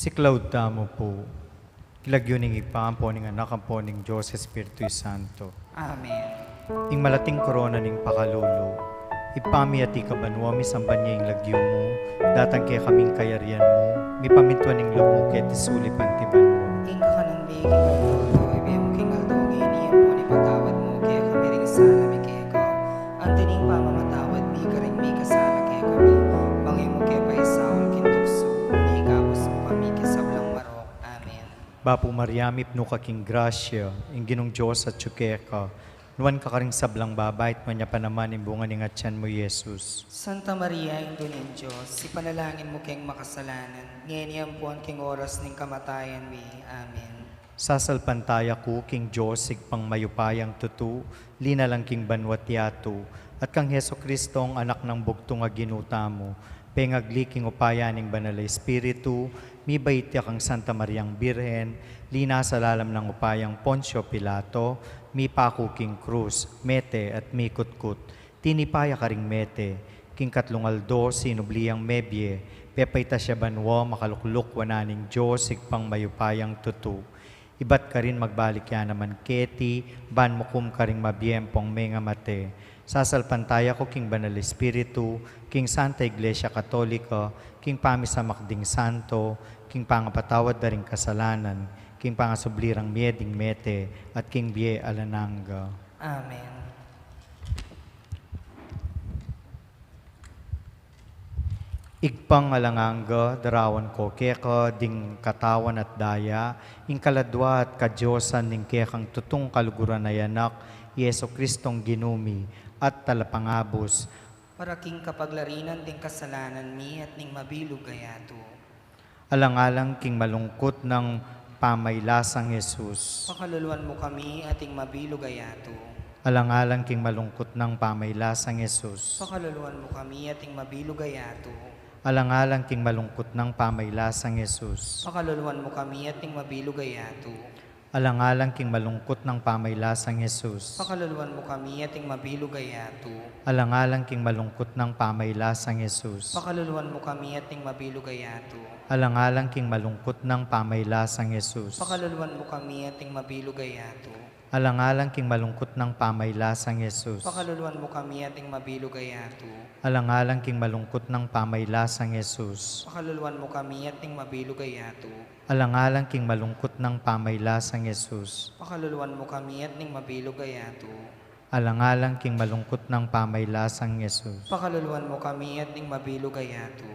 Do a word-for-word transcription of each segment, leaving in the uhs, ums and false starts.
Siklaud tamu pu. King lagyu ning Ibpa, ampo ning Anak, ampo ning Dios Espiritu Santo. Amen. Ing malating korona ning pakalulu, Ibpa mi, atiu ka banua, misamban ya ing lagyu mu, datang kekami ing kayarian mu, mipamintuan ing lub mu keti sulip anti banua. Ing kakanan mi king aldo-aldo, ibie mu king aldo ngeni, ampon ipatawad mu kekami ring sala mi keka, anti ning pamamatawad mi karing mikasala kekami, manga e mu ke paisaul king tuksu, nune ikabus mu kami king sablang marok. Amen. Bapu Maria, mipnu ka king grasya, ing Ginung Dios atyu keka, nuan ka karing sablang babai, at nuan ya pa naman ing bunga ning atian mu, i Jesus. Santa Maria, Indu ning Dios, ipanalangin mu keng makasalanan, ngeni ampon king oras ning kamatayan mi. Amen. Sasalpantaya ku king Dios, Ibpang mayupayang tutu, linalang king banua't yatu, at kang Jesucristo, Anak nang bugtung a Ginu tamu, pengagli king upaya ning Banal a Espiritu, mibait ya kang Santa Mariang Birhen, linasa lalam nang upayang Poncio Pilato, mipaku king krus, mete at mikutkut. Tinipa ya karing mete, king katlung aldo sinubli yang mebie, pepaitas ya banua, makalukluk wanan ning Dios, Ibpang mayupayang tutu. Ibat karin magbalik ya naman keti, ban mukum karing mabie ampong mengamate. Sasalpantaya ku king Banal Espiritu, king Santa Iglesia Katolika, king pamisamak ding santo, king pangapatawad da ring kasalanan, king pangasubli rang mie ding mete, at king bie alang angga. Amen. Ibpang alang angga, darawan ko keka ding katawan at daya, ing kaladua at kadiosan ning kekang tutung kaluguran a Anak, i Jesucristong Ginu mi at Talapangabus. Para king kapaglarinan ding kasalanan mi at ning mabilug a yatu. Alang-alang king malungkut nang pamailasang Jesus. Pakaluluan mu kami at ing mabilug a yatu. Alang-alang king malungkut nang pamailasang Jesus. Pakaluluan mu kami at ing mabilug a yatu. Alang-alang king malungkut nang pamailasang Jesus. Pakaluluan mu kami at ing mabilug a yatu. Alang-alang king malungkut nang pamailasang Jesus. Pakaluluan mu kami at ing mabilug a yatu. Alang-alang king malungkut nang pamailasang Jesus. Pakaluluan mu kami at ing mabilug a yatu. Alang-alang king malungkut nang pamailasang Jesus. Pakaluluan mu kami at ing mabilug a yatu. Alang-alang king malungkut nang pamailasang Jesus. Pakaluluan mu kami at ing mabilug a yatu. Alang-alang king malungkut nang pamailasang Jesus. Pakaluluan mu kami at ing mabilug a yatu. Alang-alang king malungkut nang pamailasang Jesus. Pakaluluan mu kami at ing mabilug a yatu. Alang-alang king malungkut nang pamailasang Jesus. Pakaluluan mu kami at ing mabilug a yatu.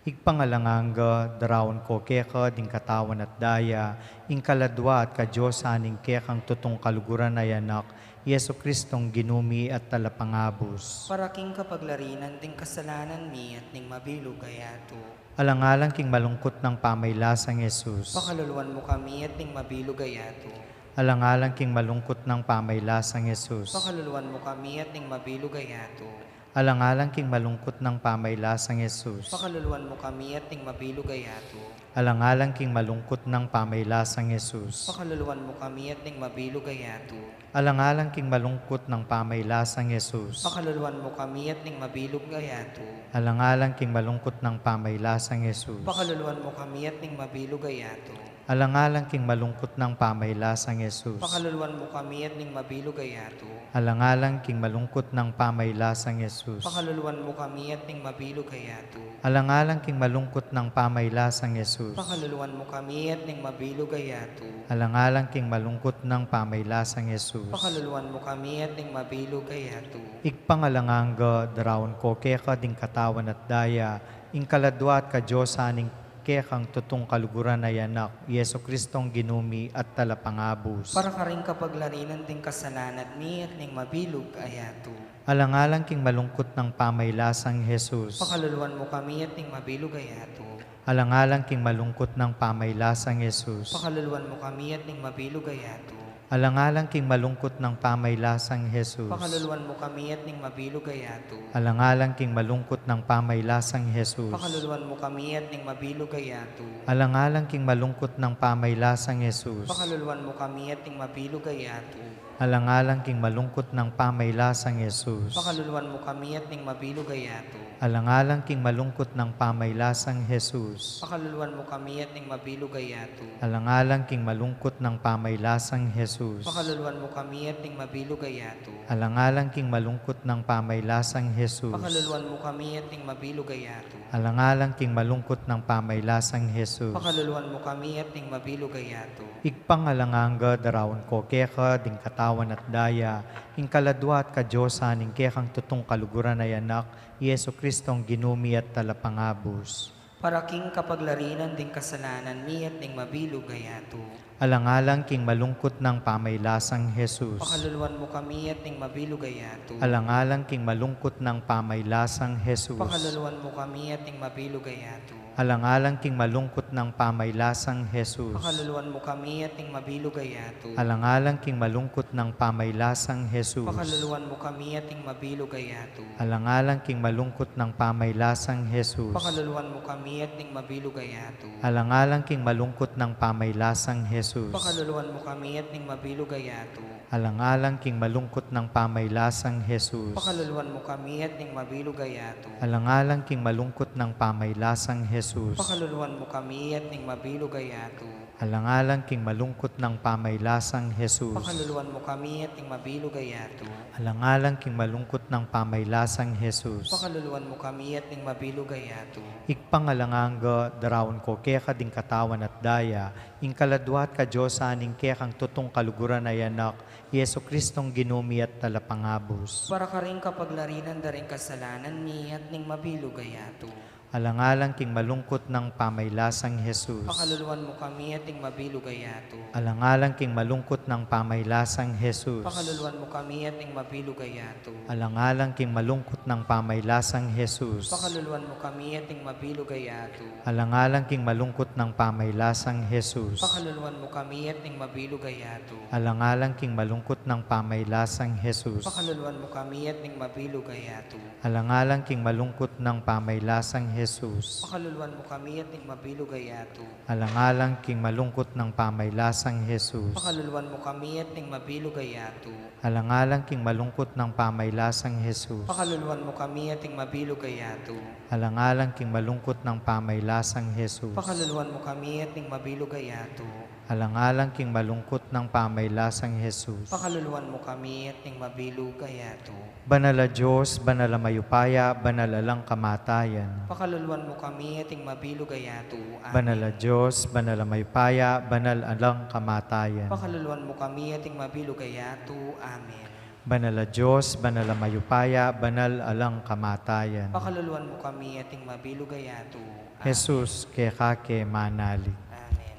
Ibpang alang angga, darawan ko keka ding katawan at daya, ing kaladua at kadiosan ning kekang tutung kaluguran a Anak, i Jesucristong Ginu mi at Talapangabus. Para king kapaglarinan ding kasalanan mi at ning mabilug a yatu. Alang-alang king malungkut nang pamailasang Jesus. Pakaluluan mu kami at ning mabilug a yatu. Alang-alang king malungkut nang pamailasang Jesus. Pakaluluan mu kami at ning mabilug a yatu. Alang-alang king malungkut nang pamailasang Jesus. Pakaluluan mu kami at ning mabilug a yatu. Alang-alang king malungkut nang pamailasang Jesus. Pakaluluan mu kami at ning mabilug a yatu. Alang-alang king malungkut nang pamailasang Jesus. Pakaluluan mu kami at ning mabilug a yatu. Alang-alang king malungkut nang pamailasang Jesus. Pakaluluan mu kami at ning mabilug a yatu. Alang-alang king malungkut nang pamailasang Jesus. Pakaluluan mu kami at ning mabilug a yatu. Alang-alang king malungkut nang pamailasang Jesus. Pakaluluan mu kami at ning mabilug a yatu. Alang-alang king malungkut nang pamailasang Jesus. Pakaluluan mu kami at ning mabilug a yatu. Alang-alang king malungkut nang pamailasang Jesus. Pakaluluan mu kami at ning mabilug a yatu. Ibpang alang angga, darawan ko keka ding katawan at daya, ing kaladua at kadiosan ning kekang tutung kaluguran a Anak, i Jesucristong Ginu mi at Talapangabus. Para karing kapaglarinan ding kasalanan mi at ning mabilug a yatu. Alang-alang king malungkut nang pamailasang Jesus. Pakaluluan mu kami at ning mabilug a yatu. Alang-alang king malungkut nang pamailasang Jesus. Pakaluluan mu kami at ning mabilug a yatu. Alang-alang king malungkut nang pamailasang Jesus. Pakaluluan mu kami at ning mabilug a yatu. Alang-alang king malungkut nang pamailasang Jesus. Pakaluluan mu kami at ning mabilug a yatu. Alang-alang king malungkut nang pamailasang Jesus. Pakaluluan mu kami at ning mabilug a yatu. Alang-alang king malungkut nang pamailasang Jesus. Pakaluluan mu kami at ning mabilug a yatu. Alang-alang king malungkut nang pamailasang Jesus. Pakaluluan mu kami at ning mabilug a yatu. Alang-alang king malungkut nang pamailasang Jesus. Pakaluluan mu kami at ning mabilug a yatu. Alang-alang king malungkut nang pamailasang Jesus. Pakaluluan mu kami at ning mabilug a yatu. Alang-alang king malungkut nang pamailasang Jesus. Pakaluluan mu kami at ning mabilug a yatu. Ibpang alang angga, daraun ko keka ding katawan at daya, ing kaladua at kadiosan ning kekang tutung kaluguran a Anak, i Jesucristong Ginu mi at Talapangabus. Para king kapaglarinan ding kasalanan mi at ning mabilug a yatu. Alang-alang king malungkut nang pamailasang Jesus. Pakaluluan mu kami at ning mabilug a yatu. Alang-alang king malungkut nang pamailasang Jesus. Pakaluluan mu kami at ning mabilug a yatu. Alang-alang king malungkut nang pamailasang Jesus. Pakaluluan mu kami at ning mabilug a yatu. Alang-alang king malungkut nang pamailasang Jesus. Pakaluluan mu kami at ning mabilug a yatu. Alang-alang king malungkut nang pamailasang Jesus. Pakaluluan mu kami at ning mabilug a yatu. Alang-alang king malungkut nang pamailasang Jesus. Pakaluluan mu kami at ning mabilug a yatu. Alang-alang king malungkut nang pamailasang Jesus. Pakaluluan mu kami at ning mabilug a yatu. Alang-alang king malungkut nang pamailasang Jesus. Pakaluluan mu kami at ning mabilug a yatu. Alang-alang king malungkut nang pamailasang Jesus. Pakaluluan mu kami at ning mabilug a yatu. Alang-alang king malungkut nang pamailasang Jesus. Pakaluluan mu kami at ning mabilug a yatu. Ibpang alang angga, daraun ko keka ding katawan at daya, ing kaladua at kadiosan ning kekang tutung kaluguran a Anak, i Jesucristong Ginu mi at Talapangabus. Para karing kapaglarinan da ring kasalanan mi at ning mabilug a yatu. Alang-alang king malungkut nang pamailasang Jesus. Pakaluluan mu kami at ning mabilug a yatu. Alang-alang king malungkut nang pamailasang Jesus. Pakaluluan mu kami at ning mabilug a yatu. Alang-alang king malungkut nang pamailasang Jesus. Pakaluluan mu kami at ning mabilug a yatu. Alang-alang king malungkut nang pamailasang Jesus. Pakaluluan mu kami at ning mabilug a yatu. Alang-alang king malungkut nang pamailasang Jesus. Pakaluluan mu kami at ning mabilug a yatu. Alang-alang king malungkut nang pamailasang Jesus. Pakaluluan mu kami at ning mabilug a yatu. Alang-alang king malungkut nang pamailasang Jesus. Pakaluluan mu kami at ning mabilug a yatu. Alang-alang king malungkut nang pamailasang Jesus. Pakaluluan mu kami at ning mabilug a yatu. Alang-alang king malungkut nang pamailasang Jesus. Pakaluluan mu kami at ning mabilug a yatu. Alang-alang king malungkut nang pamailasang Jesus. Pakaluluan mu kami at ning mabilug a yatu. Banal a Dios, banal a mayupaya, banal alang kamatayan. Pakaluluan mu kami at ning mabilug a yatu. Amen. Banal a Dios, banal a mayupaya, banal alang kamatayan. Pakaluluan mu kami at ning mabilug a yatu. Amen. Banal a Dios, banal a mayupaya, banal alang kamatayan. Pakaluluan mu kami at ning mabilug a yatu. Amen. Jesus, keka ke manalig. Amen.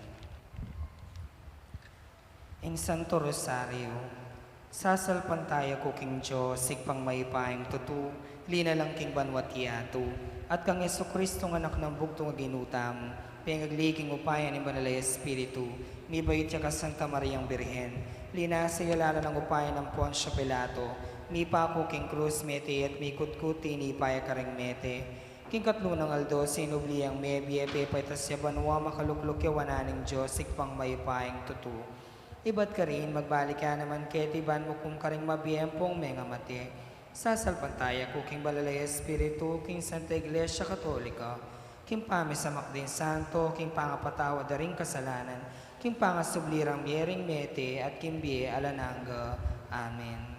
Ing Santo Rosario. Sasalpantaya ku king Dios, Ibpang mayupayang tutu, linalang king banua't yatu, at kang Jesucristong Anak nang bugtung a Ginu tamu, pengagli king upaya ning Banal a Espiritu, mibait ya kang Santa Mariang Birhen, linasa ya lalam ning upaya nang Poncio Pilato, mipaku king krus, mete ya at mikutkut, tinipa ya karing mete, king katlu nang aldo sinubli yang mebie, pepaitas ya banua, makalukluk ya wanan ning Dios, Ibpang mayupayang tutu. Ibat karin, magbalik ya naman keti ban mukum karing mabie ampong mengamate. Sasalpantaya ku king Banal a Espiritu, king Santa Iglesia Katolika, king pamisamak ding santo, king pangapatawad da ring kasalanan, king pangasubli rang mie ring mete, at king bie alang angga. Amen.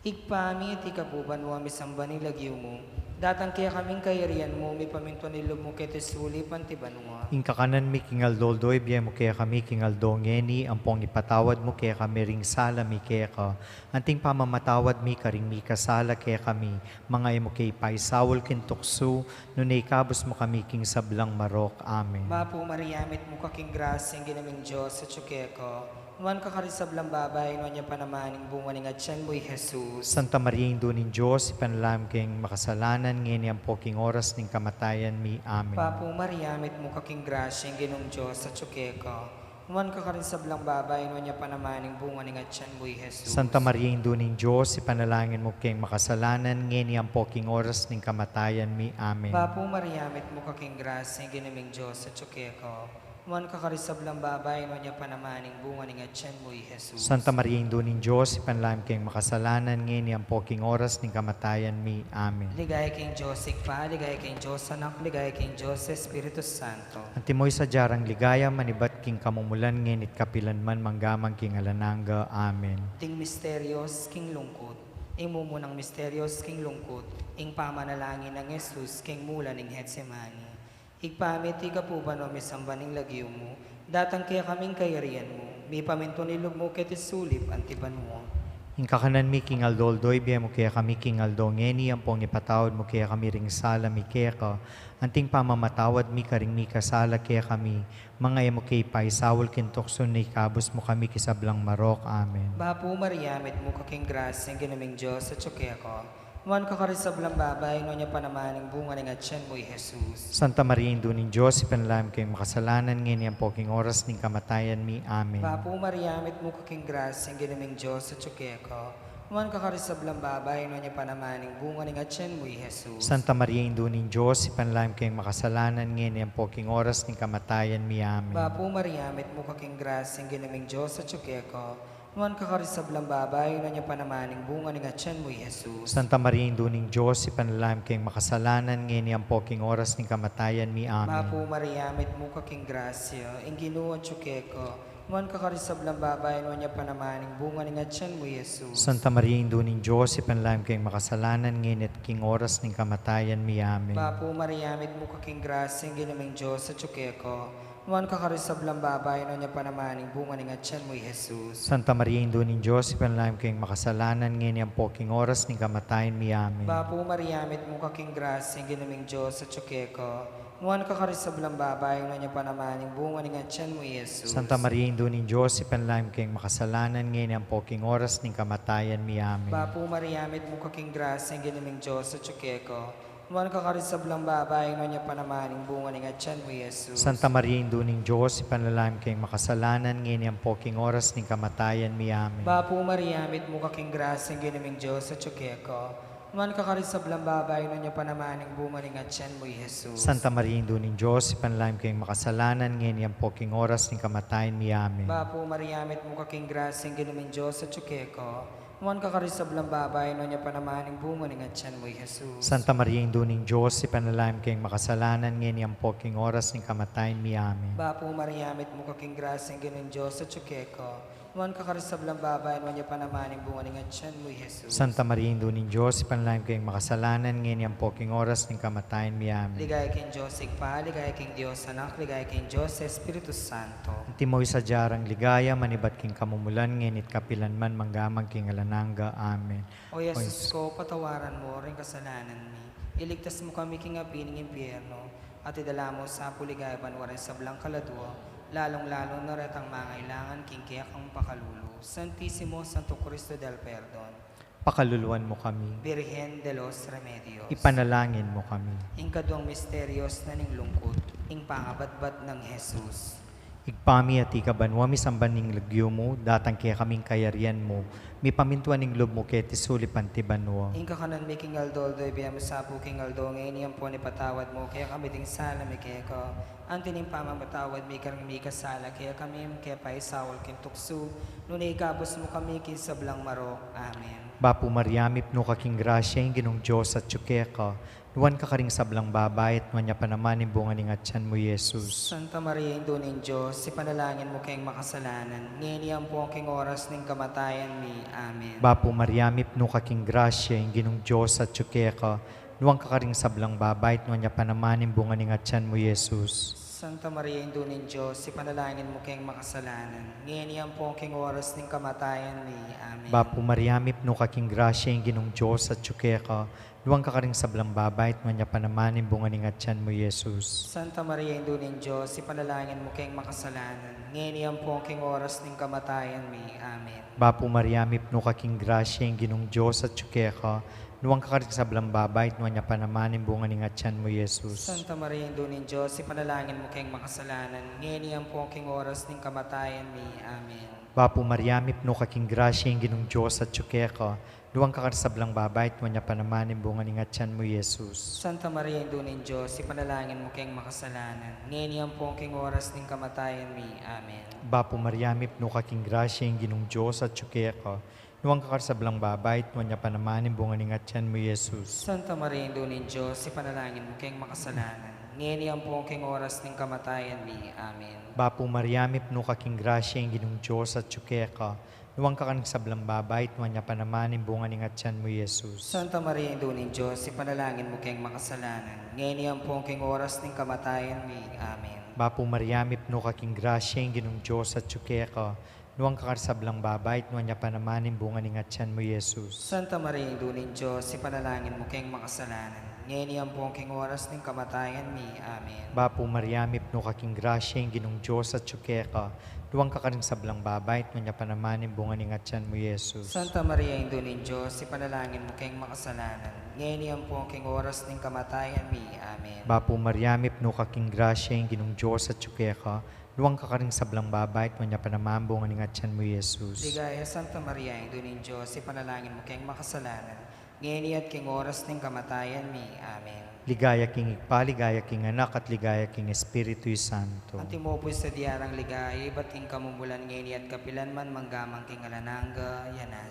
Ibpa mi, atiu ka king banua, misamban ya ing lagyu mu. Datang kekami ing kayarian mu, mipamintuan ing lub mu keti sulip anti banua. Ing kakanan mi king aldo-aldo ibie mu kekami king aldo ngeni, ampong ipatawad mu kekami ring sala mi keka, anting pamamatawad mi karing mikasala kekami, manga e mu ke ipaisaul king tuksu, nune ikabus mu kami king sablang marok. Amen. Bapu Maria, mitmu ka king grasya, ing Ginu ming Dios atyu keka. Nuan ka karing sablang babai, nuan ya pa naman ing bunga ning atyan mu, i Jesus. Santa Maria, Indu ning Dios, ipanalangin mu kaming makasalanan, ngeni ampo king oras ning kamatayan mi. Amen. Bapu Maria, mitmu ka king grasya, ing Ginung Dios atyu keka. Nuan ka karing sablang babai, nuan ya pa naman ing bunga ning atyan mu, i Jesus. Santa Maria, Indu ning Dios, ipanalangin mu kaming makasalanan, ngeni ampo king oras ning kamatayan mi. Amen. Bapu Maria, mitmu ka king grasya, ing Ginu ming Dios atyu keka. Nuan ka karing sablang babai, nuan ya pa naman ing bunga ning atian mu, i Jesus. Santa Maria, Indu ning Dios, ipanalangin mu keng makasalanan, ngeni ampo king oras ning kamatayan mi. Amen. Ligaya king Dios Ibpa, ligaya king Dios Anak, ligaya king Dios Espiritu Santo. Antimo ing sadya rang ligaya, manibat king kamumulan, ngeni't kapilan man, manggaman king alang angga. Amen. Ding misterios king lungkut. Ing mumunang misterios king lungkut, ing pamanalangin nang Jesus king mula ning Getsemani. Ibpa mi, atiu ka pu banua, misamban ing lagyu mu, datang kekami ing kayarian mu, mipamintun ing lub mu keti sulip anti banua. Ing kakanan mi king aldo-aldo ibie mu kekami king aldo ngeni, ampong ipatawad mu kekami ring sala mi keka, anting pamamatawad mi karing mikasala kekami, manga e mu ke ipaisaul king tuksu, nune ikabus mu kami king sablang marok. Amen. Bapu Maria, mitmu ka king grasya, ing Ginu ming Dios atyu keka. Nuan ka karing sablang babai, nuan ya pa naman ing bunga ning atian mu, i Jesus. Santa Maria, Indu ning Dios, ipanalangin mu keng makasalanan, ngeni ampo king oras ning kamatayan mi. Amen. Bapu Maria, mitmu ka king grasya, ing Ginu ming Dios atyu keka. Nuan ka karing sablang babai, nuan ya pa naman ing bunga ning atian mu, i Jesus. Santa Maria, Indu ning Dios, ipanalangin mu keng makasalanan, ngeni ampo king oras ning kamatayan mi. Amen. Bapu Maria, mitmu ka king grasya, ing Ginu ming Dios atyu keka. Nuan ka karing sablang babai, nuan ya pa naman ing bunga ning atian mu, i Jesus. Santa Maria, Indu ning Dios, ipanalangin mu keng makasalanan, ngeni ampo king oras ning kamatayan mi. Amen. Bapu Maria, mitmu ka king grasya, ing Ginu atyu keka. Nuan ka karing sablang babai, nuan ya pa naman ing bunga ning atian mu, i Jesus. Santa Maria, Indu ning Dios, ipanalangin mu keng makasalanan, ngeni at king oras ning kamatayan mi. Amen. Bapu Maria, mitmu ka king grasya, ing Ginu ming Dios atyu keka. Nuan ka karing sablang babai, nuan ya pa naman ing bunga ning atian mu, i Jesus. Santa Maria, Indu ning Dios, ipanalangin mu keng makasalanan, ngeni ampo king oras ning kamatayan mi. Amen. Bapu Maria, mitmu ka king grasya, ing Ginu ming Dios atyu keka. Nuan ka karing sablang babai, nuan ya pa naman ing bunga ning atian mu, i Jesus. Santa Maria, Indu ning Dios, ipanalangin mu keng makasalanan, ngeni ampo king oras ning kamatayan mi. Amen. Bapu Maria, mitmu ka king grasya, ing Ginu ming Dios atyu keka. Nuan ka karing sablang babai, nuan ya pa naman ing bunga ning atian mu, i Jesus. Santa Maria, Indu ning Dios, ipanalangin mu keng makasalanan, ngeni ampo king oras ning kamatayan mi. Amen. Bapu Maria, mitmu ka king grasya, ing Ginu ming Dios atyu keka. Nuan ka karing sablang babai, nuan ya pa naman ing bunga ning atian mu, i Jesus. Santa Maria, Indu ning Dios, ipanalangin mu keng makasalanan, ngeni ampo king oras ning kamatayan mi. Amen. Bapu Maria, mitmu ka king grasya, ing Ginu ming Dios atyu keka. Nuan ka karing sablang babai, nuan ya pa naman ing bunga ning atian mu, i Jesus. Santa Maria, Indu ning Dios, ipanalangin mu keng makasalanan, ngeni ampo king oras ning kamatayan mi. Amen. Bapu Maria, mitmu ka king grasya, ing Ginu ming Dios atyu keka. Nuan ka karing sablang babai, nuan ya pa naman ing bunga ning atian mu, i Jesus. Santa Maria, Indu ning Dios, ipanalangin mu keng makasalanan, ngeni ampo king oras ning kamatayan mi. Amen. Ligaya king Dios Ibpa, ligaya king Dios Anak, ligaya king Dios Espiritu Santo. Antimo ing sadya rang ligaya, manibat king kamumulan, ngeni't kapilan man, manggaman king alang angga. Amen. O Jesus ko, patawaran mu ring kasalanan mi, iligtas mu kami king api ning impyerno, at idala mu sa pu king ligaya banua ring sablang kaladua, lalung-lalu na retang mangailangan king kekang pakalulu. Santisimo Santo Cristo del Perdon, pakaluluan mu kami. Virgen de los Remedios, ipanalangin mu kami. Ing kaduang misterios na ning lungkut, ing pangabatbat nang Jesus. Ibpa mi, atiu ka banua, misamban ing lagyu mu, datang kekami ing kayarian mu, mipamintuan ing lub mu keti sulip anti banua. Ing kakanan mi king aldo-aldo ibie mu sa pu king aldo ngeni, ampon ipatawad mu kekami ding sala mi keka, anti ning pamamatawad mi karing mikasala kekami, e mu ke paisaul king tuksu, nune ikabus mu kami king sablang marok. Amen. Bapu Maria, mipnu ka king grasya, ing Ginung Dios atyu keka. Nuan ka karing sablang babai, at nuan ya pa naman ing bunga ning atian mu, i Jesus. Santa Maria, Indu ning Dios, ipanalangin mu keng makasalanan, ngeni ampon king oras ning kamatayan mi. Amen. Bapu Maria, mipnu ka king grasya, ing Ginung Dios atyu keka. Nuan ka karing sablang babai, at nuan ya pa naman ing bunga ning atian mu, i Jesus. Santa Maria, Indu ning Dios, ipanalangin mu keng makasalanan, ngeni ampon king oras ning kamatayan mi. Amen. Bapu Maria, mipnu ka king grasya, ing Ginung Dios atyu keka. Nuan ka karing sablang babai, at nuan ya pa naman ing bunga ning atian mu, i Jesus. Santa Maria, Indu ning Dios, ipanalangin mu keng makasalanan, ngeni ampon king oras ning kamatayan mi. Amen. Bapu Maria, mipnu ka king grasya, ing Ginung Dios atyu keka. Nuan ka karing sablang babai, at nuan ya pa naman ing bunga ning atian mu, i Jesus. Santa Maria, Indu ning Dios, ipanalangin mu keng makasalanan, ngeni ampon king oras ning kamatayan mi. Amen. Bapu Maria, mipnu ka king grasya, ing Ginung Dios atyu keka. Nuan ka karing sablang babai, at nuan ya pa naman ing bunga ning atian mu, i Jesus. Santa Maria, Indu ning Dios, ipanalangin mu keng makasalanan, ngeni ampong king oras ning kamatayan mi. Amen. Bapu Maria, mipnu ka king grasya, ing Ginung Dios atyu keka. Nuan ka karing sablang babai, at nuan ya pa naman ing bunga ning atian mu, i Jesus. Santa Maria, Indu ning Dios, ipanalangin mu keng makasalanan, ngeni ampong king oras ning kamatayan mi. Amen. Bapu Maria, mipnu ka king grasya, ing Ginung Dios atyu keka. Nuan ka karing sablang babai, at nuan ya pa naman ing bunga ning atian mu, i Jesus. Santa Maria, Indu ning Dios, ipanalangin mu keng makasalanan, ngeni ampong king oras ning kamatayan mi. Amen. Bapu Maria, mipnu ka king grasya, ing Ginung Dios atyu keka. Nuan ka karing sablang babai, at nuan ya pa naman ing bunga ning atian mu, i Jesus. Santa Maria, Indu ning Dios, ipanalangin mu keng makasalanan, ngeni ampong king oras ning kamatayan mi. Amen. Bapu Maria, mipnu ka king grasya, ing Ginung Dios atyu keka. Nuan ka karing sablang babai, at nuan ya pa naman ing bunga ning atian mu, i Jesus. Santa Maria, Indu ning Dios, ipanalangin mu keng makasalanan, ngeni ampong king oras ning kamatayan mi. Amen. Bapu Maria, mipnu ka king grasya, ing Ginung Dios atyu keka. Nuan ka karing sablang babai, at nuan ya pa naman ing bunga ning atian mu, i Jesus. Ligaya, Santa Maria, Indu ning Dios, ipanalangin mu keng makasalanan, ngeni at king oras ning kamatayan mi. Amen. Ligaya king Ibpa, ligaya king Anak, at ligaya king Espiritu Santo. Antimo pu ing sadya rang ligaya, ibat king kamumulan, ngeni at kapilan man, mangga man king alang angga. Amen.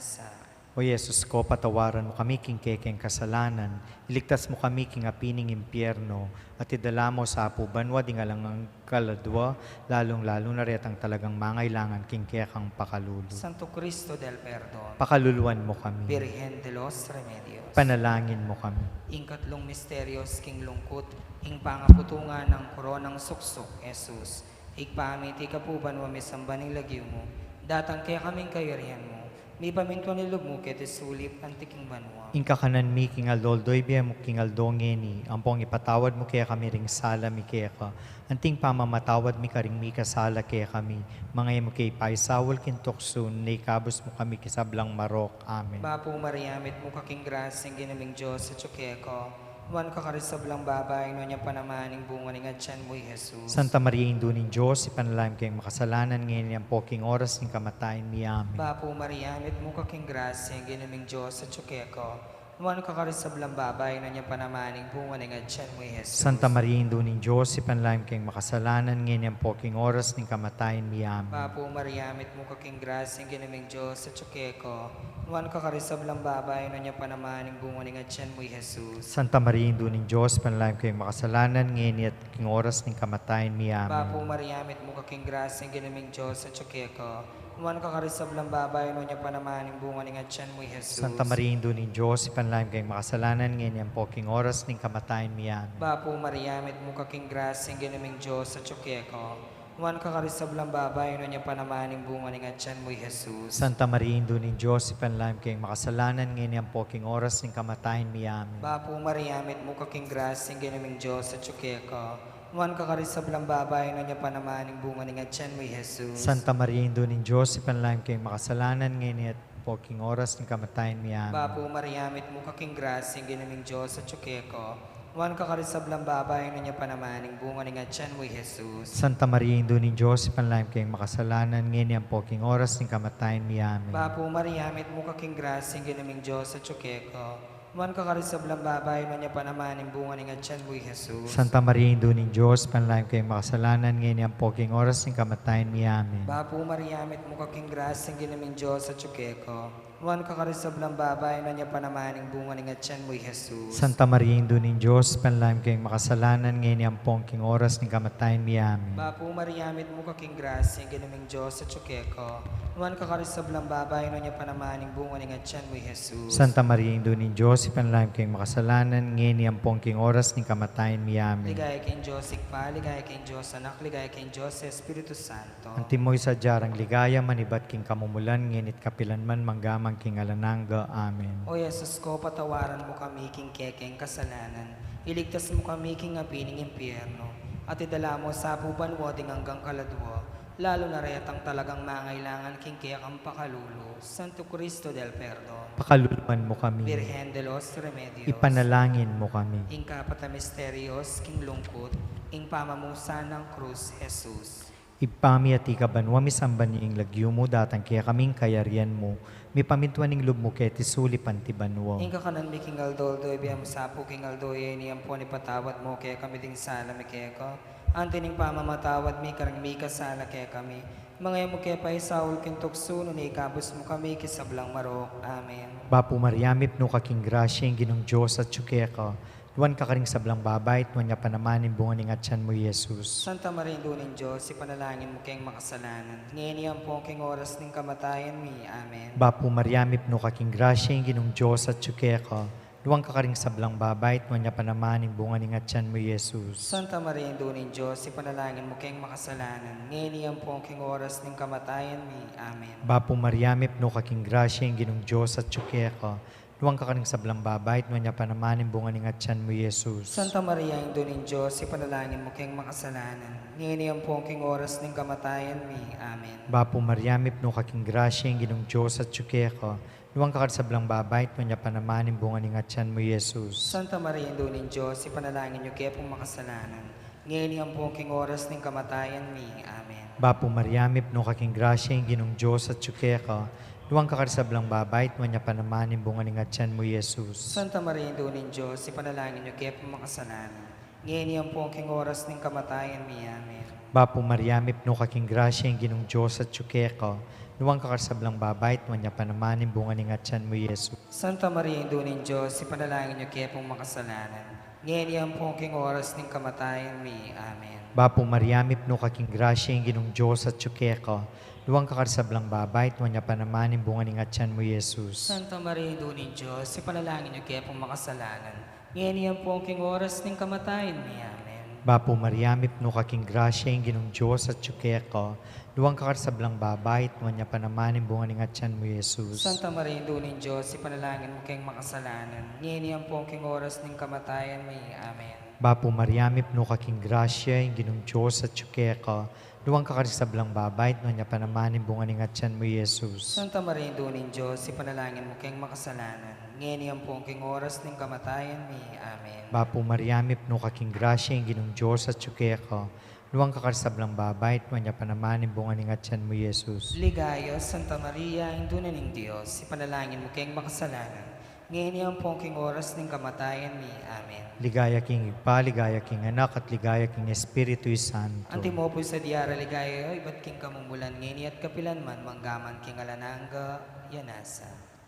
O Jesus ko, patawaran mu kami king kekeng kasalanan, iligtas mu kami king api ning impyerno, at idala mu sa pu banua ding alang anggang kaladua, lalung-lalu na retang talagang mangailangan king kekang pakalulu. Santo Cristo del Perdon. Pakaluluan mu kami. Virgen de los Remedios. Panalangin mu kami. Ing katlung misteryos king lungkut, ing pangaputungan nang koronang suksuk, Jesus. Ibpa mi, atiu ka pu banua, misamban ing lagyu mu, datang kekami ing kayarian mu, mipamintuan ing lub mu keti sulip anti king banua. Ing kakanan mi king aldo-aldo ibie mu king aldo ngeni, ampong ipatawad mu kekami ring sala mi keka, anti ing pamamatawad mi karing mikasala kekami. Manga e mu ke ipaisaul king tuksu, nune ikabus mu kami king sablang marok. Amen. Bapu Maria, mitmu ka king grasya, ing Ginung Dios atyu keka. Nuan ka karing sablang babai, nuan ya pa naman ing bunga ning atian mu, i Jesus. Santa Maria, Indu ning Dios, ipanalangin mu keng makasalanan, ngeni ampo king oras ning kamatayan mi. Amen. Bapu Maria, mitmu ka king grasya, ing Ginung Dios atyu keka. Nuan ka karing sablang babai, nuan ya pa naman ing bunga ning atian mu, i Jesus. Santa Maria, Indu ning Dios, ipanalangin mu keng makasalanan, ngeni ampo king oras ning kamatayan mi. Amen. Bapu Maria, mitmu ka king grasya, ing Ginung Dios atyu keka. Nuan ka karing sablang babai, nuan ya pa naman ing bunga ning atian mu, i Jesus. Santa Maria, Indu ning Dios, ipanalangin mu keng makasalanan, ngeni at king oras ning kamatayan mi. Amen. Bapu Maria, mitmu ka king grasya, ing Ginung Dios atyu keka. Nuan ka karing sablang babai, nuan ya pa naman ing bunga ning atian mu, i Jesus. Santa Maria, Indu ning Dios, ipanalangin mu keng makasalanan, ngeni ampo king oras ning kamatayan mi. Amen. Bapu Maria, mitmu ka king grasya, ing Ginung Dios atyu keka. Nuan ka karing sablang babai, nuan ya pa naman ing bunga ning atian mu, i Jesus. Santa Maria, Indu ning Dios, ipanalangin mu keng makasalanan, ngeni ampo king oras ning kamatayan mi. Amen. Bapu Maria, mitmu ka king grasya, ing Ginung Dios atyu keka. Nuan ka karing sablang babai, nuan ya pa naman ing bunga ning atian mu, i Jesus. Santa Maria, Indu ning Dios, ipanalangin mu keng makasalanan, ngeni at ampo king oras ning kamatayan mi. Amen. Bapu Maria, mitmu ka king grasya, ing Ginung Dios atyu keka. Nuan ka karing sablang babai, nuan ya pa naman ing bunga ning atian mu, i Jesus. Santa Maria, Indu ning Dios, ipanalangin mu keng makasalanan, ngeni ampo king oras ning kamatayan mi. Amen. Bapu Maria, mitmu ka king grasya, ing Ginung Dios atyu keka. Nuan ka karing sablang babai, nuan ya pa naman ing bunga ning atian mu, i Jesus. Santa Maria, Indu ning Dios, ipanalangin mu keng makasalanan, ngeni ampo king oras ning kamatayan mi. Amen. Bapu Maria, mitmu ka king grasya, ing Ginung Dios atyu keka. Nuan ka karing sablang babai, nuan ya pa naman ing bunga ning atian mu, i Jesus. Santa Maria, Indu ning Dios, ipanalangin mu keng makasalanan, ngeni ampo king oras ning kamatayan mi. Amen. Bapu Maria, mitmu ka king grasya, ing Ginung Dios atyu keka. Nuan ka karing sablang babai, nuan ya pa naman ing bunga ning atian mu, i Jesus. Santa Maria, Indu ning Dios, ipanalangin mu keng makasalanan, ngeni ampo king oras ning kamatayan mi. Amen. Ligaya king Dios Ibpa, ligaya king Dios Anak, ligaya king Dios Espiritu Santo. Antimo ing sadya rang ligaya, manibat king kamumulan, ngeni't kapilan man, mangga man king alang angga. Amen. O Jesus ko, patawaran mu kami king kekeng kasalanan, iligtas mu kami king api ning impyerno, at idala mu sa pu banua ding anggang kaladua, lalu na retang talagang mangailangan king kekang pakalulu. Santo Cristo del Perdon. Pakaluluan mu kami. Virgen de los Remedios. Ipanalangin mu kami. Ing kapat a misteryos king lungkut, ing pamamusan nang krus, Jesus. Ibpa mi, atiu ka banua, misamban ya ing lagyu mu, datang kekami ing kayarian mu, mipamintuan ing lub mu keti sulip anti banua. Ing kakanan mi king aldo-aldo ibie mu sa pu king aldo ya ini, ampon ipatawad mu kekami ding sala mi keka, anti ning pamamatawad mi karing mikasala kekami. Manga e mu ke paisaul king tuksu, nune ikabus mu kami king sablang marok. Amen. Bapu Maria, mipnu ka king grasya, ing Ginung Dios atyu keka. Nuan ka karing sablang babai, at nuan ya pa naman ing bunga ning atyan mu, i Jesus. Santa Maria, Indu ning Dios, ipanalangin mu keng makasalanan, ngeni ampon king oras ning kamatayan mi. Amen. Bapu Maria, mipnu ka king grasya, ing Ginung Dios atyu keka. Nuan ka karing sablang babai, at nuan ya pa naman ing bunga ning atyan mu, i Jesus. Santa Maria, Indu ning Dios, ipanalangin mu keng makasalanan, ngeni ampon king oras ning kamatayan mi. Amen. Bapu Maria, mipnu ka king grasya, ing Ginung Dios atyu keka. Nuan ka karing sablang babai, at nuan ya pa naman ing bunga ning atyan mu, i Jesus. Santa Maria, Indu ning Dios, ipanalangin mu keng makasalanan, ngeni ampon king oras ning kamatayan mi. Amen. Bapu Maria, mipnu ka king grasya, ing Ginung Dios atyu keka. Nuan ka karing sablang babai, at nuan ya pa naman ing bunga ning atyan mu, i Jesus. Santa Maria, Indu ning Dios, ipanalangin yu kami pung makasalanan, ngeni ampon king oras ning kamatayan mi. Amen. Bapu Maria, mipnu ka king grasya, ing Ginung Dios atyu keka. Nuan ka karing sablang babai, at nuan ya pa naman ing bunga ning atyan mu, i Jesus. Santa Maria, Indu ning Dios, ipanalangin yu kami pung makasalanan, ngeni ampon king oras ning kamatayan mi. Amen. Bapu Maria, mipnu ka king grasya, ing Ginung Dios atyu keka. Nuan ka karing sablang babai, at nuan ya pa naman ing bunga ning atyan mu, i Jesus. Santa Maria, Indu ning Dios, ipanalangin yu kami pung makasalanan, ngeni ampon king oras ning kamatayan mi. Amen. Bapu Maria, mipnu ka king grasya, ing Ginung Dios atyu keka. Nuan ka karing sablang babai, at nuan ya pa naman ing bunga ning atyan mu, i Jesus. Santa Maria, Indu ning Dios, ipanalangin yu kami pung makasalanan, ngeni ampon king oras ning kamatayan mi. Amen. Bapu Maria, mipnu ka king grasya, ing Ginung Dios atyu keka. Nuan ka karing sablang babai, at nuan ya pa naman ing bunga ning atyan mu, i Jesus. Santa Maria, Indu ning Dios, ipanalangin mu keng makasalanan, ngeni ampon king oras ning kamatayan mi. Amen. Bapu Maria, mipnu ka king grasya, ing Ginung Dios atyu keka. Nuan ka karing sablang babai, at nuan ya pa naman ing bunga ning atyan mu, i Jesus. Santa Maria, Indu ning Dios, ipanalangin mu keng makasalanan, ngeni ampon king oras ning kamatayan mi. Amen. Bapu Maria, mipnu ka king grasya, ing Ginung Dios atyu keka. Nuan ka karing sablang babai, at nuan ya pa naman ing bunga ning atyan mu, i Jesus. Ligaya, Santa Maria, Indu na ning Dios, ipanalangin mu keng makasalanan, ngeni ampon king oras ning kamatayan mi. Amen. Ligaya king Ibpa, ligaya king Anak, at ligaya king Espiritu Santo. Antimo pu ing sadya ra ligaya, ibat king kamumulan, ngeni at kapilan man, mangga man king alang angga. Yanasa.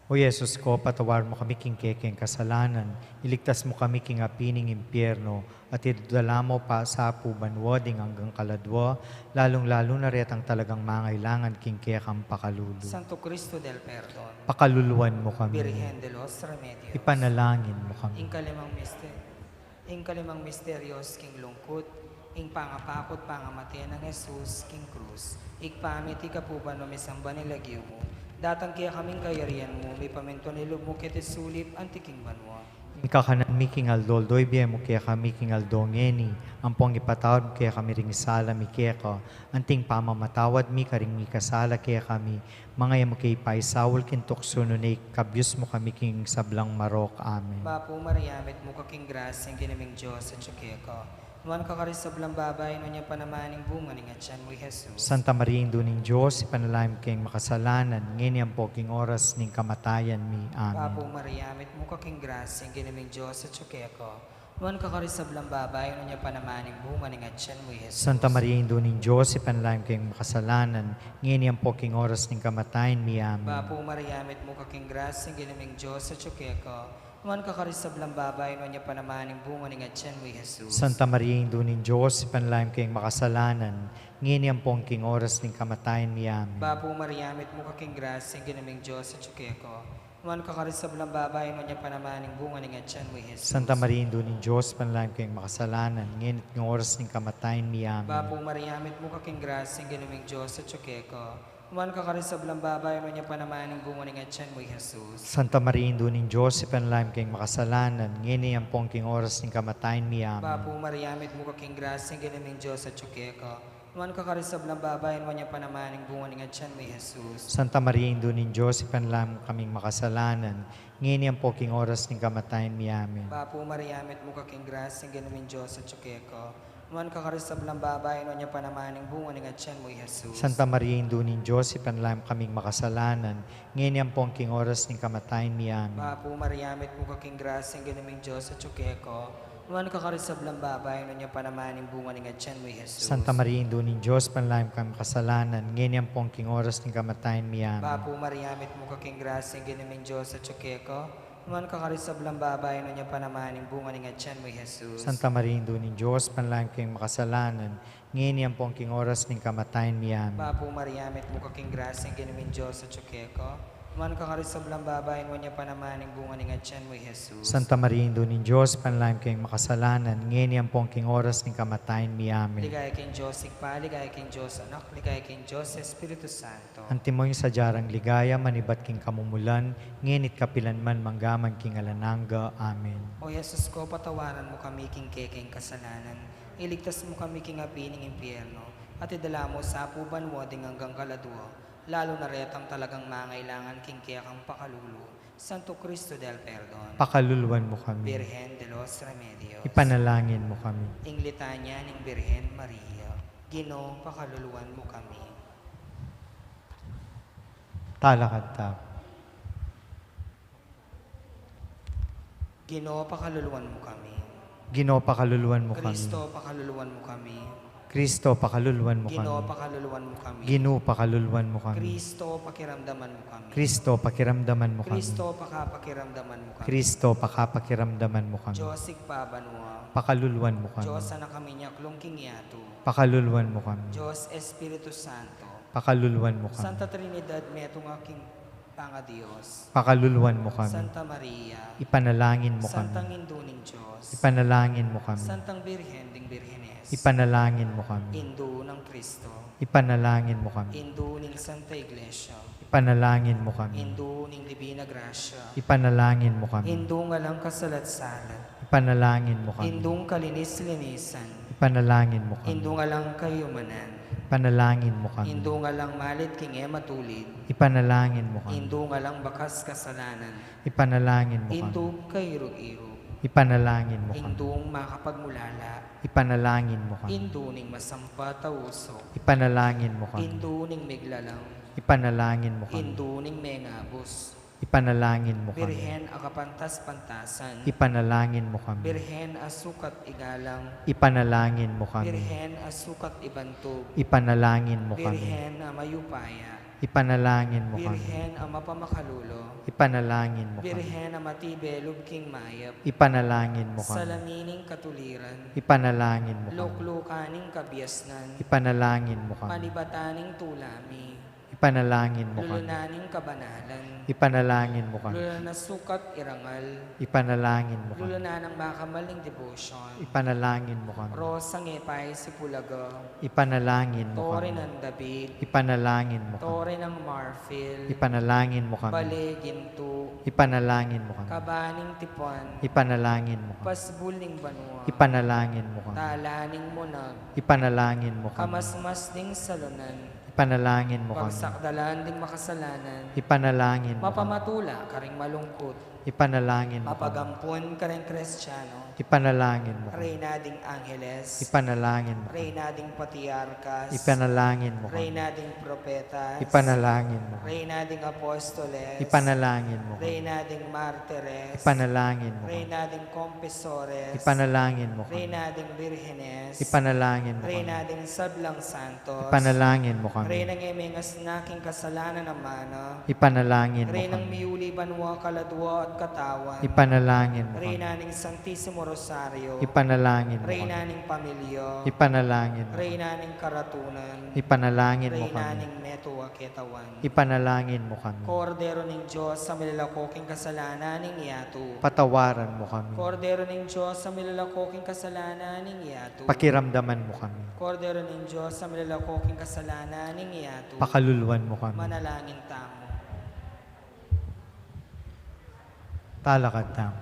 O Jesus ko, patawad mu kami king kekeng kasalanan, iligtas mu kami king api ning impyerno, at idala mu pa sa pu banua ding anggang kaladua, lalung-lalu na retang talagang mangailangan king kekang pakalulu. Santo Cristo del Perdon. Pakaluluan mu kami. Virgen de los Remedios. Ipanalangin mu kami. Ing kalimang mister-, ing kalimang misteryos king lungkut, ing pangapakut pangamate nang Jesus king krus. Ibpa mi, atiu ka pu banua, misamban ing lagyu mu, datang kekami ing kayarian mu, mipamintuan ing lub mu keti sulip anti king banua. Ing kakanan mi king aldo-aldo ibie mu kekami king aldo ngeni, ampon ipatawad mu kekami ring sala mi keka, anti ing pamamatawad mi karing mikasala kekami, manga e mu ke ipaisaul king tuksu, nune ikabus mu kami king sablang marok. Amen. Bapu Maria, mitmu ka king grasya, ing Ginung Dios atyu keka. Nuan ka karing sablang babai, nuan ya pa naman ing bunga ning atyan mu, i Jesus. Santa Maria, Indu ning Dios, ipanalangin mu keng makasalanan, ngeni ampon king oras ning kamatayan mi. Amen. Bapu Maria, mitmu ka king grasya, ing Ginung Dios atyu keka. Nuan ka karing sablang babai, nuan ya pa naman ing bunga ning atyan mu, i Jesus. Santa Maria, Indu ning Dios, ipanalangin mu keng makasalanan, ngeni ampon king oras ning kamatayan mi. Amen. Bapu Maria, mitmu ka king grasya, ing Ginung Dios atyu keka. Nuan ka karing sablang babai, nuan ya pa naman ing bunga ning atyan mu, i Jesus. Santa Maria, Indu ning Dios, ipanalangin mu keng makasalanan, ngeni ampon king oras ning kamatayan mi. Amen. Bapu Maria, mitmu ka king grasya, ing Ginung Dios atyu keka. Nuan ka karing sablang babai, nuan ya pa naman ing bunga ning atyan mu, i Jesus. Santa Maria, Indu ning Dios, ipanalangin mu keng makasalanan, ngeni at king oras ning kamatayan mi. Amen. Bapu Maria, mitmu ka king grasya, ing Ginung Dios atyu keka. Nuan ka karing sablang babai, nuan ya pa naman ing bunga ning atyan mu, i Jesus. Santa Maria, Indu ning Dios, ipanalangin mu keng makasalanan, ngeni ampon king oras ning kamatayan mi. Amen. Bapu Maria, mitmu ka king grasya, ing Ginung Dios atyu keka. Nuan ka karing sablang babai, nuan ya pa naman ing bunga ning atyan mu, i Jesus. Santa Maria, Indu ning Dios, ipanalangin mu kaming makasalanan, ngeni ampon king oras ning kamatayan mi. Amen. Bapu Maria, mitmu ka king grasya, ing Ginung Dios atyu keka. Nuan ka karing sablang babai, nuan ya pa naman ing bunga ning atian mu, i Jesus. Santa Maria, Indu ning Dios, ipanalangin mu kaming makasalanan, ngeni ampong king oras ning kamatayan mi. Amen. Bapu Maria, mitmu ka king grasya, ing Ginung Dios atyu keka. Nuan ka karing sablang babai, nuan ya pa naman ing bunga ning atian mu, i Jesus. Santa Maria, Indu ning Dios, ipanalangin mu kaming makasalanan, ngeni ampong king oras ning kamatayan mi. Amen. Bapu Maria, mitmu ka king grasya, ing Ginung Dios atyu keka. Nuan ka karing sablang babai, nuan ya pa naman ing bunga ning atian mu, i Jesus. Santa Maria, Indu ning Dios, ipanalangin mu kaming makasalanan, ngeni ampong king oras ning kamatayan mi. Amen. Bapu Maria, mitmu ka king grasya, ing Ginung Dios atyu keka. Nuan ka karing sablang babai, nuan ya pa naman ing bunga ning atian mu, i Jesus. Santa Maria, Indu ning Dios, ipanalangin mu kaming makasalanan, ngeni ampong king oras ning kamatayan mi. Amen. Ligaya king Dios Ibpa, ligaya king Dios Anak, ligaya king Dios Espiritu Santo. Antimo ing sadya rang ligaya, manibat king kamumulan, ngeni't kapilan man, manggaman king alang angga. Amen. O Jesus ko, patawaran mu kami king kekeng kasalanan, iligtas mu kami king api ning impyerno, at idala mu sa pu banua ding anggang kaladua, lalu na retang talagang mangailangan king kekang pakalulu. Santo Cristo del Perdon. Pakaluluan mu kami. Birhen de los Remedios. Ipanalangin mu kami. Ing Litanya ning Birhen Maria. Ginu, pakaluluan mu kami. Talakad ta. Ginu, pakaluluan mu kami. Ginu, pakaluluan mu kami. Kristo, pakaluluan mu kami. Kristo, pakaluluan mu kami. Ginu, pakaluluan mu kami. Ginu, pakaluluan mu kami. Kristo, pakiramdaman mu kami. Kristo, pakiramdaman mu kami. Kristo, pakapakiramdaman mu kami. Kristo, pakapakiramdaman mu kami. Dios Ibpa banua. Pakaluluan mu kami. Dios Anak a minyaklung king yatu. Pakaluluan mu kami. Dios Espiritu Santo. Pakaluluan mu kami. Santa Trinidad, metung a king pangaDios. Pakaluluan mu kami. Santa Maria. Ipanalangin mu kami. Santang Indu ning Dios. Ipanalangin mu kami. Santang Birhen ding Birhenes. Ipanalangin mu kami. Indu nang Kristo. Ipanalangin mu kami. Indu ning Santa Iglesia. Ipanalangin mu kami. Indu ning Divina Gracia. Ipanalangin mu kami. Indung alang kasalat-salat. Ipanalangin mu kami. Indung kalinis-linisan. Ipanalangin mu kami. Indung alang kayumanan. Ipanalangin mu kami. Indung alang malit king e matulid. Ipanalangin mu kami. Indung alang bakas kasalanan. Ipanalangin mu kami. Indung kairug-irug. Ipanalangin mu kami. Indung makapagmulala. Ipanalangin mu kami. Indu ning masampat a usok. Ipanalangin mu kami. Indu ning miglalang. Ipanalangin mu kami. Indu ning mengabus. Ipanalangin mu kami. Birhen a kapantas-pantasan. Ipanalangin mu kami. Birhen a sukat igalang. Ipanalangin mu kami. Birhen a sukat ibantug. Ipanalangin mu kami. Birhen a mayupaya. Ipanalangin mu kami. Birhen a mapamakalulu. Ipanalangin mu kami. Birhen a matibe lub king mayap. Ipanalangin mu kami. Salamin ning katuliran. Ipanalangin mu kami. Luklukan ning kabiasnan. Ipanalangin mu kami. Manibatan ning tula mi. Ipanalangin mu kami. Lulunan ning kabanalan. Ipanalangin mu kami. Lulunan a sukat irangal. Ipanalangin mu kami. Lulunan nang makamal ning debosyon. Ipanalangin mu kami. Rosang e paisip bulaga. Ipanalangin mu kami. Tore nang David. Ipanalangin mu kami. Tore nang marfil. Ipanalangin mu kami. Bale gintu. Ipanalangin mu kami. Kaba ning tipan. Ipanalangin mu kami. Pasbul ning banua. Ipanalangin mu kami. Tala ning munag. Ipanalangin mu kami. Kamasmas ning salunan. Ipanalangin mu kami. Pagsakdalan ding makasalanan. Ipanalangin mu kami. Mapamatula karing malungkut. Ipanalangin mu kami. Mapagampun karing Kristiyanu. Ipanalangin mu kami. Reyna ding angeles. Ipanalangin mu kami. Reyna ding patriarkas. Ipanalangin mu kami. Reyna ding propetas. Ipanalangin mu kami. Reyna ding apostoles. Ipanalangin mu kami. Reyna ding martires. Ipanalangin mu kami. Reyna ding confesores. Ipanalangin mu kami. Reyna ding birhenes. Ipanalangin mu kami. Reyna ding sablang santos. Ipanalangin mu kami. Reynang e mengasna king kasalanan a mana. Ipanalangin mu kami. Reynang miyuli banua kaladua at katawan. Ipanalangin mu kami. Reyna ning Santisimo Rosario. Ipanalangin mu kami. Reyna ning pamilya. Ipanalangin mu kami. Reyna ning karatunan. Ipanalangin mu kami. Reyna ning metua ketawan. Ipanalangin mu kami. Kordero ning Dios a milalako king kasalanan ning yatu. Patawaran mu kami. Kordero ning Dios a milalako king kasalanan ning yatu. Pakiramdaman mu kami. Kordero ning Dios a milalako king kasalanan ning yatu. Pakaluluan mu kami. Manalangin tamu. Talakad tamu.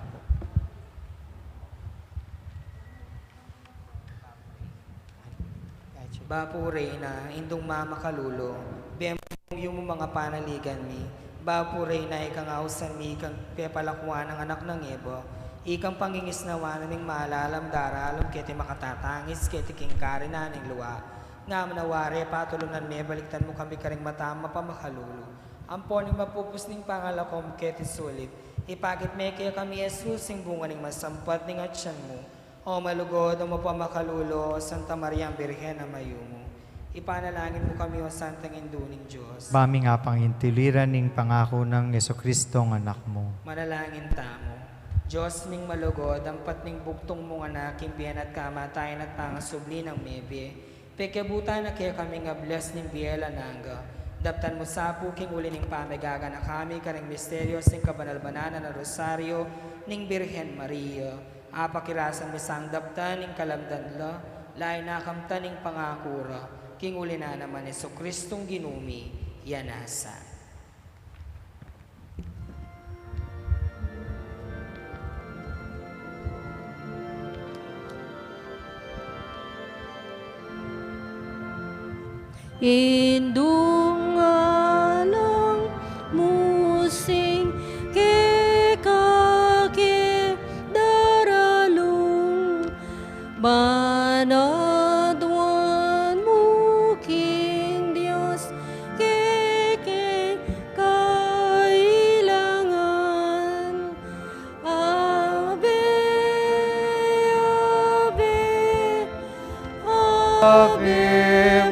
Bapu Reyna, Indung mamakalulu, bem yumu mangapanaligan mi. Bapu Reyna, ikang ausan mi, ikang pepalakuan ning anak nang Eva, Ikang pangingisnawan ning malalam daralum keti makatatangis keti king karinan ning lua. Nga manawari patulunan me baliktan mu kami karing mata mapamakalulu. Ampo ning mapupus ning pangalakom keti sulip, ipakit me kekami Jesus ing bunga ning masampat ning atyan mu. O malugud, o mapamakalulu, Santa Mariang Birhen a mayumu. Ipanalangin mu kami, o Santang Indu ning Dios. Ba ming apang intiliran ning pangaku nang Jesucristo ng anak mu. Manalangin tamu. Dios ming malugud, ampat ning bugtung mung anak, king bie na at kamatayan at pangasubli nang mebie, pekiabutan na kekami ing ablas ning bie alang angga. Daptan mu sa pu king uli ning pamagaganakan mi karing misteryo ning kabanal-banalan a Rosario ning Birhen Maria. Apakirasan mi sang daptan ing kalamdan la, lain na kamtan ing pangaku ra, king uli na naman Jesucristong Ginu mi, ya nasa. Indung alang musing keka ke daralung, banadwan mu king Dios kekeng kailangan. Ave, ave, Ave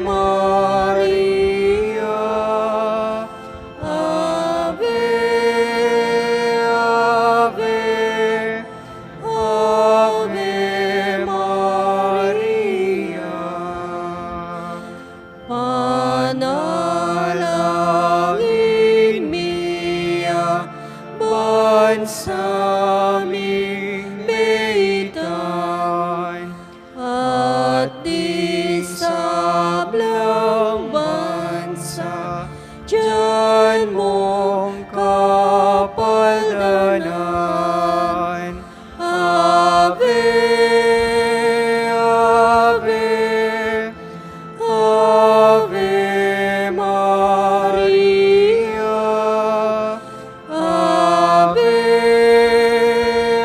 Maria, Ave, Ave, Ave Maria. Panalangin mi ya bansa ming beitan, at ding sablang bansa dyan mung kapaldanan. Ave, Ave, Ave Maria. Ave,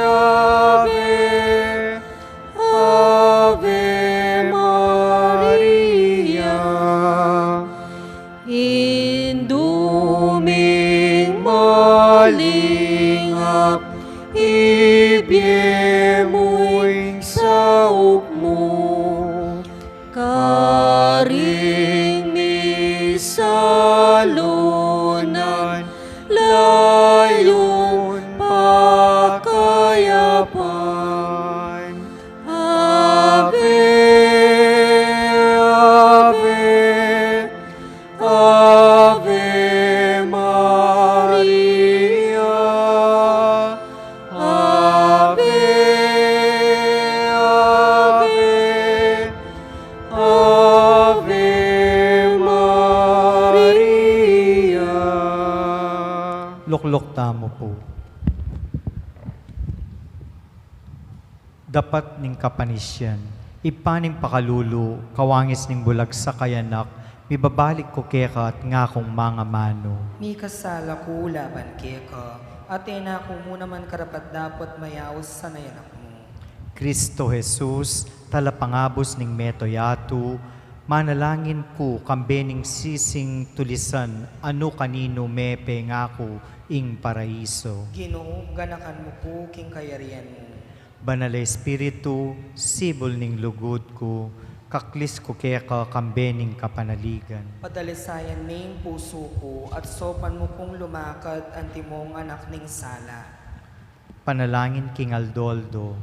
Ave, Ave Maria. Indu ming malingap, ibie mu ing saup mu karing misalunan, layun pakayapan. Ave, Ave, Ave Maria. Ave, Ave, Ave Maria. Lukluk tamu pu. Dapat ning kapanisian. Ibpa ning pakalulu, kawangis ning bulagsak a Anak, mibabalik ku keka at ngakung mangamanu. Mikasala ku laban keka, at e na ku mu naman karapat-dapat mayaus sana ing Anak mu. Cristo Jesus, talapangabus ning meto yatu, manalangin ku kambe ning sising tulisan a nu kaninu me pengaku ing paraiso. Ginu, ganakan mu ku king kayarian mu. Banal a Espiritu, sibul ning lugud ku, kaklis ku keka kambe ning kapanaligan. Padalisayan me ing pusu ku, at saupan mu kung lumakad antimong anak ning sala. Panalangin king aldo-aldo.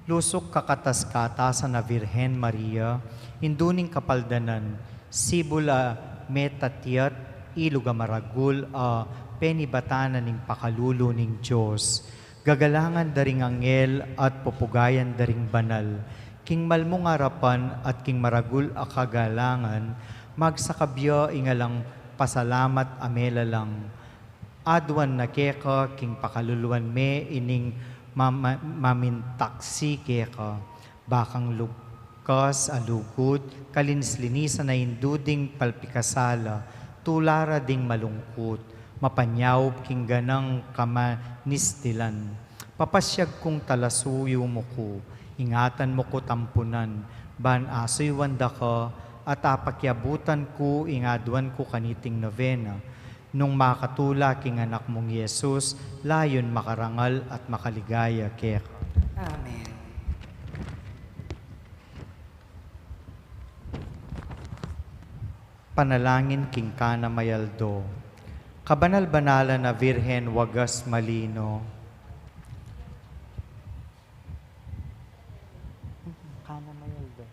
Lusuk kakatas-katasan a Virgen Maria, Indu ning kapaldanan, sibul a metatyat, ilug a maragul a penibatan na ning pakalulu ning Dios. Gagalangan da ring anghel at pupugayan da ring banal. King malmung arapan at king maragul a kagalangan, magsakab ya ing alang pasalamat a melalang. Aduan na keka king pakaluluan me ining mama-, mamintaksi keka. Bakang lukas a lugud, kalinis-linisan a Indu ding palpikasala, tula ra ding malungkut, mapanyaup king ganang kamanistilan. Papasyag kung talasuyu mu ku, ingatan mu ku tampunan, ban asuyuan da ka, at apakiabutan ku ing aduan ku kaniting novena. Nung makatula king anak mung Jesus, layun makarangal at makaligaya keka. Amen. Panalangin king Kana Mayaldo. Kabanal-banalan a Virgen wagas malino. Kana Mayaldo.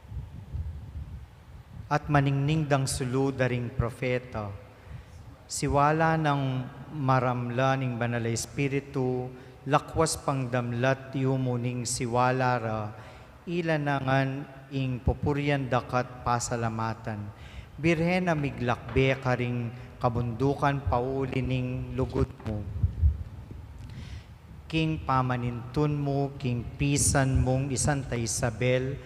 At maningning dang sulu da ring propeta. Siwala nang maramla ning Banal a Espiritu, lakwas pang damlat yumu ning siwala ra, ila na ngan ing pupurian daka't pasalamatan. Birhen a miglakbe karing kabundukan pauli ning lugud mu. King pamanintun mu king pisan mung i Santa Isabel,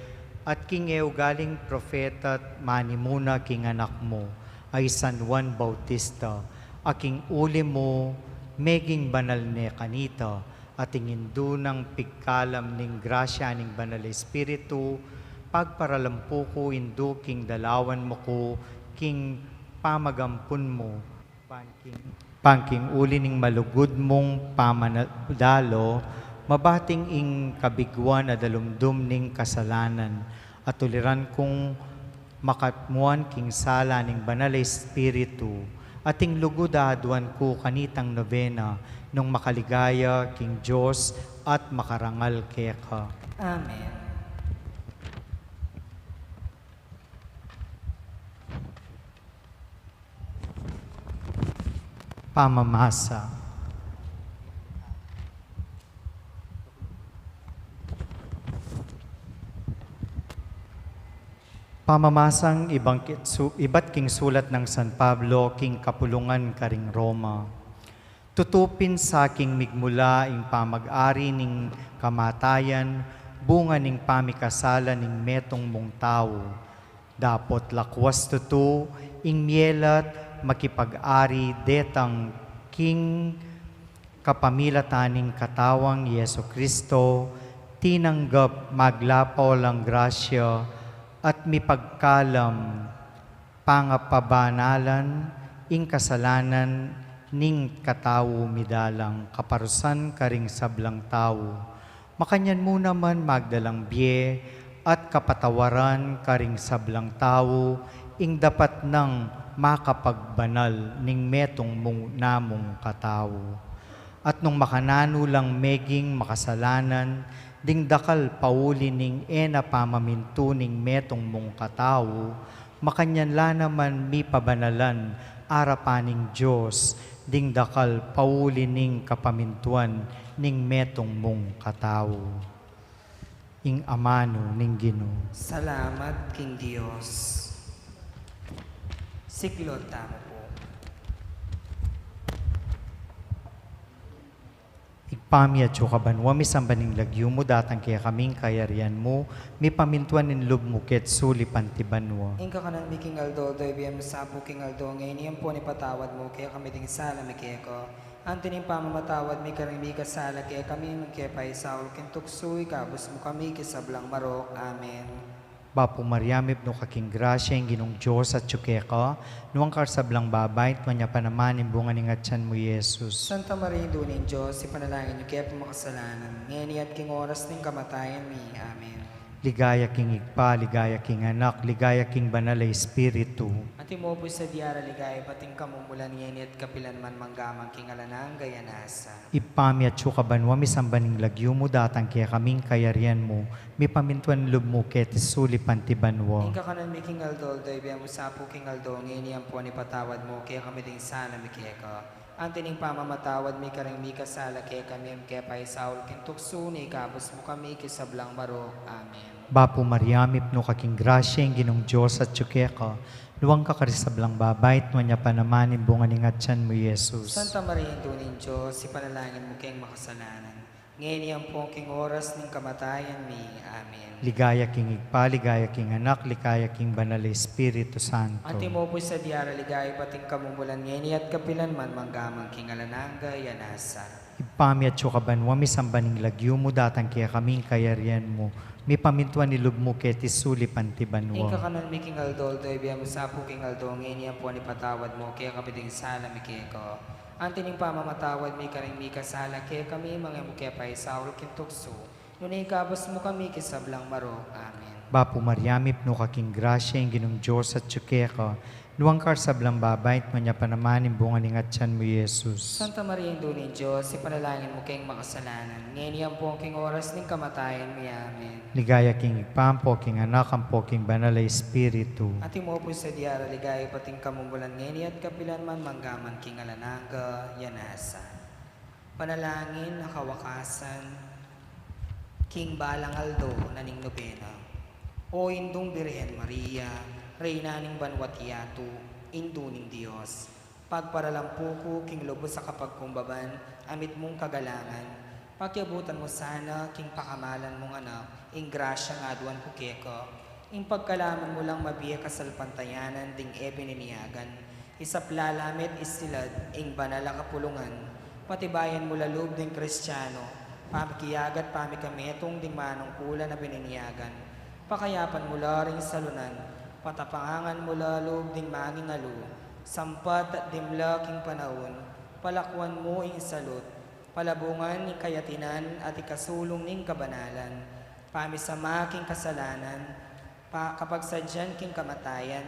at king e ugaling propeta't manimuna king anak mu, a i San Juan Bautista, a king uli mu, meging banal ne kanita, at ing indu nang pigkalam ning grasya ning Banal a Espiritu, pagparalampu ku indu king dalawan mu ku king pamagampun mu, ban king, ban king uli ning malugud mung pamanadalo, mabating ing kabiguan a dalumdum ning kasalanan, at uliran kung makatmuan king sala ning Banal a Espiritu, at ing lugud a aduan ku kanitang novena, nung makaligaya king Dios at makarangal keka. Amen. Pamamasa. Pamamasang ibang ki-, su-, ibat king sulat nang San Pablo king kapulungan karing Roma. Tutu pin sa king migmula ing pamag-ari ning kamatayan, bunga ning pamikasala ning metung mung tau. Dapot lakwas tutu ing miyelat makipag-ari detang king kapamilatan ning Katawang Jesu-Cristo, tinanggap maglapaw lang grasya at mipagkalam pangapabanalan ing kasalanan ning katau midalang kaparusan karing sablang tau. Makanyan mu naman magdalang bie at kapatawaran karing sablang tau ing dapat nang makapagbanal ning metung mung namung katau. At nung makananu lang meging makasalanan ding dakal pauli ning e na pamamintu ning metung mung katau, makanyan la naman mipabanalan arapan ning Dios ding dakal pauli ning kapamintuan ning metung mung katau. Ing amanu ning Ginu. Salamat king Dios. Siklod tamu pu. Ibpa mi, atsu ka banua, misamban ing lagyu mu, datang kekami ing kayarian mu, mipamintuan ing lub mu keti sulip anti banua. Ing kakanan mi king aldo-aldo ibie mu sa pu king aldo ngeni, ampon ipatawad mu kekami ding sala mi keka, anti ning pamamatawad mi karing mikasala kekami, e mu ke paisaul king tuksu, ikabus mu kami king sablang marok. Amen. Bapu Maria, mipnu ka king grasya, ing Ginung Dios atyu keka, nuan ka karing sablang babai, at nuan ya pa naman ing bunga ning atyan mu, i Jesus. Santa Maria, Indu ning Dios, ipanalangin yu kami makasalanan, ngeni at king oras ning kamatayan mi. Amen. Ligaya king Ibpa, ligaya king Anak, ligaya king Banal a Espiritu. Antimo pu sadya ra ligaya, ibat king kamumulan, ngeni at kapilan man, mangga man king alang angga. Amen. Ibpa mi, atsu ka banua, misamban ing lagyu mu, datang kekami ing kayarian mu, mipamintuan ing lub mu keti sulip anti banua. Ing kakanan mi king aldo-aldo ibie mu sa pu king aldo ngeni, ampon ipatawad mu kekami ding sala mi keka, anti ning pamamatawad mi karing mikasala kekami, e mu ke paisaul king tuksu, nune ikabus mu kami king sablang marok. Amen. Bapu Maria, mipnu ka king grasya, ing Ginung Dios atyu keka, nuan ka karing sablang babai, at nuan ya pa naman ing bunga ning atyan mu, i Jesus. Santa Maria, Indu ning Dios, ipanalangin mu keng makasalanan, Ngeni ampo king oras ning kamatayan mi. Amen. Ligaya king Ibpa, ligaya king Anak, ligaya king Banal a Espiritu Santo. Antimo pu ing sadya ra, ligaya ibat king kamumulan, ngeni at kapilan man, mangga man king alang angga. Amen. Ibpa mi atsu ka banua, misamban ing lagyu mu, datang kekami ing kayarian mu, mipamintuan ing lub mu keti sulip anti banua. Ing kakanan mi king aldo-aldo ibie mu sa pu king aldo ngeni, ampon ipatawad mu kekami ding sala mi keka, anti ning pamamatawad mi karing mikasala kekami, manga e mu ke paisaul king tuksu, nune ikabus mu kami king sablang marok. Amen. Bapu Maria, mipnu ka king grasya, ing Ginung Dios atsu keka, nuan ka king sablang babai, at nuan ya pa naman ing bunga ning atian mu, Jesus. Santa Maria, Indu ning Dios, ipanalangin mu keng makasalanan, ngeni ampon king oras ning kamatayan mi. Amen. Ligaya king Ibpa, ampo king Anak, ampo king Banal a Espiritu. Antimo pu ing sadya ra, ligaya ibat king kamumulan, ngeni at kapilan man, mangga man king alang angga. Amen. Panalangin a kawakasan king balang aldo na ning nobena. O Indung Birhen Maria, Reyna ning banua at yatu, Indu ning Dios, pagparalampu ku king lubus a kapagkumbaban a mitmung kagalangan, pakiabutan mu sana king pakamalan mung Anak ing grasyang aduan ku keka, ing pagkalaman mu lang mabie kasalpantayanan ding e bininyagan, isapla la met isilad ing banal a kapulungan, patibayan mu la lub ding Kristiano, pamikiyagat pamikametung ding manungkulan a bininyagan, pakayapan mu la ring salunan, patapangan mu la lub ding mangingalu, sampat at dimla king panaun, palakuan mu ing salut, palabungan ing kayatinan at ikasulung ning kabanalan, pamisama king kasalanan, pa-, kapagsadyan king kamatayan,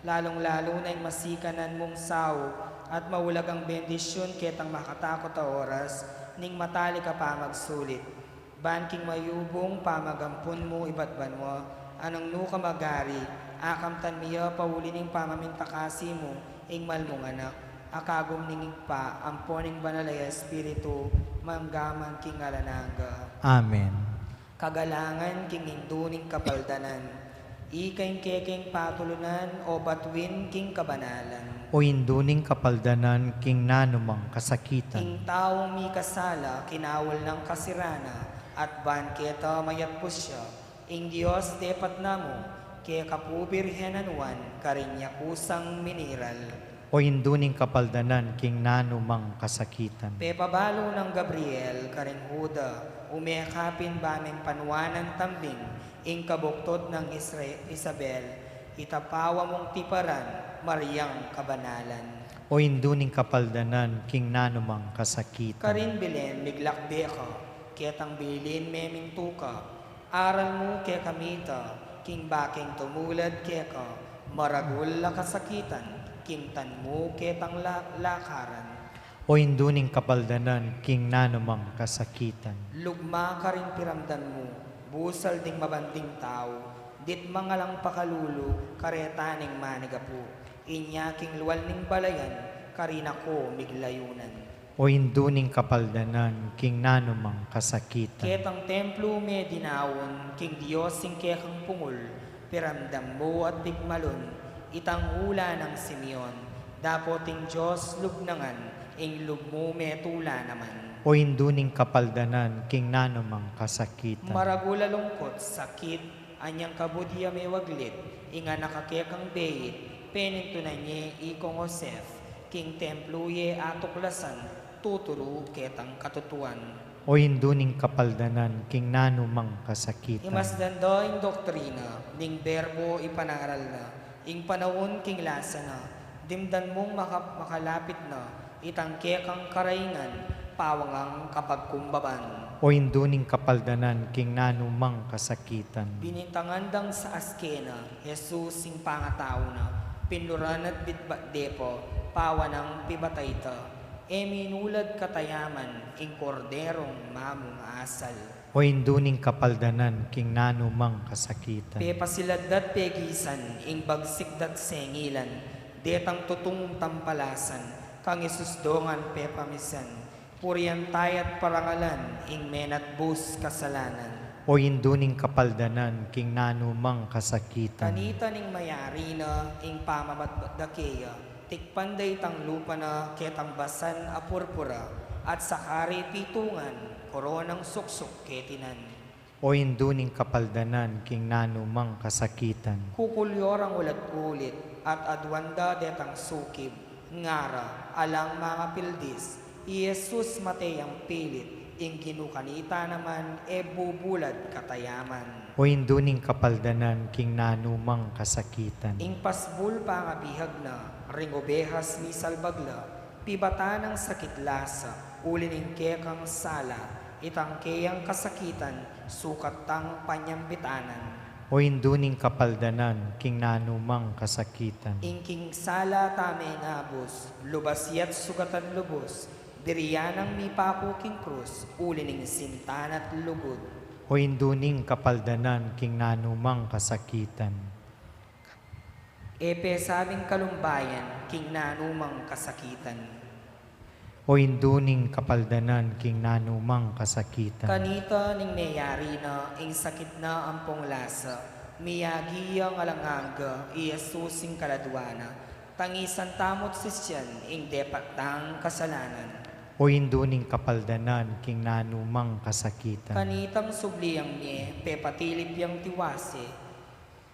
lalung-lalu na ing masikanan mung saup at maulagang bendisyun ketang makatakut a oras ning matalik a pamagsulit. Ban king mayubung pamagampun mu ibat banua, a nung nu ka mag-ari, akamtan mi ya pauli ning pamamintakasi mu ing mal mung Anak, a kagum ning Ibpa, ampo ning Banal a Espiritu, mangga man king alang angga. Amen. Kagalangan king Indu ning Kapaldanan. Ika ing kekeng patulunan, o batuin king kabanalan. O Indu ning Kapaldanan, king nanu mang kasakitan. Ing taung mikasala, kinaul nang kasirana, at ban keta mayatpus ya, ing Dios depat na mu, keka pu Birhen a nuan, karin ya kusang miniral. O Indu ning Kapaldanan, king nanu mang kasakitan. Pepabalu nang Gabriel karing Juda, ume ka pin ba meng panuanan tambing ing kabuktud nang Isra-, Isabel, itapawa mung tiparan, Mariang kabanalan. O Indu ning Kapaldanan, king nanu mang kasakitan. Karin Belen miglakbe ka, ketang bilin memintu ka, aral mu kekami ita, king bakeng tumulad keka, maragul a kasakitan, kimtan mu ketang la-, lakaran. O Indu ning Kapaldanan, king nanu mang kasakitan. Lugma karing piramdam mu, busal ding mabanding tau, ditmang alang pakalulu, kareta ning manigapu, inya king lual ning balayan, karin ako miglayunan. O Indu ning Kapaldanan, king nanu mang kasakitan. Ketang templu me dinaun, king Dios ing kekang pungul, piramdam mu at digmalun, itang ula nang Simeon, dapot ing Dios lub na ngan, ing lub mu me tula naman. O Indu ning Kapaldanan, king nanu mang kasakitan. Maragul a lungkut, sakit, anyang kabud ya mewaglit, ing anak a kekang beit, penintunan ye ikong Josef, king templu ye atuklasan, tuturu ketang katutuan. O Indu ning Kapaldanan, king nanu mang kasakitan. Imasdan da ing doktrina, ning berbo ipanaral na, ing panaun king lasa na, dimdan mung maka-, makalapit na, itang kekang karaingan, pawangang kapagkumbaban. O Indu ning Kapaldanan, king nanu mang kasakitan. Binintangan dang saas kena, Jesus ing pangatau na, pinluran at bitbat de pa, pawanang pibatay ta. E minulad katayaman, ing Korderong mamung asal. O Indu ning Kapaldanan, king nanu mang kasakitan. Pepasilat da't pegisan, ing bagsik da't sengilan, detang tutung tampalasan, kang Jesus dongan pepamisan, purian taya't parangalan, ing menatbus kasalanan. O Indu ning Kapaldanan, king nanu mang kasakitan. Kanita ning mayari na, ing pamamatbat da keya, tikpan da itang lupa na, ketang basan a purpura, at sakari pitungan, koronang suksuk ketinan. O Indu ning kapaldanan king nanumang kasakitan. Kukulyo rang ulit-ulit at aduan da detang sukib, ngara, alang mangapildis, i Jesus mate yang pilit, ing Ginu kanita naman e bubulad katayaman. O Indu ning kapaldanan king nanumang kasakitan. Ing pasbul pangabihag na, ring obehas misalbag la, pibatan nang sakit lasa, uli ning kekang sala, itang keyang kasakitan, sukat tang panyambitanan. O Indu ning kapaldanan king nanumang kasakitan. Ing king sala tame ngabus, lubas ya't sugatan lubus, dirian nang mipaku king krus, uli ning sinta na't lugud. O Indu ning kapaldanan king nanumang kasakitan. E pe sabing kalumbayan king nanumang kasakitan. O Indu ning kapaldanan king nanumang kasakitan. Kanita ning meyari na, ing sakit na ampong lasa, miyagi yang alang angga, i Jesus ing kaladua na, tangisan tamu't sisian, ing depat dang kasalanan. O Indu ning kapaldanan king nanumang kasakitan. Kanitang subli yang mie, pepatilip yang tiwase,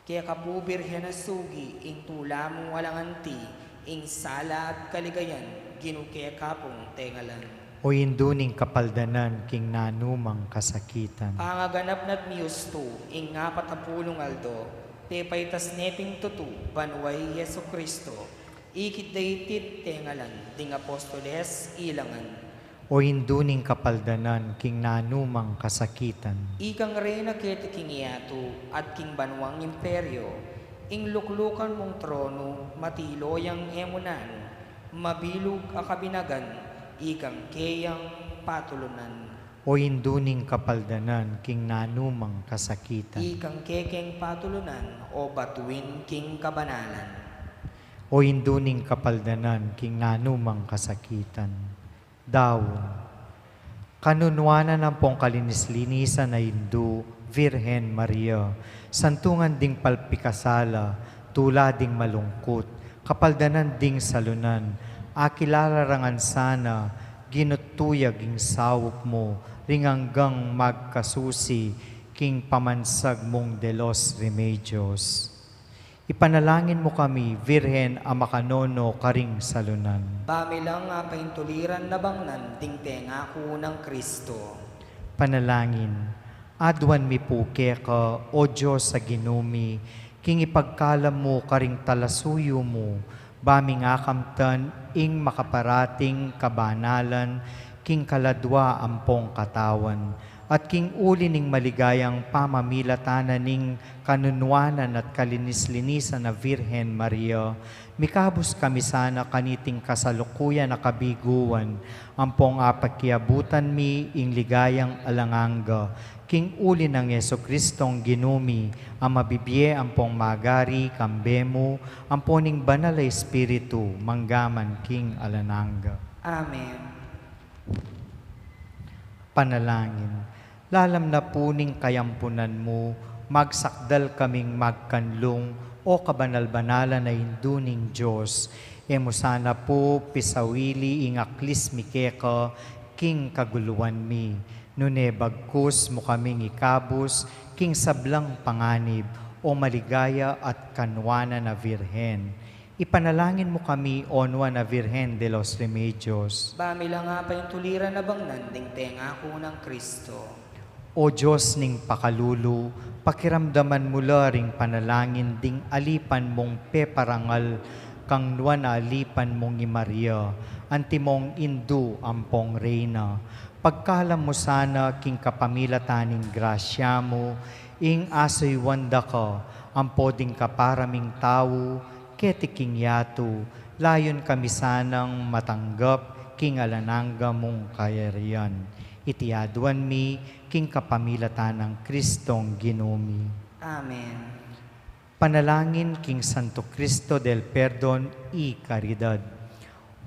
keka pu Birhen a sugi, ing tula mu alang anti, ing sala at kaligayan, Ginu keka pung tengalan. O Indu ning kapaldanan king nanumang kasakitan. Pangaganap na't miyustu, ing apat a pulung aldo, pepaitas ne pin tutu, banua i Jesucristo, ikit da iti't tengalan, ding apostoles ilangan. O Indu ning kapaldanan king nanumang kasakitan. Ikang reyna keti king yatu, at king banuang imperio, ing luklukan mung tronu, matilo yang e mu nanu, mabilug a kabinagan, ikang keyang patulunan. O Indu ning kapaldanan king nanumang kasakitan. Ikang kekeng patulunan, o batuin king kabanalan. O Indu ning kapaldanan king nanumang kasakitan. Daun. Kanunuanan ampong kalinis-linisan a Indu, Virgen Maria, santungan ding palpikasala, tula ding malungkut, kapaldanan ding salunan, akilala ra ngan sana, ginutuyag ing saup mu, ring anggang magkasusi, king pamansag mung de los Remedios. Ipanalangin mu kami, Virgen a makanono karing salunan. Ba mi lang apaintuliran na bangnan ding pengaku nang Kristo. Panalangin. Aduan mi pu keka, O Dios a Ginu mi, king ipagkalam mu karing talasuyu mu, ba ming akamtan ing makaparating kabanalan king kaladua ampong katawan, at king uli ning maligayang pamamilatan na ning kanunuanan at kalinis-linisan a Virgen Maria, mikabus kami sana kaniting kasalukuyan a kabiguan, ampong apakiabutan mi ing ligayang alang angga, king uli nang Jesucristong Ginu mi, a mabibie ampong magari kambe mu, ampo ning Banal a Espiritu, mangga man king alang angga. Amen. Panalangin. Lalam na pu ning kayampunan mu, magsakdal kaming magkanlung, O kabanal-banalan a Indu ning Dios, e mu sana pu pisawili ing aklis mi keka king kaguluan mi, nune bagkus mu kaming ikabus king sablang panganib, O maligaya at kanuanan a Virgen. Ipanalangin mu kami, O Nuan a Virgen de los Remedios. Ba mi lang apaintuliran na bangnan ding pengaku nang Kristo. O Dios ning pakalulu, pakiramdaman mu la ring panalangin ding alipan mung peparangal kang Nuan a alipan mung i Maria, antimong Indu ampong Reyna. Pagkalam mu sana king kapamilatan ning grasya mu, ing asuyuan da ka, ampo ding kapara ming tau, keti king yatu, layun kami sanang matanggap king alang angga mung kayarian. Iti aduan mi king kapamilatan nang Kristong Ginu mi. Amen. Panalangin king Santo Cristo del Perdon y Caridad.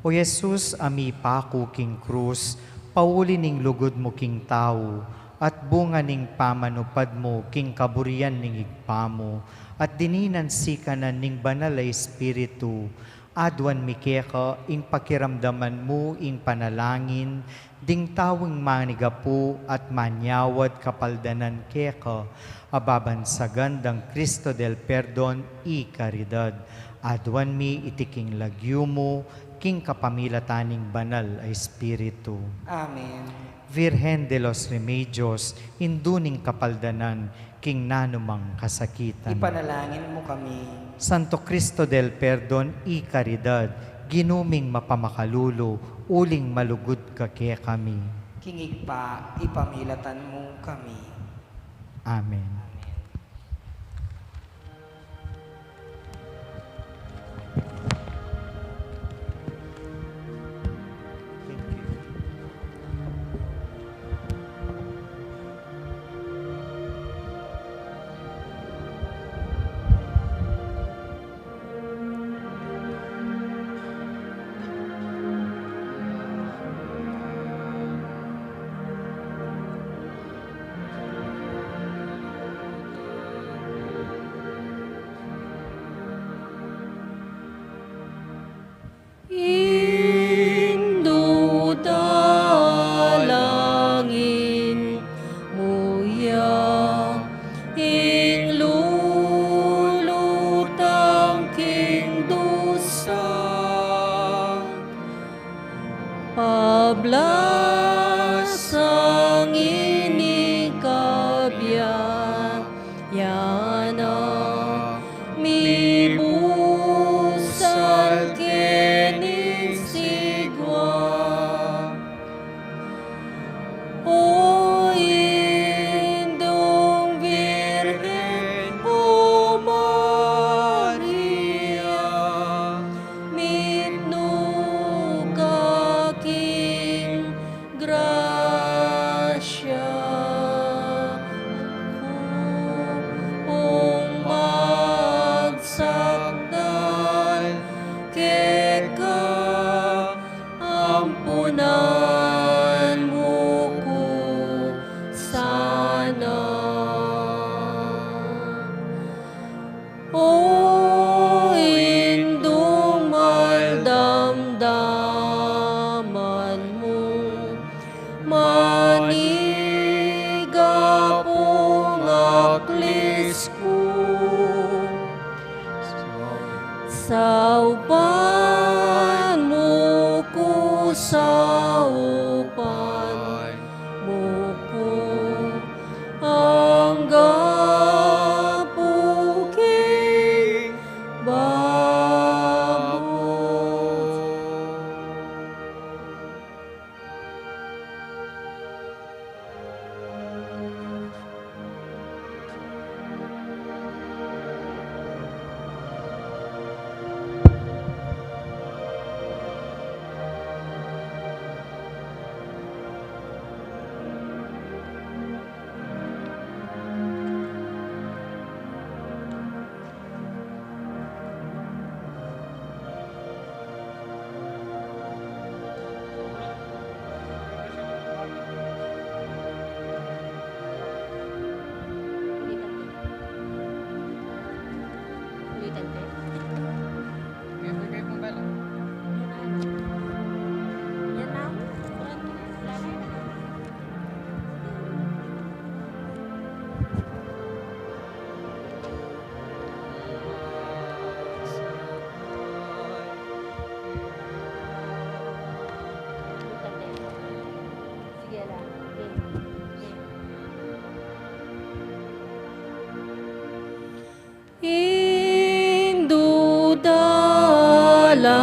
O Jesus, a mipaku king krus, pauli ning lugud mu king tau, at bunga ning pamanupad mu king kaburian ning Ibpa mu, at dininan sikanan ning Banal a Espiritu, aduan mi keka ing pakiramdaman mu ing panalangin Ding taung manigapu at manyawad kapaldanan keka, a babansagan dang Cristo del Perdon y Caridad. Aduan mi iti king lagyu mu, king kapamilatan ning Banal a Espiritu. Amen. Virgen de los Remedios, indu ning kapaldanan, king nanumang kasakitan. Ipanalangin mu kami. Santo Cristo del Perdon y Caridad, Ginu ming mapamakalulu, uling malugud ka kekami. King Ibpa, ipamilatan mu kami. Amen. Indu dalangin mu ya ing lulutang king dusa. Pablasang ini kabya, ya na mibusal keni sigwa. O Indung Virgen, o Maria, mitmu ka king grasya, kung magsakdal keka, ampunan mu ku sana. O Indung mal damdaman mu, manigapu ing aklis ku. Saupan mu ku, saupan mu ku, anggapu king babo. Indu dalangin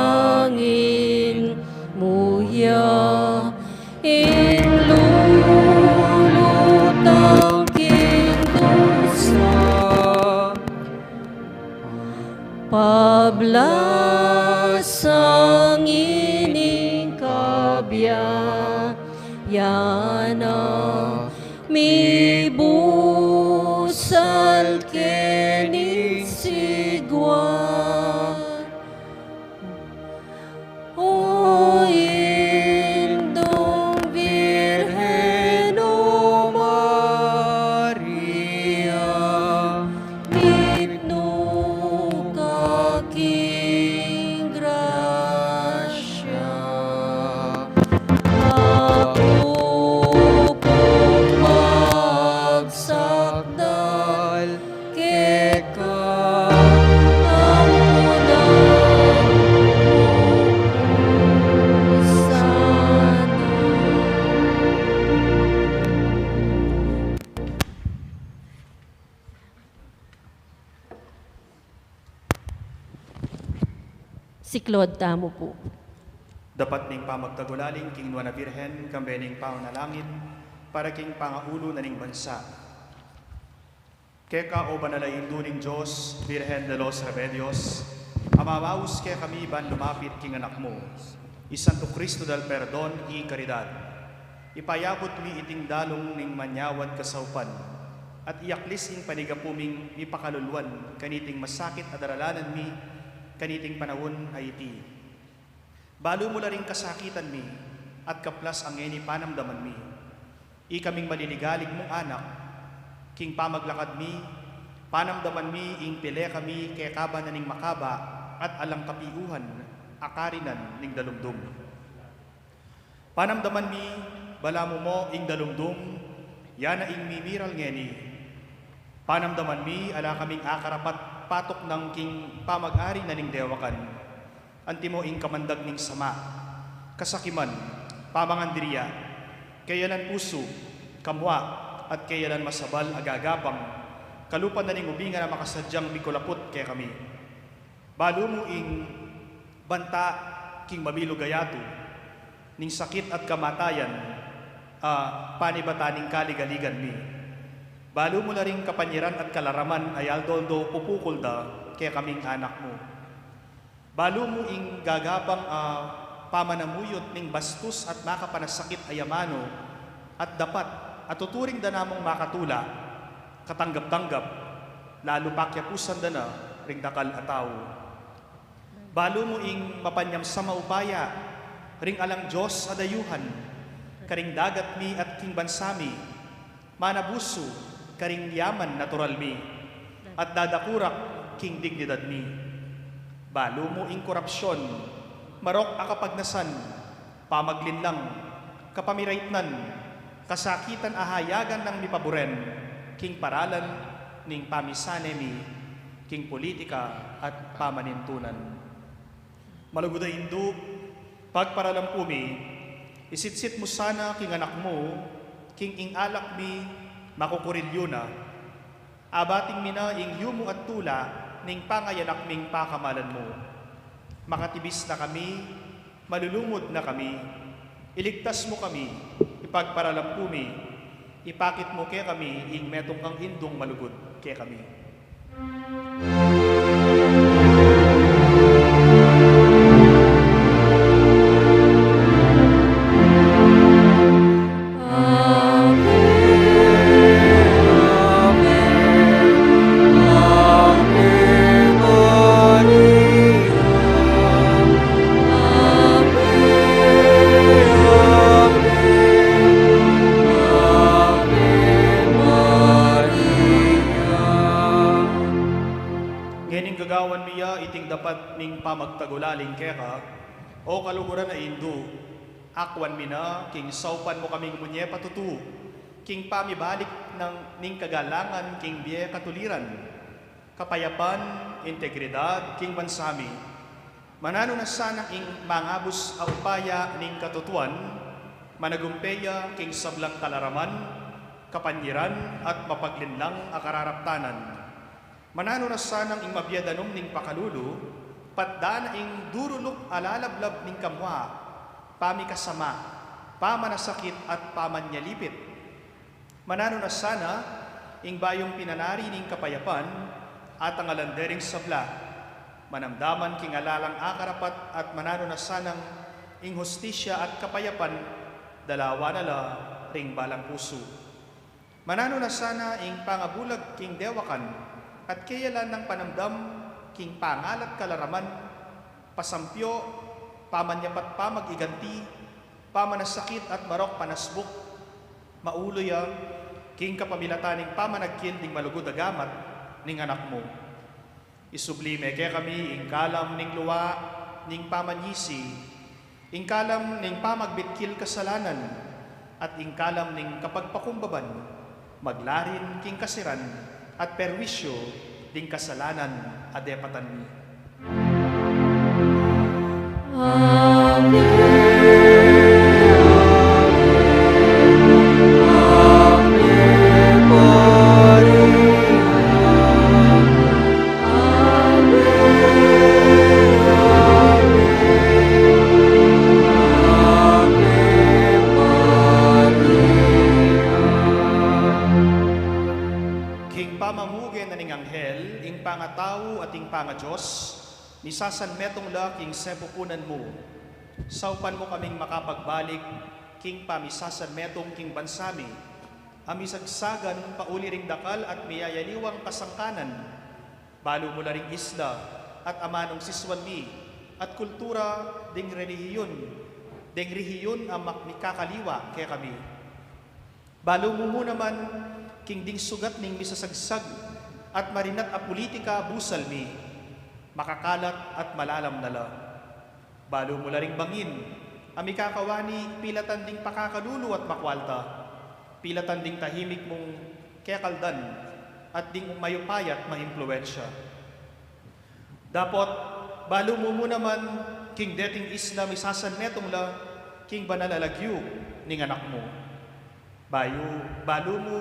mu ya ing lulutang king dusa. Pablasang ini kabya, ya na mibusal keni sigwa. O Indung Virgen, o Maria, mitmu ka king grasya, aku Eka, ampunan mu ku sana. Siklaud tamu pu. Dapat ning pamagtagulaling king Nuan a Birhen, kambe ning panalangin para king pangaulu na ning bansa. Keka, o banal a Indu ning Dios, Birhen de los Remedios, a mamaus kekami ban lumapit king Anak mu, i Santo Cristo del Perdon y Caridad. Ipayabut mi iting dalung ning manyawad kasaupan, at iaklis ing panigapu ming mipakaluluan kaniting masakit a daralanan mi kaniting panaun a iti. Balu mu la ring kasakitan mi, at kaplas a ngeni panamdaman mi. Ikaming maliligalig mung anak, king pamaglakad mi, panamdaman mi ing pile kami keka ba na ning makaba at alang kapiuhan a karinan ning dalumdum. Panamdaman mi, balamu mo ing dalumdum, ya na ing mimiral ngeni. Panamdaman mi, ala kaming akarapat-patuknang king pamag-ari na ning dewakan. Antimo ing kamandag ning sama, kasakiman, pamangandiria, keyalan pusu, kamua, at keyalan masabal a gagapang, kalupa na ning ubingan a makasadyang mikulaput kekami. Balu mu ing banta king mabilug a yatu, ning sakit at kamatayan, a panibatan ning kaligaligan mi. Balu mu la ring kapanyiran at kalaraman a aldo-aldo pupukul da kekaming anak mu. Balu mu ing gagapang a pamanamuyut ning bastus at makapanasakit a yamanu, at dapat a tuturing da namung makatula, katanggap-tanggap, lalu pakiapusan da na ring dakal a tau. Balu mu ing mapanyamsam a upaya ring alang Dios a dayuhan, karing dagat mi at king bansa mi, manabusu karing yaman natural mi, at dadakurak king dignidad mi. Balu mu ing korapsyon, marok a kapagnasan, pamaglinlang, kapamiraitnan, kasakitan a hayagan nang mipaburen king paralan ning pamisane mi king politika at pamanintunan. Malugud a Indu, pagparalampu mi, isitsit mu sana king Anak mu king ing alak mi makukurilyu na. Abating mi na ing yumu at tula ning pangayanak ming pakamalan mu. Makatibis na kami, malulumud na kami, iligtas mu kami, ipagparalampu mi, ipakit mu kekami ing metung kang Indung malugud kekami. Ngening gagawan mi ya iting dapat ning pamagtagulaling keka, o kaluguran a Indu, akwan mi na king saupan mu kaming munye patutu king pamibalik nang ning kagalangan king bie katuliran, kapayapan, integridad king bansa mi. Mananu na sanang ing mangabus a upaya ning katutuan, managumpe ya king sablang kalaraman, kapanyiran, at mapaglinlang a kararaptanan. Mananu na sanang ing mabie danum ning pakalulu, patda na ing duruluk a lalablab ning kamua, pamikasama, pamanasakit, at pamanyalipit. Mananu na sana ing bayung pinanari ning kapayapan, atangalan de ring sabla, manamdaman king alalang akarapat, at mananu na sanang ing hustisya at kapayapan, dalawa na la ring balang pusu. Mananu na sana ing pangabulag king dewakan, at keyalan nang panamdam king pangalat kalaraman, pasampio, pamanyapat pamag-iganti, pamanasakit at marok panasbuk, maulu ya king kapamilatan ning pamanagkil ning malugud a gamat ning Anak mu. Isubli me kekami ing kalam ning lua ning pamanyisi, ing kalam ning pamagbitkil kasalanan, at ing kalam ning kapagpakumbaban, maglarin king kasiran, at perwisyu ding kasalanan a depatan mi. King pamamuge na ning anghel, ing pangatau at ing pangadios, misasanmetung la king sepupunan mu. Saupan mu kaming makapagbalik king pamisasanmetung king bansa mi, a misagsagan pauli ring dakal at miyayaliwang kasangkanan. Balu mu la ring isla at amanung sisuan mi, at kultura ding relihiyun, ding rihiyun a mak-, mikakaliwa kekami. Balu mu mu naman king ding sugat ning misasagsag at marinat a pulitika busal mi, makakalat at malalam na la. Balu mu la ring bangin a mikakawani pilatan ding pakakalulu at makwalta, pilatan ding tahimik mung kekaldan at ding mayupaya at maimpluwensya. Dapot, balu mu mu naman king deting isla misasanmetung la king banal a lagyu ning Anak mu. Bayu, balu mu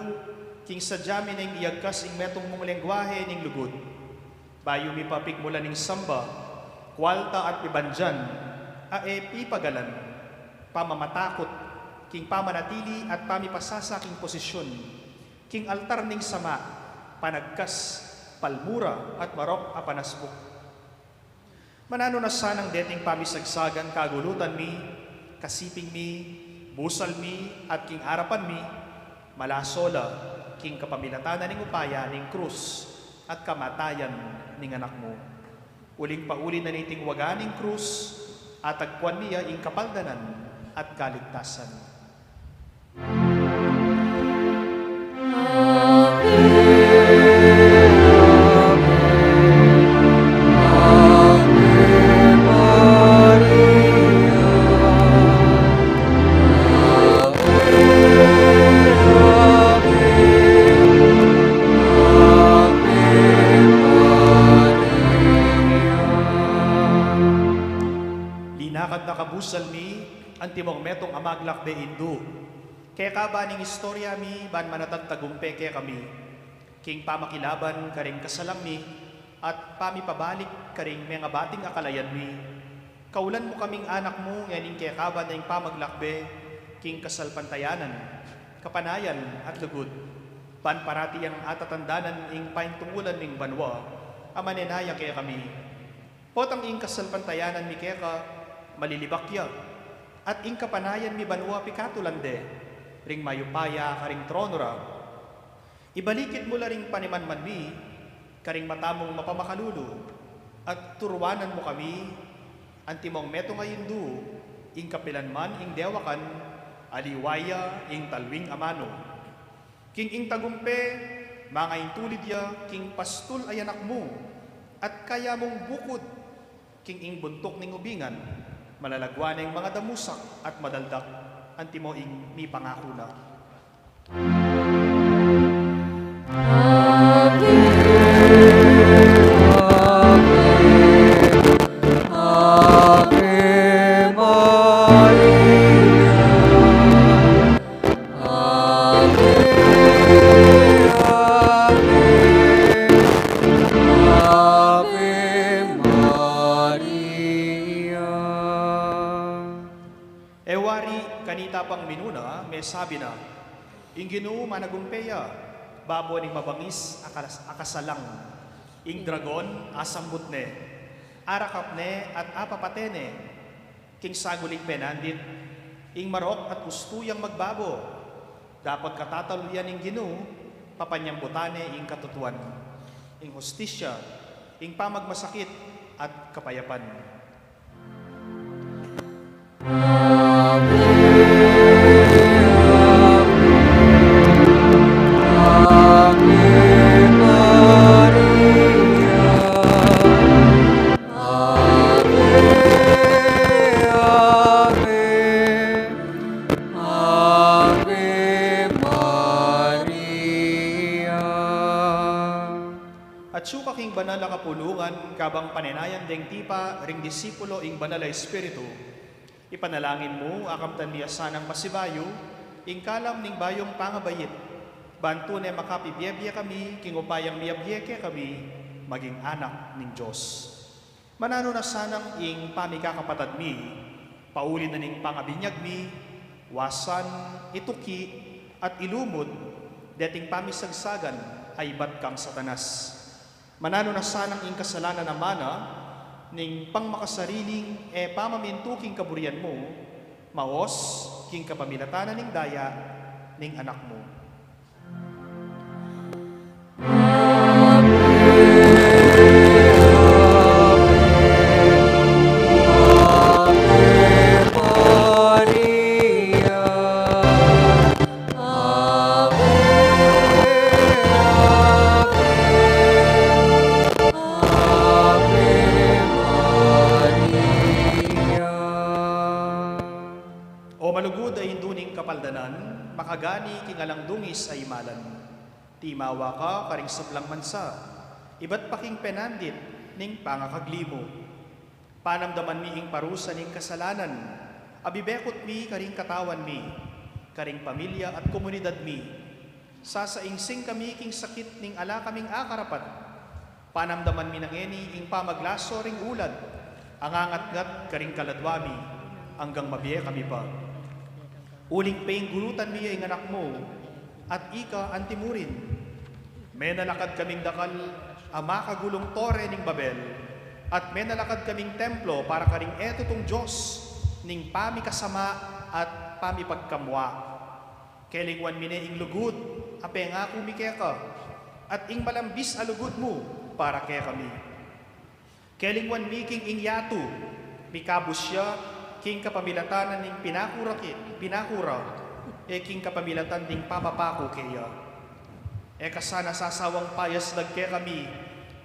king sadya mi neng iyagkas ing metung mung lengguahe ning lugud. Bayu mi papigmulan ing samba, kwalta at pibandian a e pipagalan, pamamatakut king pamanatili at pamipasasa king posisyun king altar ning sama, panagkas, palmura at marok a panasbuk. Mananu na sanang deting pamisagsagan kagulutan mi, kasiping mi, busal mi, at king arapan mi, malaso la king kapamilatan na ning upaya ning krus at kamatayan ning Anak mu. Uling pauli na niting waga ning krus, atagpuan mi ya ing kapaldanan at kaligtasan. Linakad na kabusal mi, antimong metung a maglakbe Indu. Keka ba ning istorya mi ban manatag tagumpe kekami king pamakilaban karing kasalang mi at pamipabalik karing mengabating akalayan mi. Kaulan mu kaming anak mu ngening keka ba na ing pamaglakbe king kasalpantayanan, kapanayan at lugud, ban parati yang atatandanan ing paintungulan ning banua a manenaya kekami. Potang ing kasalpantayanan mi keka malilibak ya, at ing kapanayan mi banua pikatulan de ring mayupaya karing trono ra. Ibalikit mu la ring panimanman mi karing mata mung mapamakalulu, at turuanan mu kami, antimong metung a Indu, ing kapilan man ing dewakan, aliwa ya ing talwing amanu. King ing tagumpe, mangaintulid ya king pastul a anak mu, at kaya mung bukud king ing buntuk ning ubingan, malalagua na ing mangadamusak at madaldak, antimo ing mipangaku na. E wari, kanita pang minuna, mesabi na, ing Ginu managumpe ya babo ning mabangis a kas-, a kasalang. Ing dragon asambut ne, arakap ne at apapate ne. King saguling penandit, ing marok at ustu yang magbabo. Dapot katatalud ya ning Ginu, papanyambutan ne ing katutuan, ing hustisya, ing pamagmasakit, at kapayapan. Ave Maria. Atsu ka king banal a kapulungan, kabang panenayan deng tipa ring disipulo ing Banal a Espiritu. Ipanalangin mu, akamtan mi a sanang pasibayu ing kalam ning bayung pangabait, ban tune makapibie-bie kami king upayang miyabie kekami maging anak ning Dios. Mananu na sanang ing pamikakapatad mi, pauli na ning pangabinyag mi, wasan, ituki, at ilumud deting pamisagsagan a ibat kang Satanas. Mananu na sanang ing kasalanan a mana ning pangmakasariling e pamamintu king kaburian mu, maos king kapamilatan na ning daya ning Anak mu. O malugud a Indu ning kapaldanan, makagani king alang dungis a imalan. Timawa ka karing sablang mansa, ibat pa king penandit ning pangakagli mu. Panamdaman mi ing parusa ning kasalanan a bibekut mi karing katawan mi, karing pamilya at komunidad mi. Sasaingsing kami king sakit ning ala kaming akarapat. Panamdaman mi na ngeni ing pamaglaso ring ulad a ngangatngat karing kaladwa mi, anggang mabie kami pa. Uling penggurutan mi ya ing Anak mu, at ika antimurin. Menalakad kaming dakal a makagulung tore ning Babel, at menalakad kaming templo para karing e tutung Dios ning pamikasama at pamipagkamua. Kelingwan mi ne ing lugud a pengaku mi keka, at ing malambis a lugud mu para kekami. Kelingwan mi king ing yatu, mikabus ya king kapamilatan na ning pinakura ki, pinakura, e king kapamilatan ding papapaku keya. E ka sana sasawang payaslag kekami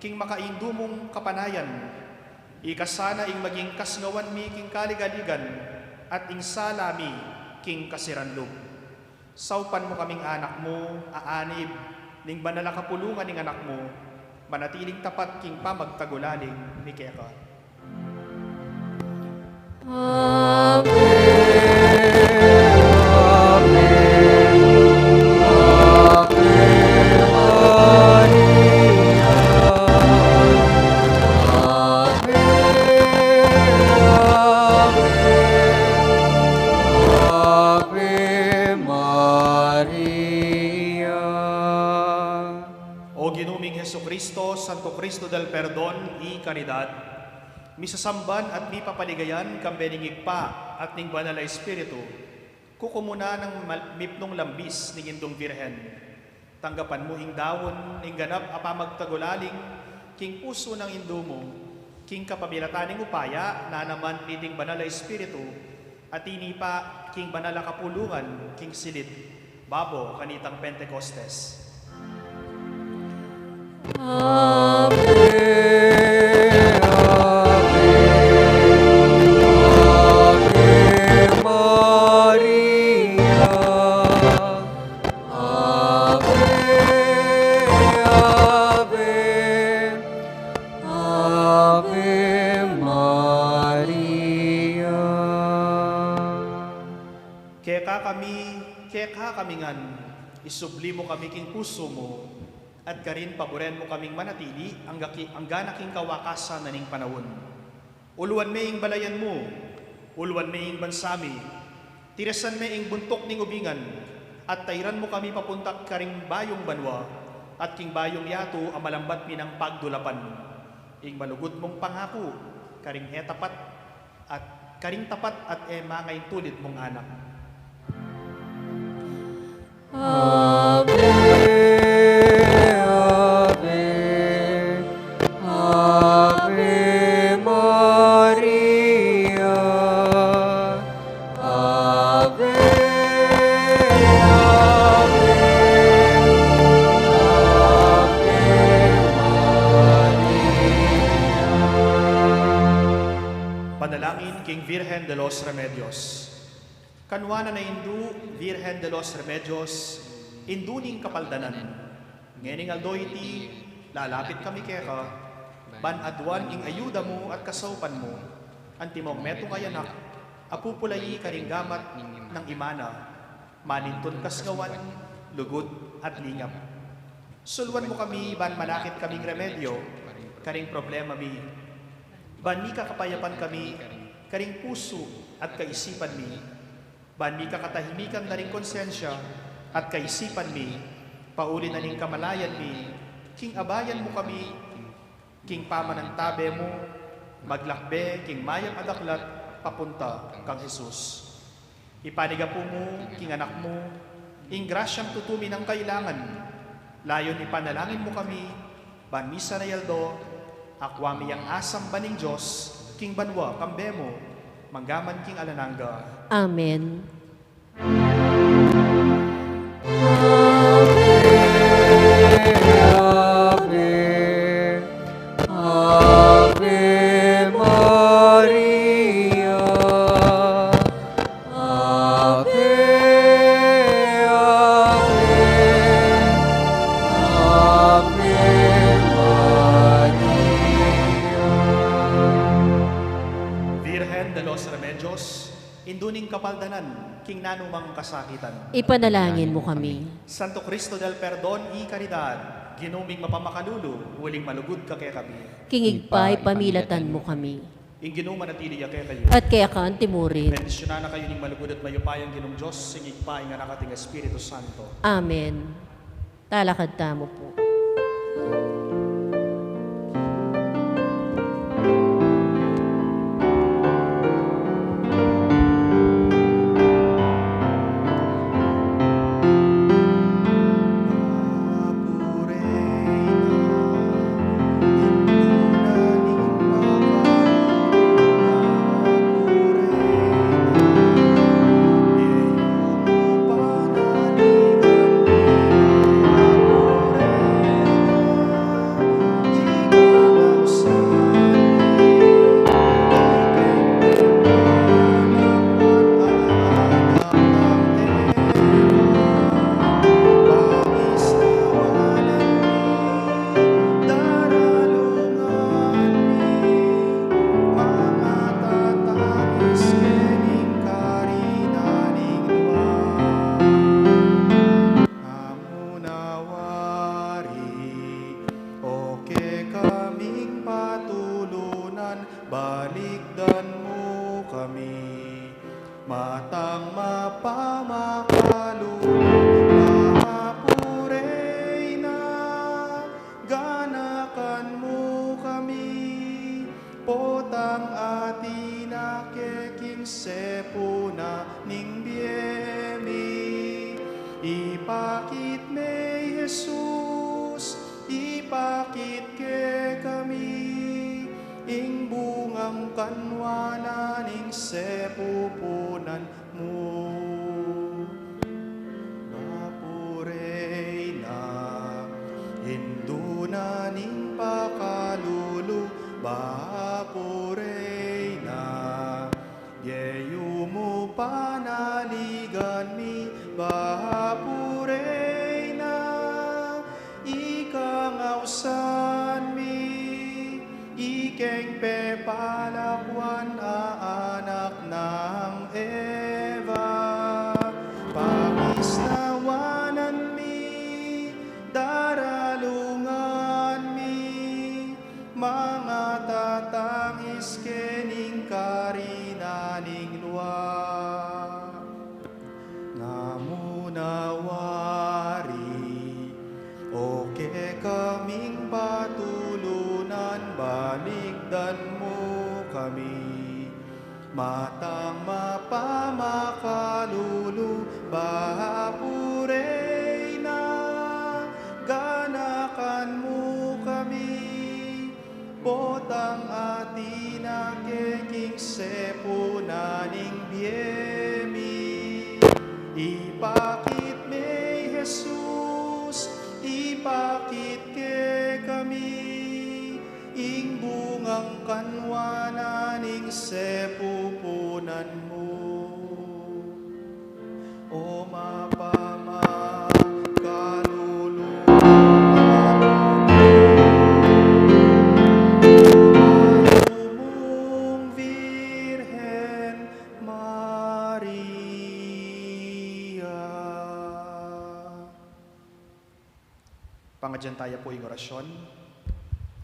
king makaindu mung kapanayan. Ika sana ing maging kasngawan mi king kaligaligan, at ing sala mi king kasiran lub. Saupan mu kaming anak mu, a anib ning banal a kapulungan ning Anak mu, manatiling tapat king pamagtagulaling mi keka. Ave, Ave, Ave Maria. Ave, Ave, Ave Maria. O Ginu ming Jesucristo, Santo Cristo del Perdon y Caridad, misasamban at mipapaligayan kambe ning Ibpa at ning Banal a Espiritu, kukumuna nang mal-, mipnung lambis ning Indung Birhen. Tanggapan mu ing daun ning ganap a pamagtagulaling king pusu nang Indu mu, king kapamilatan ning upaya na naman niting Banal a Espiritu, a tinipa king banal a kapulungan king silid, babo kanitang Pentecostes. Ave, Ave, Ave Maria. Ave, Ave, Ave Maria. Keka kami, keka kami ngan, isubli mu kami king pusu mu, at karin paburen mu kaming manatili angga ki-, anggana king kawakasan na ning panaun. Uluan me ing balayan mu, uluan me ing bansa mi, tirasan me ing buntuk ning ubingan, at tairan mu kami papunta karing bayung banua, at king bayung yatu a malambat mi nang pagdulapan. Ing malugud mung pangaku karing e tapat at karing tapat at e mangaintulid mung anak. Ave, Ave, Ave Maria. Ave, Ave, Ave Maria. Panalangin king Virgen de los Remedios. Kanuanan a Indu, Virgen de los Remedios, Indu ning kapaldanan. Ngening aldo iti, Lalapit kami keka, ban aduan ing ayuda mu at kasaupan mu. Antimong metung a anak a pupulayi karing gamat nang ima na, manintun kasngawan, lugud at lingap. Suluan mu kami ban manakit kaming remedyo karing problema mi, ban mika kapayapan kami karing pusu at kaisipan mi, ban mika katahimikan na ring konsensya at kaisipan mi, pauli na ning kamalayan mi, king abayan mu kami king pamanantabe mu, maglakbe king mayap a daklat papunta kang Jesus. Ipanyawad mu king anak mu ing grasyang tutu mi nang kailangan. Layun ipanalangin mu kami, ban misan a aldo, akua mi yang asamban ning Dios king banua kambe mu, manggaman king alang angga. Amen. Ave, Ave, Ave Maria. Ave, Ave, Ave Maria. Virgen de los Remedios, Indu ning kapaldanan king nanumang kasakitan. Ipanalangin mu kami. Santo Cristo del Perdon y Caridad, Ginu ming mapamakalulu, uling malugud ka kekami. King Ibpa, ipamilatan mu kami. Ing Ginu manatili ya kekayu. At keka antimurin. Bendisyunan na kayu ning malugud at mayupayang Ginung Dios, ing Ibpa, ing Anak, at ing Espiritu Santo. Amen. Talakad tamu pu. Amu na wari, o kekaming patulunan, balikdan mu kami. Matang mapamakalulu, Apo Reyna, ganakan mu kami. Potang atin na ke king sepu na ning bie mi. Ipakit me i Jesus, ipakit kekami ing bungang kanwa na ning sepupunan mu. Apo Reyna, indu na ning pakalulu, Apo Reyna, bie yu mu panaligan mi, Apo Reyna, ika ing ausan mi, ikeng pepalakuan a anak nang Eva, pakisnawanan mi, daralungan mi, mangatatangis ke ning karinan ning lua. Ngamu na wari, o kekaming patulunan, balikdan mu kami. Matang mapamakalulu, Apo Reyna, ganakan mu kami. Potang atin na ke king sepu na ning bie mi. Ipakit me i Jesus, ipakit kekami ing bungang kanwa na ning sepupunan mu. O mapamakalulu, Diyan taya pu ing orasyon.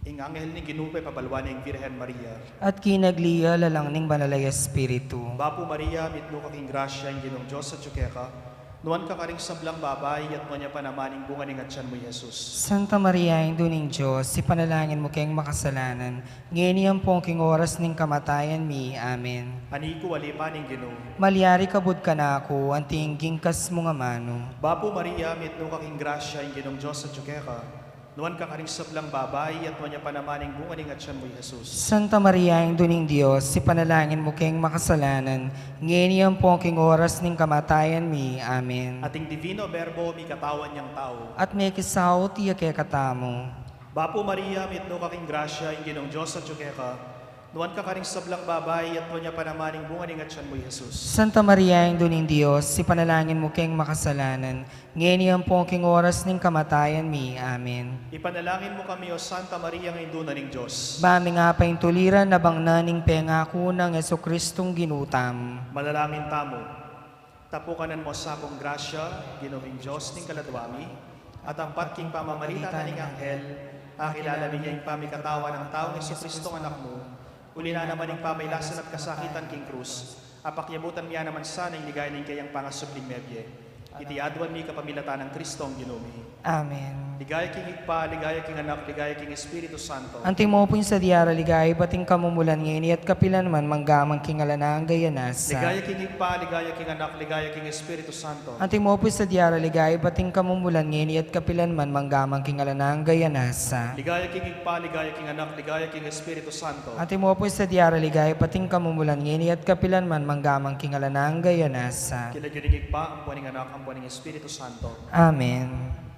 Ing anghel ning Ginu pu ipabalwan na ing Virgen Maria. At kinagli ya lalang ning Banal a Espiritu. Bapu Maria, mitmu ka king grasya, ing Ginung Dios atyu keka. Nuan ka karing sablang babai, at nuan ya pa naman ing bunga ning atyan mu, i Jesus. Santa Maria, Indu ning Dios, ipanalangin mu keng makasalanan, ngeni ampon king oras ning kamatayan mi. Amen. Anti ku ali pa ning Ginu. Malyari kabud kanaku anti ing gingkas mung amanu. Bapu Maria, mitmu ka king grasya, ing Ginung Dios atyu keka. Nuan ka karing sablang babai, at nuan ya pa naman ing bunga ning atyan mu, i Jesus. Santa Maria, Indu ning Dios, ipanalangin mu keng makasalanan, ngeni ampon king oras ning kamatayan mi. Amen. At ing Divino Verbo mikatawan yang tau. At mekisaut ya kekatamu. Bapu Maria, mitmu ka king grasya, ing Ginung Dios atyu keka. Nuan ka karing sablang babai, at nuan ya pa naman ing bunga ning atyan mu, i Jesus. Santa Maria, Indu ning Dios, ipanalangin mu keng makasalanan, ngeni ampon king oras ning kamatayan mi. Amen. Ipanalangin mu kami, O Santa Maria, Indu na ning Dios. Ba ming apaintuliran a bangnan ing pengaku nang Jesucristong Ginu tamu. Manalangin tamu. Tapukanan mu sa kung grasya, Ginu ming Dios ning kaladwa mi, at ampat king pamamarita na ning anghel, akilala mi ing pamikatawan nang taung Jesucristong Anak mu, uli na naman ning pamailasan at kasakitan king krus, apakyabutan mi ya naman sana ing ligaya ning keyang pangasubling mebie. Iti aduan mi kapamilatan nang Kristong Ginu mi. Amen. Ligaya king Ibpa, ligaya king Anak, ligaya king Espiritu Santo. Antimo pu ing sadya ra ligaya ibat ing kamumulan, ngeni at kapilan man, mangga man king alang angga. Amen. Ligaya king Ibpa, ligaya king Anak, ligaya king Espiritu Santo. Antimo pu ing sadya ra ligaya ibat ing kamumulan, ngeni at kapilan man, mangga man king alang angga. Amen. Ligaya king Ibpa, ligaya king Anak, ligaya king Espiritu Santo. Antimo pu ing sadya ra ligaya ibat ing kamumulan, ngeni at kapilan man, mangga man king alang angga. Amen. King lagyu ning Ibpa, ampo ning Anak, ampo ning Espiritu Santo. Amen.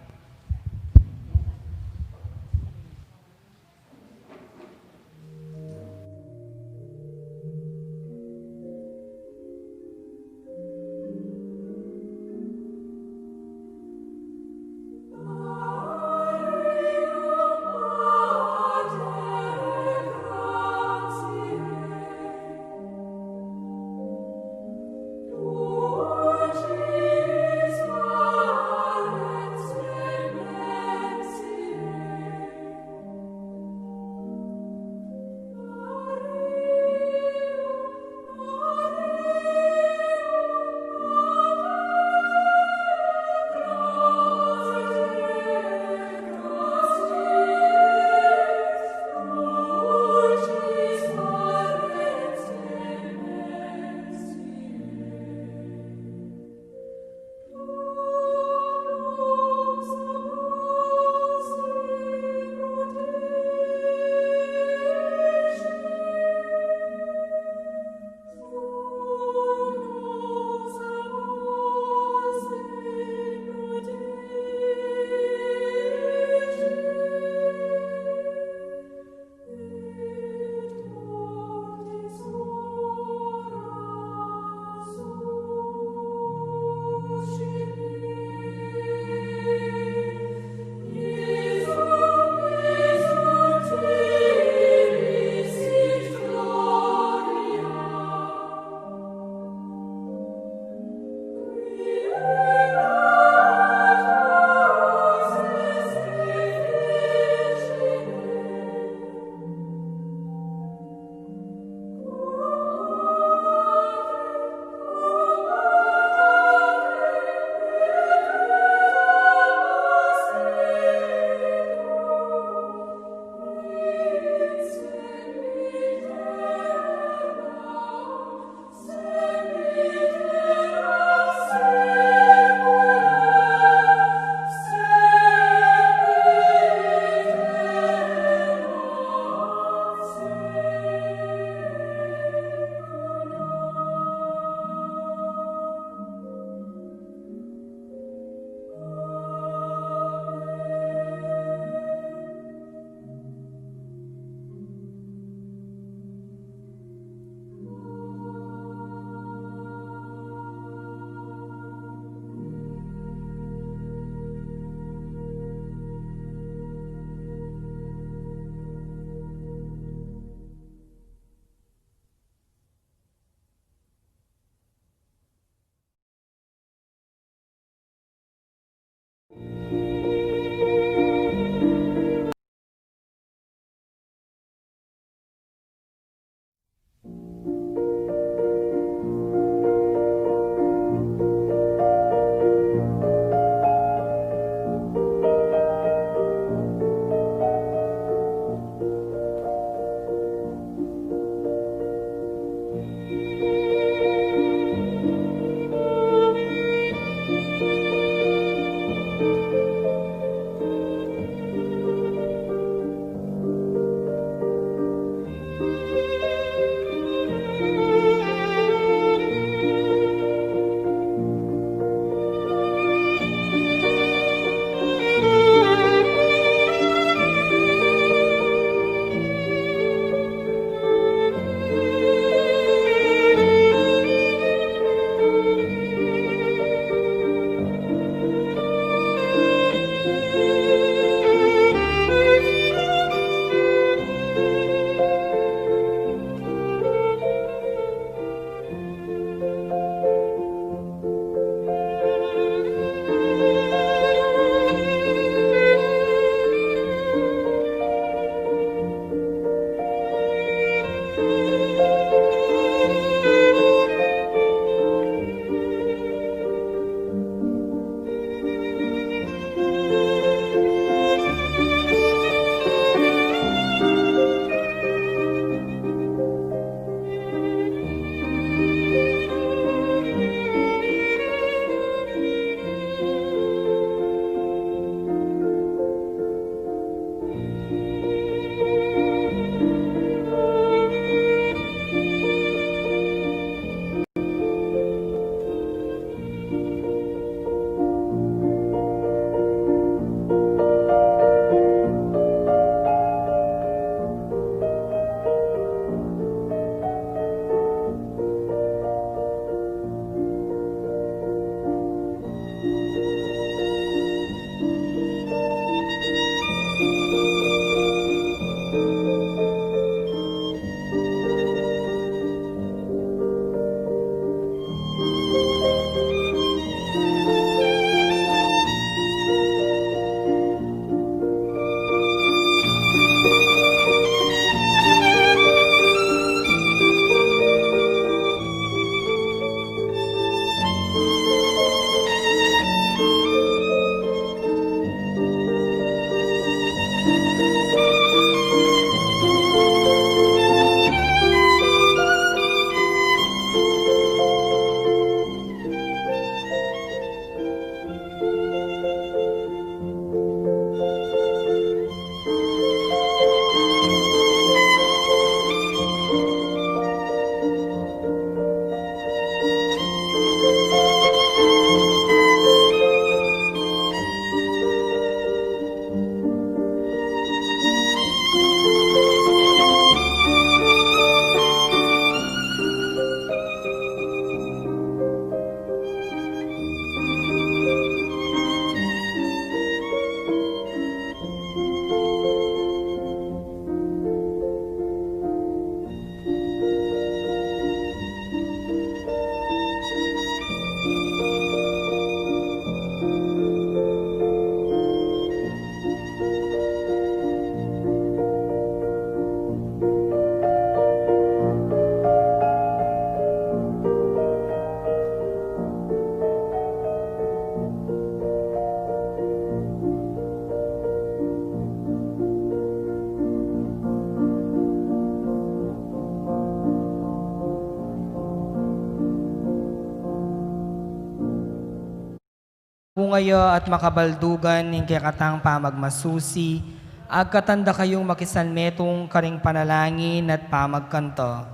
Maya at makabaldugan ning kekatang pamagmasusi, agkatan da kayung makisanmetung karing panalangin at pamagkanta.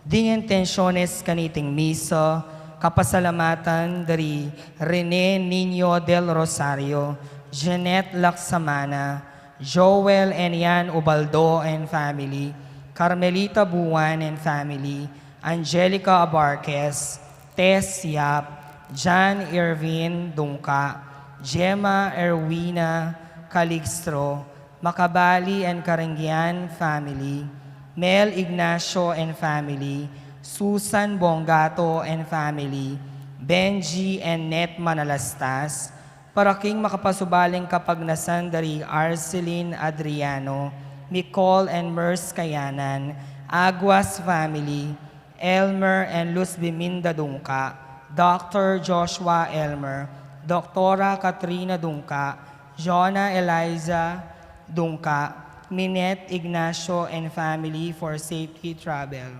Ding intensyones kaniting misa, kapasalamatan dari Rene Niño del Rosario, Jeanette Laksamana, Joel and Yan Ubaldo and family, Carmelita Buan and family, Angelica Abarquez, Tess Yap, John Irvin Dungka, Gemma Erwina Calixtro, Macabali and Carangian family, Mel Ignacio and family, Susan Bongato and family, Benji and Net Manalastas, para king makapasubaling kapagnasan dari Arceline Adriano, Nicole and Merce Kayanan, Aguas family, Elmer and Luz Biminda Dungka, Doctor Joshua Elmer, Doktora Katrina Dungka, Jonah Eliza Dungka, Minette Ignacio and family for safety travel.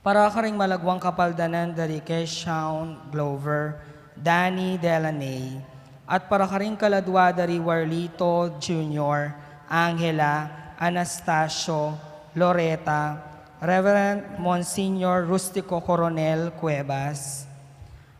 Para karing malagwang kapaldanan dari Keshawn Glover, Danny Delaney, at para karing kaladwa dari Warlito Junior, Angela, Anastasio, Loreta, Reverend Monsignor Rustico Coronel Cuevas.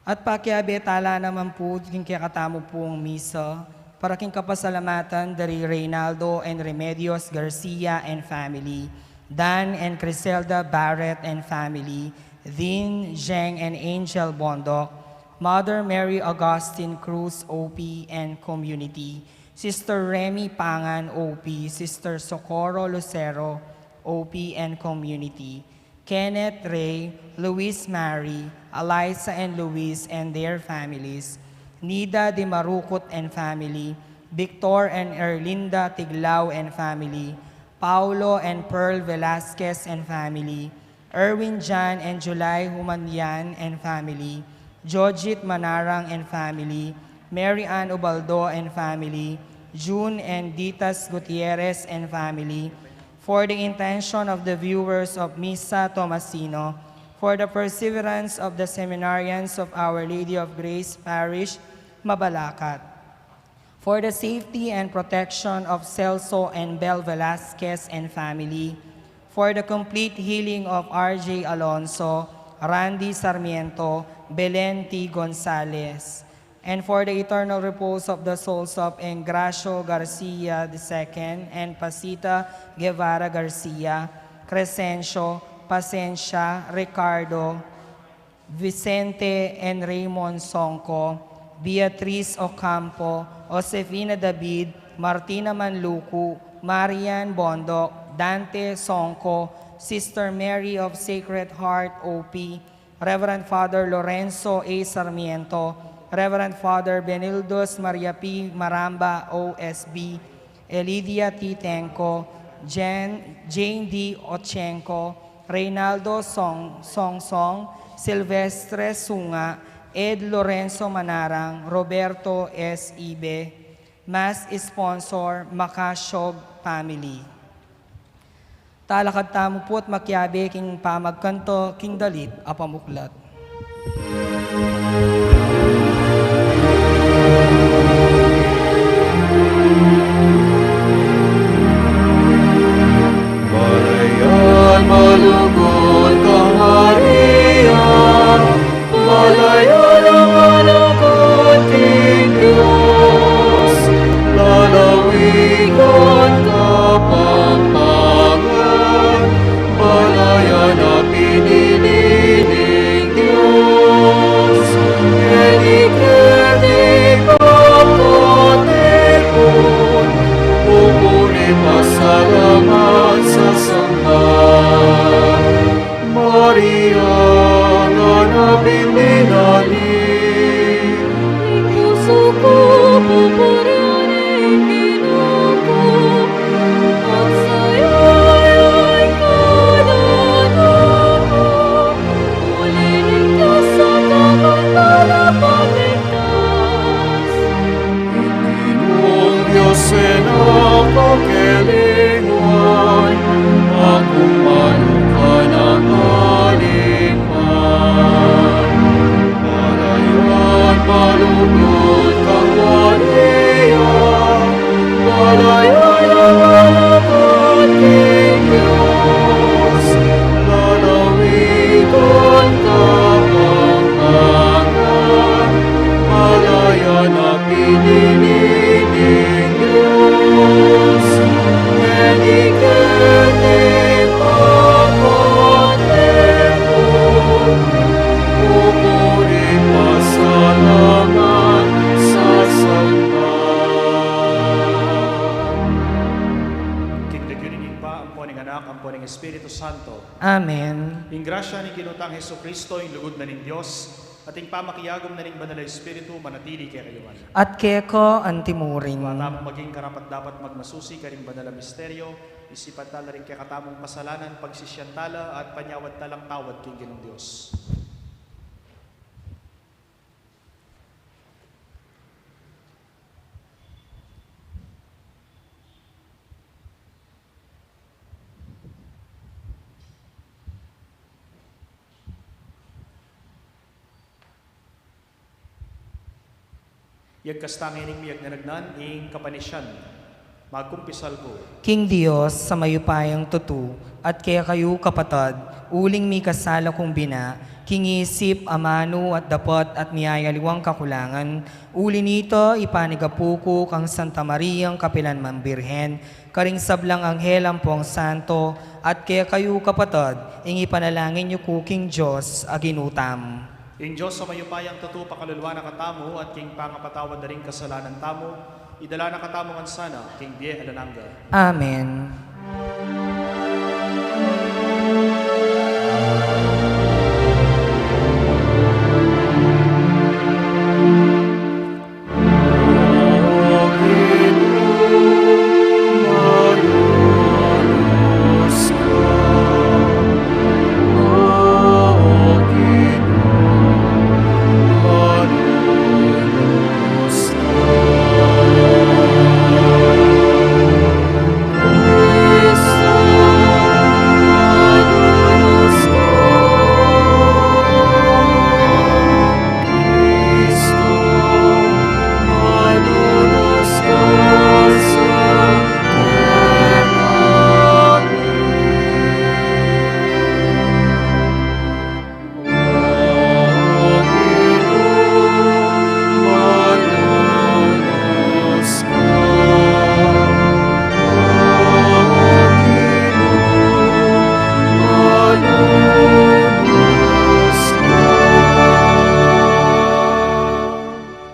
At pakiabe tala naman pu king kekatamu pung misa, para king kapasalamatan dari Reynaldo and Remedios Garcia and family, Dan and Criselda Barrett and family, Dean, Zheng and Angel Bondoc, Mother Mary Augustine Cruz, O P and community, Sister Remy Pangan, O P, Sister Socorro Lucero, O P and community, Kenneth Ray, Luis Mary, Eliza and Luis and their families, Nida de Marucut and family, Victor and Erlinda Tiglao and family, Paulo and Pearl Velasquez and family, Erwin John and July Humanian and family, Jojit Manarang and family, Mary Ann Ubaldo and family, June and Ditas Gutierrez and family, for the intention of the viewers of Misa Tomasino, for the perseverance of the seminarians of Our Lady of Grace Parish, Mabalacat, for the safety and protection of Celso and Bel Velasquez and family, for the complete healing of R J Alonso, Randy Sarmiento, Belen T. Gonzalez, and for the eternal repose of the souls of Engracio Garcia the second and Pasita Guevara Garcia, Crescencio, Pasencia, Ricardo, Vicente and Raymond Songco, Beatriz Ocampo, Josefina David, Martina Manlucu, Marian Bondoc, Dante Songco, Sister Mary of Sacred Heart, O P, Reverend Father Lorenzo A. Sarmiento, Reverend Father Benildos Maria P. Maramba, O S B, Elidia T. Tenco, Jen-, Jane D. Ochenco, Reynaldo Song, Song Song, Silvestre Sunga, Ed Lorenzo Manarang, Roberto S. Ibe, mass sponsor, Makashog family. Talakad tamu pu't makiabe king pamagkanto king dalit a pamuklat. Malayan malugud ka, Maria, malayan ang malugud king Dios, lalawigan ka, Kapampangan, malayan a pinili ning Dios. Ampo ning Anak, ampo ning Espiritu Santo. Amen. Ing grasya ning Ginu tang Jesucristo, ing lugud na ning Dios, at ing pamakiagum na ning Banal a Espiritu, manatili kekayu ngan. At keka antimurin. Wa tamung maging karapat-dapat magmasusi karing banal a misteryo, isipan tala ring kekatamung kasalanan, pagsisian tala, at panyawad talang tawad king Ginung Dios. Iyagkas tang ining miyagnanagnan ing kapanisian. Magkumpisal ku king Dios a mayupayang tutu, at kekayu, kapatad, uling mikasala kung bina, king isip, amanu, at dapat, at miyayaliwang kakulangan. Uli nita, ipanigapu ku kang Santa Mariang kapilan man Birhen, karing sablang anghel ampong santo, at kekayu, kapatad, ing ipanalangin yu ku king Dios a Ginu tamu. Ing Dios a mayupayang tutu pakalulwan na katamu, at king pangapatawad da ring kasalanan tamu, idala na katamu ngan sana king bie alang angga. Amen.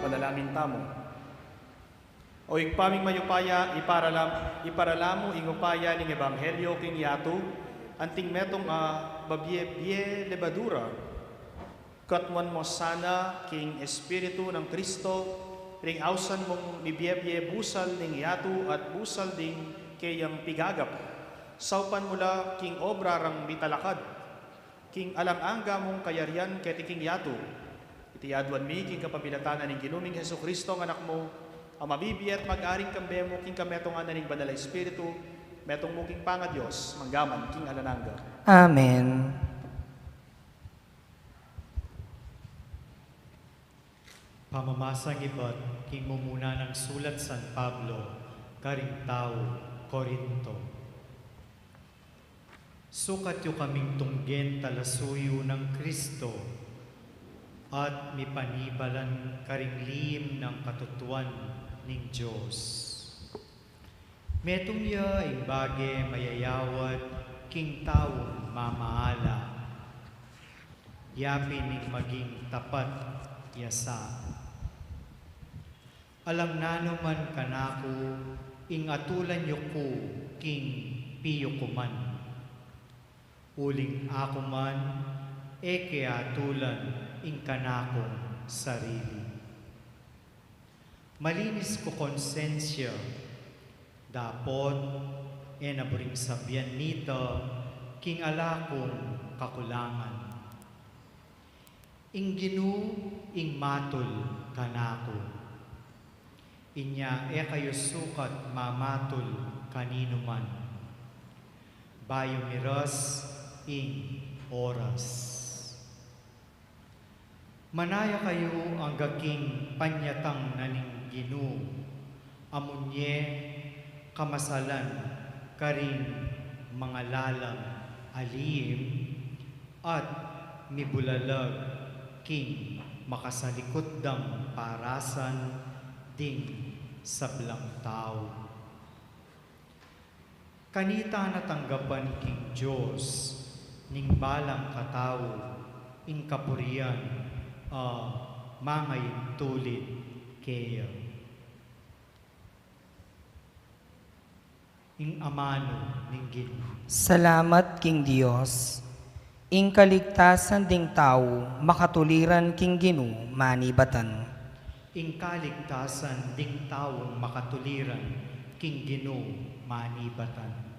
Manalangin tamu. O Ibpa ming mayupaya, iparalam-, iparala mu ing upaya ning ebanghelyo king yatu, anting metung a babie-bie lebadura. Katmuan mu sana king Espiritu nang Kristo, ring ausan mung mibie-bie busal ning yatu at busal ding keyang pigagap. Saupan mu la king obra rang mitalakad king alang angga mung kayarian keti king yatu. Iti aduan mi king kapamilatan na ning Ginu ming Jesucristo a Anak mu, a mabibie at mag-ari kambe mu king kametungan na ning Banal a Espiritu, metung mu king pangaDios, mangga man king alang angga. Amen. Pamamasang ibat king mumuna nang sulat San Pablo karing taga-Corinto. Sukat yu kaming tunggen talasuyu nang Kristo at mipanibalan karing lihim nang katutuan ning Dios. Metung ya ing bage mayayawad king taung mamaala, yapin ing maging tapat ya sa. Alang nanu man kanaku ing atulan yu ku king piyukuman, uling aku man e ke atulan ing kanakung sarili. Malinis ku konsensya, dapot e na buring sabian nita king ala kung kakulangan. Ing Ginu ing matul kanaku. Inya e kayu sukat mamatul kaninu man, bayu miras ing oras. Manaya kayu angga king panyatang na ning Ginu, amu nye kamasalan karing mangalalang a lihim at mibulalag king makasalikut dang parasan ding sablang tau. Kanita na tanggapan king Dios ning balang katau ing kapurian a mangaintulid keya. Ing amanu ning Ginu. Salamat king Dios. Ing kaligtasan ding tau makatuliran king Ginu manibatan. Ing kaligtasan ding taung makatuliran king Ginu manibatan.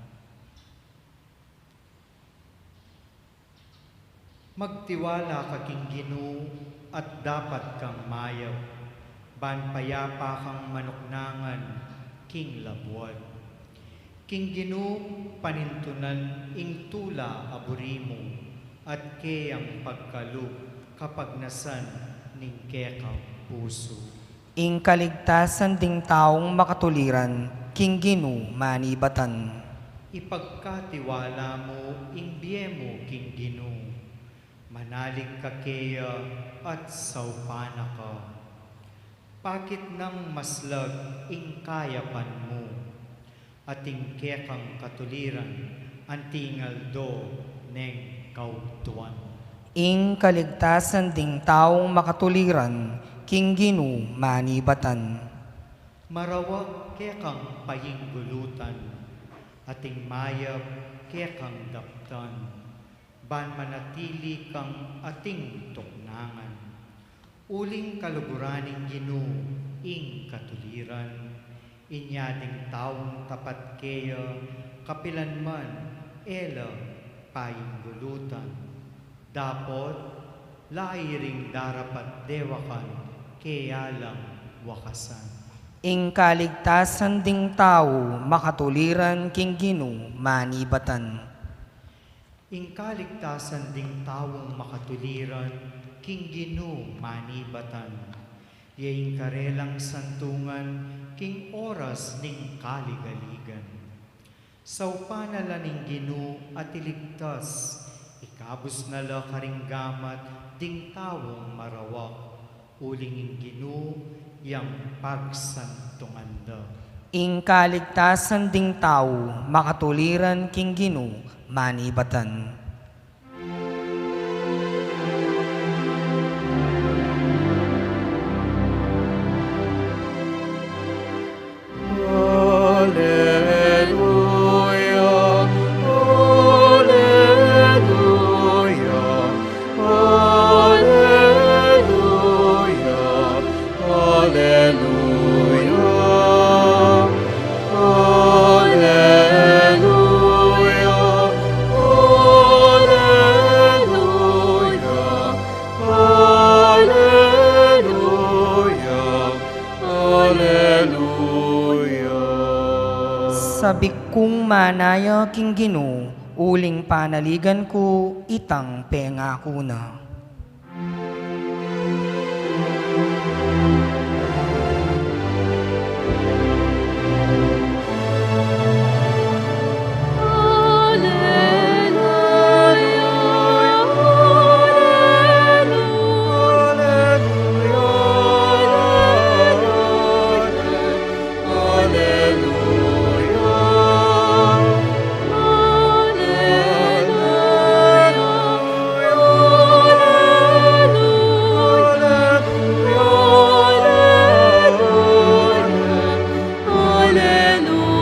Magtiwala ka king Ginu at dapat kang mayap, ban payapa kang manuknangan king labuad. King Ginu panintunan ing tula a buri mu, at keyang pagkalub kapagnasan ning kekang pusu. Ing kaligtasan ding taung makatuliran king Ginu manibatan. Ipagkatiwala mu ing bie mu king Ginu, manalig ka keya at saupan na ka. Pakit nang maslag ing kayapan mu, at ing kekang katuliran anting aldo neng kautuan. Ing kaligtasan ding taung makatuliran king Ginu manibatan. Marawak kekang painggulutan, at ing mayap kekang daptan, ban manatili kang ating tuknangan. Uling kaluguran ning Ginu ing katuliran, inya ding taung tapat keya, kapilan man e la painggulutan. Dapot, lairing darapat dewakan, kaya lang wakasan. Ing kaligtasan ding tau makatuliran king Ginu manibatan. Ing kaligtasan ding taung makatuliran king Ginu manibatan, ya ing karelang santungan king oras ning kaligaligan. Saupan na la ning Ginu at iligtas, ikabus na la karing gamat ding taung marawak. Uling ing Ginu yang pagsantungan da. Ing kaligtasan ding tau makatuliran king Ginu manibatan. Aleluya, aleluya, aleluya, aleluya, aleluya, aleluya, aleluya. Aleluya. Sabik kung manaya king Ginu, uling panaligan ku itang pengaku na.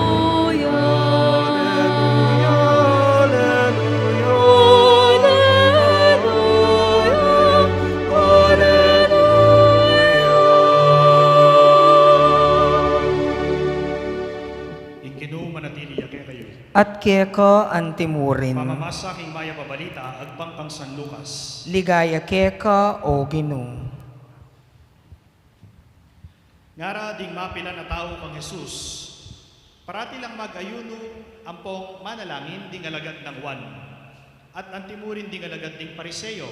Aleluya, aleluya, aleluya, aleluya. Ing Ginu manatili ya kekayu. At keka antimurin. Pamamasa king Mayap a Balita agpang kang San Lucas. Ligaya keka, O Ginu. Ngara ding mapilan a tau kang Jesus, parati lang mag-ayunu ampong manalangin ding alagad nang Juan, at antimurin ding alagad ding Pariseo,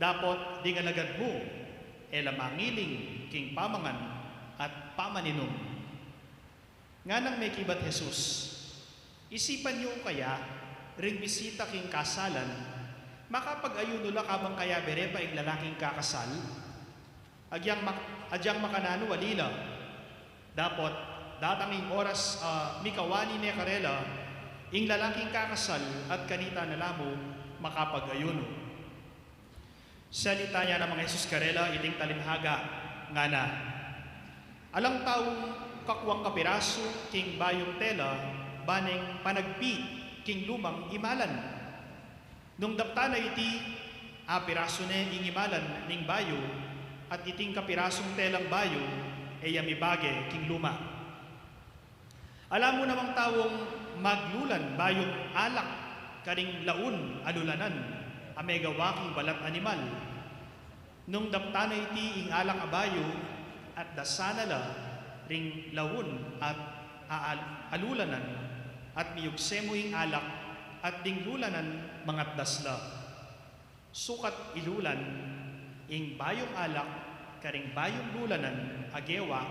dapot ding alagad mu, e la mangiling king pamangan at pamaninum. Nganang mekibat Jesus, isipan yu kaya ring bisita king kasalan, makapag-ayunu la kabang kayabe re pa ing lalaking kakasal? Agyang mak-, agyang makananu ali la. Dapot datang ing oras a mikawani ne karela ing lalaking kakasal at kanita na la mu makapag-ayunu. Salita ya namang Jesus karela iting talinghaga, ngana, alang taung kakuang kapirasu king bayung tela Paneng panagpi king lumang imalan. Nung daptan na iti, apirasu ne ing imalan ning bayu, at iting kapirasung telang bayu, e ya mibage king luma. Ala mu namang taung maglulan bayung alak karing laun a lulanan, a megawa king balat animal. Nung daptan na iti ing alak a bayu, at dasan na la ring laun at aal-, a lulanan, at miyugse mu ing alak, at ding lulanan mangatdas la. Sukat ilulan ing bayung alak karing bayung lulanan a gewa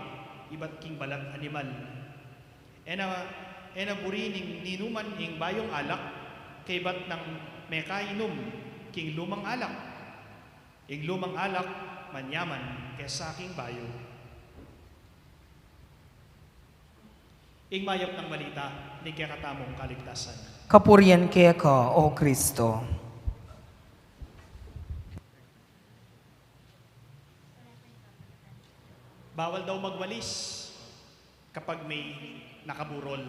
ibat king balat animal. E na, e na buri ning ninuman ing bayung alak kaybat nang mekainum king lumang alak. Ing lumang alak manyaman kesa king bayu. Ing mayap nang balita ning kekatamung kaligtasan. Kapurian keka, O Kristo. Bawal daw magwalis kapag may nakaburol.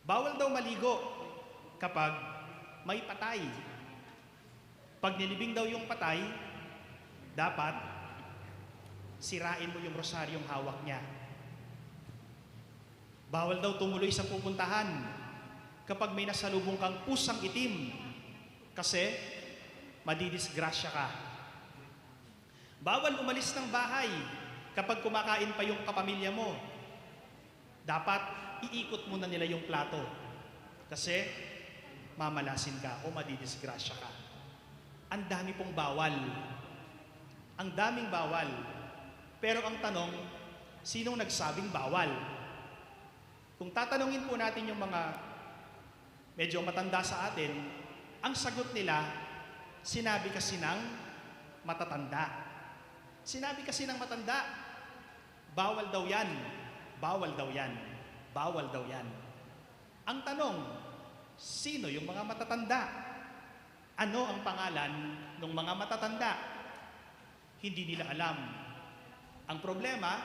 Bawal daw maligo kapag may patay. Pag nilibing daw yung patay, dapat sirain mo yung rosaryong hawak niya. Bawal daw tumuloy sa pupuntahan kapag may nasalubong kang pusang itim, kasi madidisgrasya ka. Bawal umalis ng bahay kapag kumakain pa yung kapamilya mo. Dapat iikot mo na nila yung plato. Kasi mamalasin ka o madidisgrasya ka. Ang dami pong bawal. Ang daming bawal. Pero ang tanong, sinong nagsabing bawal? Kung tatanungin po natin yung mga medyo matanda sa atin, ang sagot nila, sinabi kasi ng matatanda. Sinabi kasi ng matanda, bawal daw yan, bawal daw yan, bawal daw yan. Ang tanong, sino yung mga matatanda? Ano ang pangalan ng mga matatanda? Hindi nila alam. Ang problema,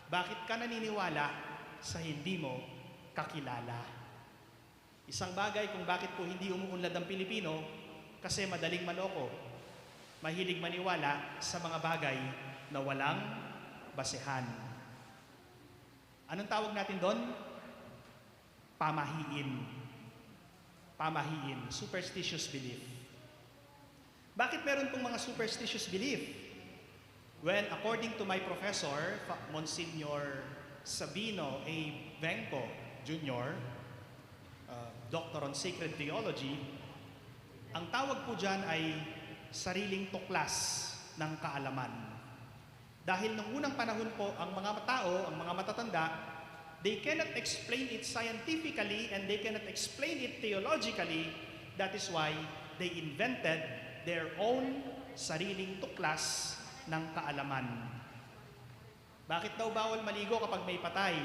bakit ka naniniwala sa hindi mo kakilala? Isang bagay kung bakit po hindi umuunlad ang Pilipino, kasi madaling maloko. Mahilig maniwala sa mga bagay na walang basehan. Anong tawag natin doon? Pamahiin. Pamahiin, superstitious belief. Bakit meron pong mga superstitious belief? Well, according to my professor, Fa-, Monsignor Sabino A. Venco Junior, uh, Doctor on Sacred Theology, ang tawag po dyan ay sariling tuklas ng kaalaman. Dahil nung unang panahon po, ang mga tao, ang mga matatanda, they cannot explain it scientifically and they cannot explain it theologically. That is why they invented their own sariling tuklas ng kaalaman. Bakit daw bawal maligo kapag may patay?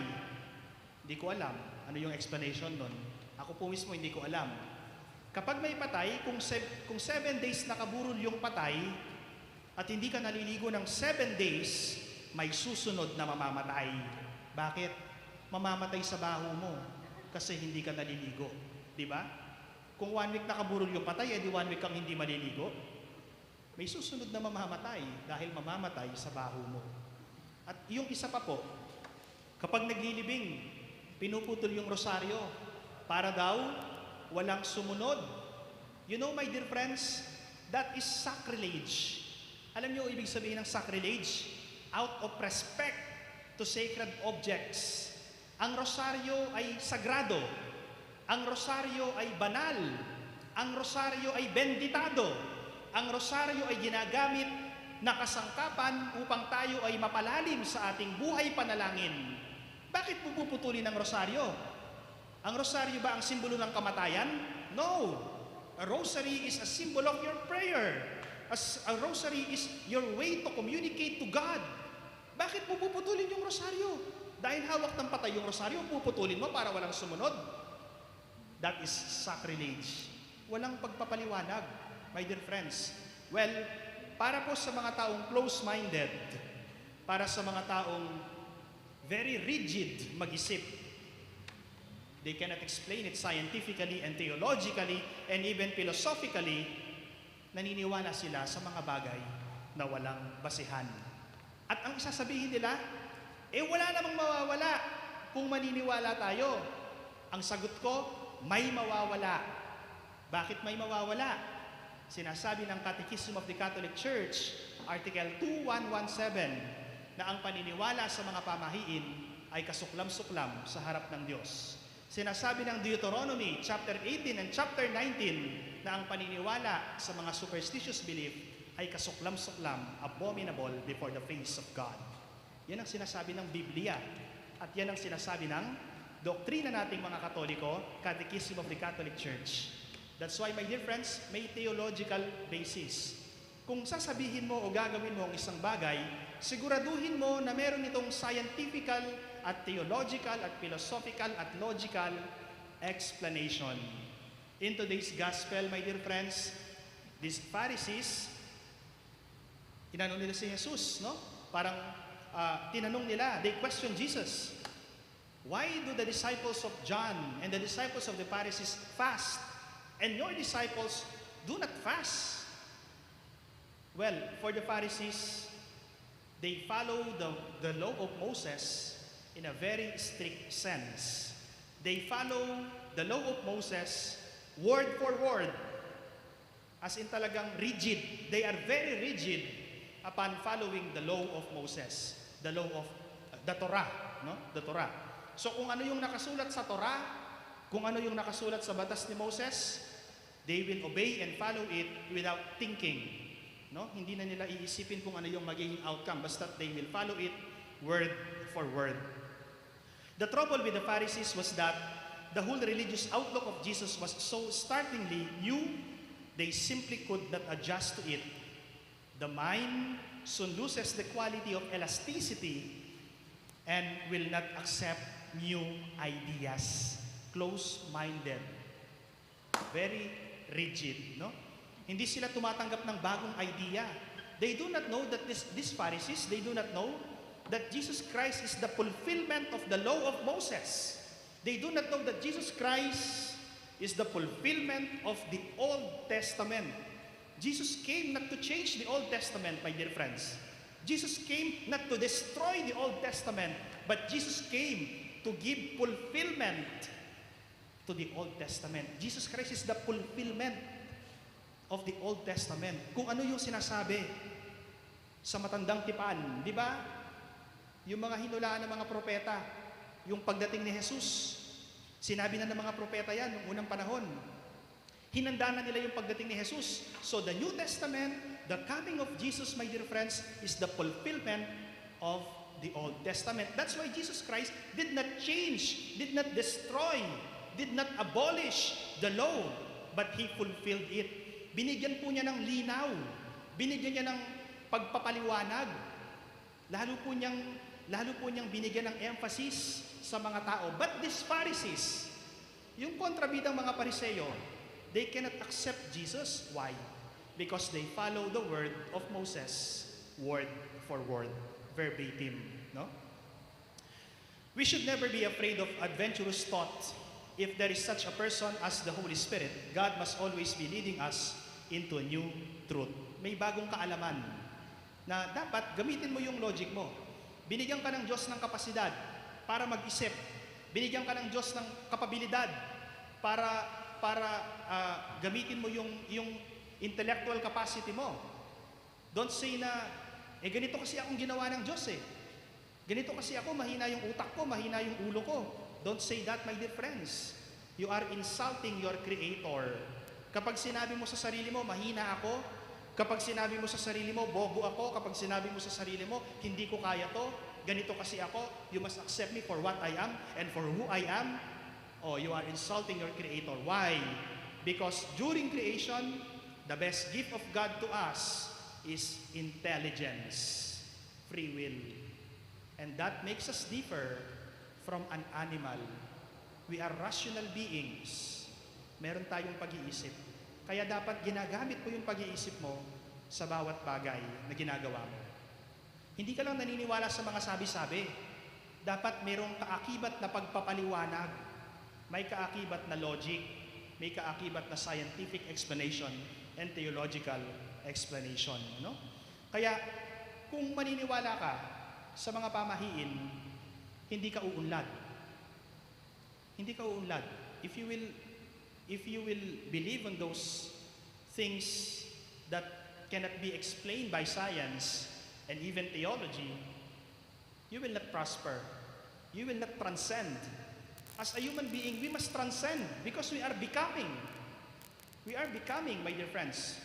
Hindi ko alam ano yung explanation nun. Ako po mismo, hindi ko alam. Kapag may patay, kung se-, kung seven days nakaburol yung patay at hindi ka naliligo ng seven days, may susunod na mamamatay. Bakit? Mamamatay sa baho mo kasi hindi ka naliligo. Di ba? Kung one week nakaburol yung patay, edi one week kang hindi maliligo. May susunod na mamamatay dahil mamamatay sa baho mo. At yung isa pa po, kapag naglilibing, pinuputol yung rosaryo para daw walang sumunod. You know, my dear friends, that is sacrilege. Alam niyo ibig sabihin ng sacrilege? Out of respect to sacred objects. Ang rosaryo ay sagrado. Ang rosaryo ay banal. Ang rosaryo ay benditado. Ang rosaryo ay ginagamit na kasangkapan upang tayo ay mapalalim sa ating buhay panalangin. Bakit mo puputulin ang rosaryo? Ang rosaryo ba ang simbolo ng kamatayan? No. A rosary is a symbol of your prayer. As a rosary is your way to communicate to God. Bakit mo puputulin yung rosaryo? Dahil hawak ng patay yung rosaryo, puputulin mo para walang sumunod? That is sacrilege. Walang pagpapaliwanag, my dear friends. Well, para po sa mga taong close-minded, para sa mga taong very rigid mag-isip, They cannot explain it scientifically and theologically and even philosophically. Naniniwala sila sa mga bagay na walang basihan. At ang isasabihin nila, "Eh, wala namang mawawala kung maniniwala tayo." Ang sagot ko, may mawawala. Bakit may mawawala? Sinasabi ng Catechism of the Catholic Church, Article two one one seven, na ang paniniwala sa mga pamahiin ay kasuklam-suklam sa harap ng Diyos. Sinasabi ng Deuteronomy chapter eighteen and chapter nineteen na ang paniniwala sa mga superstitious belief ay kasuklam-suklam, abominable before the face of God. Yan ang sinasabi ng Biblia. At yan ang sinasabi ng doktrina nating mga Katoliko, Catechism of the Catholic Church. That's why, my dear friends, may theological basis. Kung sasabihin mo o gagawin mo ang isang bagay, siguraduhin mo na meron itong scientifical at theological at philosophical at logical explanation. In today's gospel, my dear friends, these Pharisees, inano nila si Jesus, no? Parang, ah, tinanong nila, they question Jesus. "Why do the disciples of John and the disciples of the Pharisees fast, and your disciples do not fast?" Well, for the Pharisees, they follow the, the law of Moses in a very strict sense. They follow the law of Moses word for word. As in, talagang rigid. They are very rigid upon following the law of Moses, the law of, uh, the Torah, no? The Torah. So, kung ano yung nakasulat sa Torah, kung ano yung nakasulat sa batas ni Moses, they will obey and follow it without thinking. No? Hindi na nila iisipin kung ano yung magiging outcome, basta they will follow it word for word. The trouble with the Pharisees was that the whole religious outlook of Jesus was so startlingly new, they simply could not adjust to it. The mind soon loses the quality of elasticity and will not accept new ideas. Close-minded. Very rigid, no? Hindi sila tumatanggap ng bagong idea. They do not know that this, these Pharisees, they do not know that Jesus Christ is the fulfillment of the law of Moses. They do not know that Jesus Christ is the fulfillment of the Old Testament. Jesus came not to change the Old Testament, my dear friends. Jesus came not to destroy the Old Testament, but Jesus came to give fulfillment to the Old Testament. Jesus Christ is the fulfillment of the Old Testament. Kung ano yung sinasabi sa Matandang Tipan, di ba? Yung mga hinulaan ng mga propeta, yung pagdating ni Jesus, sinabi na ng mga propeta yan nung unang panahon. Hinanda na nila yung pagdating ni Jesus. So the New Testament, the coming of Jesus, my dear friends, is the fulfillment of the Old Testament. That's why Jesus Christ did not change, did not destroy, did not abolish the law, but He fulfilled it. Binigyan po niya ng linaw, binigyan niya ng pagpapaliwanag, lalo po niyang, lalo po niyang binigyan ng emphasis sa mga tao. But these Pharisees, yung kontrabidang mga Pariseo, they cannot accept Jesus. Why? Because they follow the word of Moses, word for word, verbatim, no? We should never be afraid of adventurous thought. If there is such a person as the Holy Spirit, God must always be leading us into a new truth. May bagong kaalaman na dapat gamitin mo yung logic mo. Binigyan ka ng Diyos ng kapasidad para mag-isip. Binigyan ka ng Diyos ng kapabilidad para, para, ah, gamitin mo yung, yung intellectual capacity mo. Don't say na, "Eh, ganito kasi akong ginawa ng Diyos eh. Ganito kasi ako, mahina yung utak ko, mahina yung ulo ko." Don't say that, my dear friends. You are insulting your Creator. Kapag sinabi mo sa sarili mo, "Mahina ako," kapag sinabi mo sa sarili mo, "Bobo ako," kapag sinabi mo sa sarili mo, "Hindi ko kaya to, ganito kasi ako, you must accept me for what I am and for who I am," oh, you are insulting your Creator. Why? Because during creation, the best gift of God to us is intelligence, free will. And that makes us differ from an animal. We are rational beings. Meron tayong pag-iisip. Kaya dapat ginagamit mo yung pag-iisip mo sa bawat bagay na ginagawa mo. Hindi ka lang naniniwala sa mga sabi-sabi. Dapat merong kaakibat na pagpapaliwanag. May kaakibat na logic, may kaakibat na scientific explanation and theological explanation, no? Kaya, kung maniniwala ka sa mga pamahiin, hindi ka uunlad. Hindi ka uunlad. If you will, if you will believe on those things that cannot be explained by science and even theology, you will not prosper. You will not transcend. As a human being, we must transcend because we are becoming. We are becoming, my dear friends.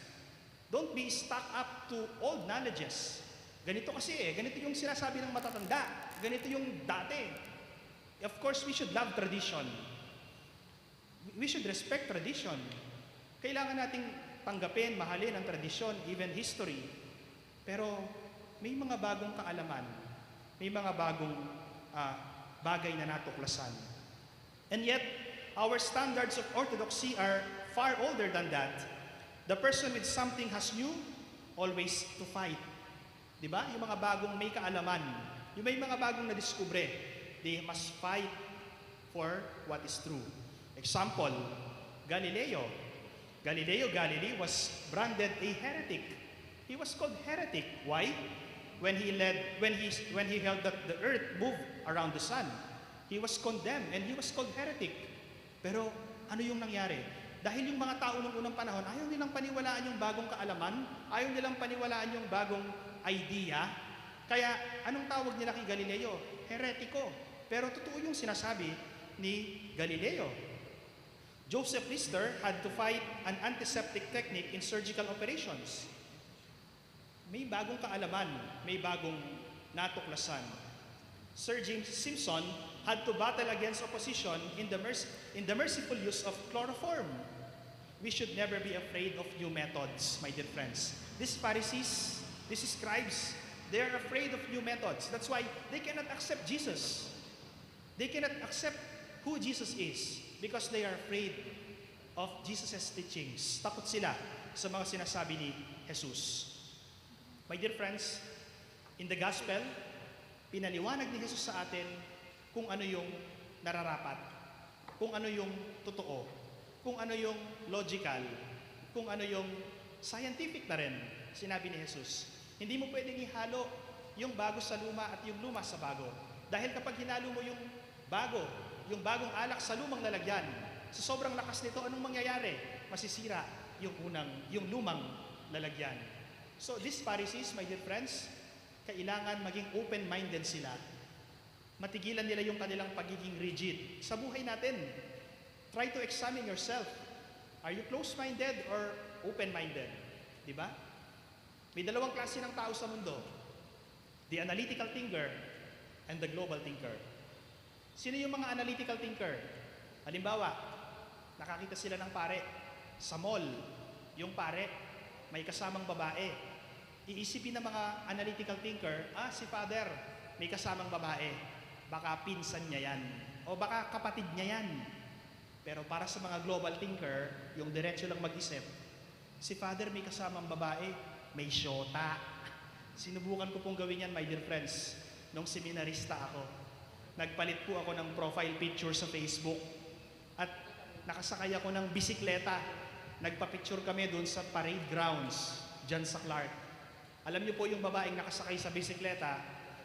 Don't be stuck up to old knowledges. Ganito kasi eh, ganito yung sinasabi ng matatanda. Ganito yung dati. Of course, we should love tradition. We should respect tradition. Kailangan nating tanggapin, mahalin ang tradisyon, even history. Pero may mga bagong kaalaman, may mga bagong, ah, bagay na natuklasan. And yet, our standards of orthodoxy are far older than that. The person with something has new always to fight. Di ba? Yung mga bagong may kaalaman, yung may mga bagong nadiskubre, they must fight for what is true. Example, Galileo. Galileo Galilei was branded a heretic. He was called heretic. Why? When he led, when he, when he held that the earth moved around the sun, he was condemned and he was called heretic. Pero ano yung nangyari? Dahil yung mga tao nung unang panahon, ayaw nilang paniwalaan yung bagong kaalaman, ayaw nilang paniwalaan yung bagong idea. Kaya anong tawag nila kay Galileo? Heretiko. Pero totoo yung sinasabi ni Galileo. Joseph Lister had to fight an antiseptic technique in surgical operations. May bagong kaalaman, may bagong natuklasan. Sir James Simpson had to battle against opposition in the, merc- in the merciful use of chloroform. We should never be afraid of new methods, my dear friends. These Pharisees, these scribes, they are afraid of new methods. That's why they cannot accept Jesus. They cannot accept who Jesus is because they are afraid of Jesus' teachings. Takot sila sa mga sinasabi ni Jesus. My dear friends, in the gospel, pinaliwanag ni Jesus sa atin kung ano yung nararapat, kung ano yung totoo, kung ano yung logical, kung ano yung scientific na rin. Sinabi ni Jesus, hindi mo pwedeng ihalo yung bago sa luma at yung luma sa bago. Dahil kapag hinalo mo yung bago, yung bagong alak sa lumang lalagyan, sa sobrang lakas nito, anong mangyayari? Masisira yung unang, yung lumang lalagyan. So these Pharisees, my dear friends, kailangan maging open-minded sila. Matigilan nila yung kanilang pagiging rigid. Sa buhay natin, try to examine yourself. Are you close-minded or open-minded? Di ba? May dalawang klase ng tao sa mundo. The analytical thinker and the global thinker. Sino yung mga analytical thinker? Halimbawa, nakakita sila ng pare sa mall. Yung pare, may kasamang babae. Iisipin ng mga analytical thinker, "Ah, si Father, may kasamang babae. Baka pinsan niya yan. O baka kapatid niya yan." Pero para sa mga global thinker, yung diretso lang mag-isip, "Si Father may kasamang babae, may syota." Sinubukan ko pong gawin yan, my dear friends, nung seminarista ako. Nagpalit po ako ng profile picture sa Facebook at nakasakay ako ng bisikleta. Nagpa-picture kami doon sa parade grounds, dyan sa Clark. Alam niyo po yung babaeng nakasakay sa bisikleta,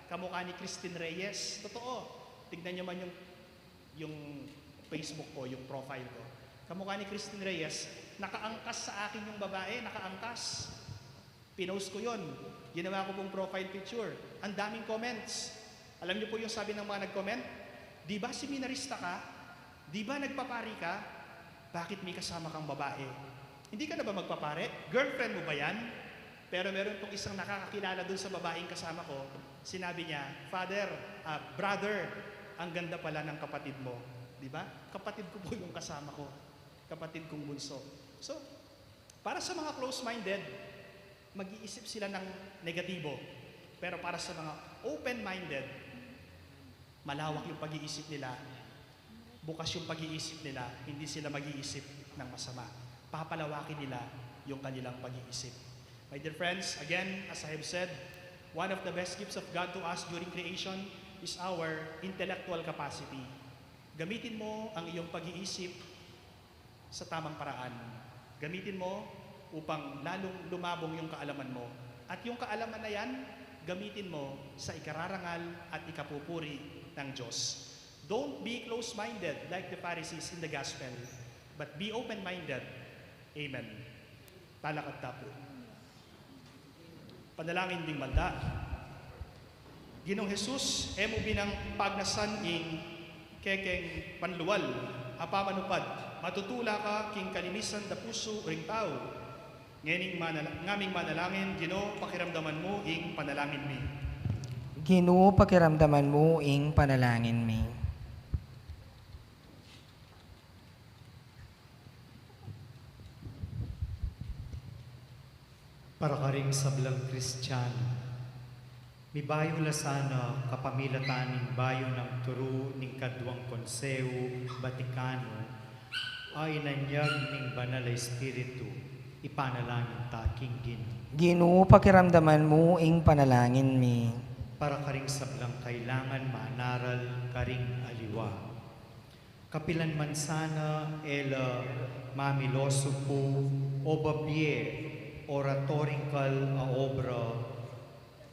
kamukha ni Christine Reyes. Totoo. Tignan niyo man yung, yung Facebook ko, yung profile ko. Kamukha ni Christine Reyes, nakaangkas sa akin yung babae, nakaangkas. Pinost ko yon. Ginawa ko pong profile picture. Ang daming comments. Alam niyo po yung sabi ng mga nag-comment? "Di ba seminarista ka? Di ba nagpapari ka? Bakit may kasama kang babae? Hindi ka na ba magpapare? Girlfriend mo ba yan?" Pero meron pong isang nakakakilala dun sa babaeng kasama ko, sinabi niya, "Father, ah, brother, ang ganda pala ng kapatid mo." Di ba? Kapatid ko po yung kasama ko. Kapatid kong bunso. So, para sa mga close-minded, mag-iisip sila ng negatibo. Pero para sa mga open-minded, malawak yung pag-iisip nila, bukas yung pag-iisip nila, hindi sila mag-iisip ng masama. Papalawakin nila yung kanilang pag-iisip. My dear friends, again, as I have said, one of the best gifts of God to us during creation is our intellectual capacity. Gamitin mo ang iyong pag-iisip sa tamang paraan. Gamitin mo upang lalong lumabong yung kaalaman mo. At yung kaalaman na yan, gamitin mo sa ikararangal at ikapupuri ng Diyos. Don't be close-minded like the Pharisees in the gospel, but be open-minded. Amen. Talakad ta pu. Panalangin ding malda. Ginung Jesus, e mu binang pagnasan ing kekeng panlual a pamanupad, matutula ka king kalinisan da pusu ring tau. Ngening manala-, ngaming manalangin, Ginu, pakiramdaman mu ing panalangin mi. Ginu, pakiramdaman mu ing panalangin mi. Para karing sablang Kristiano, mibayu la sana kapamilatan ning bayu nang turu ning Kaduang Konsehu Batikano a inanyag ning Banal a Espiritu, ipanalangin ta king Ginu. Ginu, pakiramdaman mu ing panalangin mi. Para karing sablang kailangan manaral karing aliwa. Kapilan man sana e la mamilosu pu o babie o oratorikal a obra,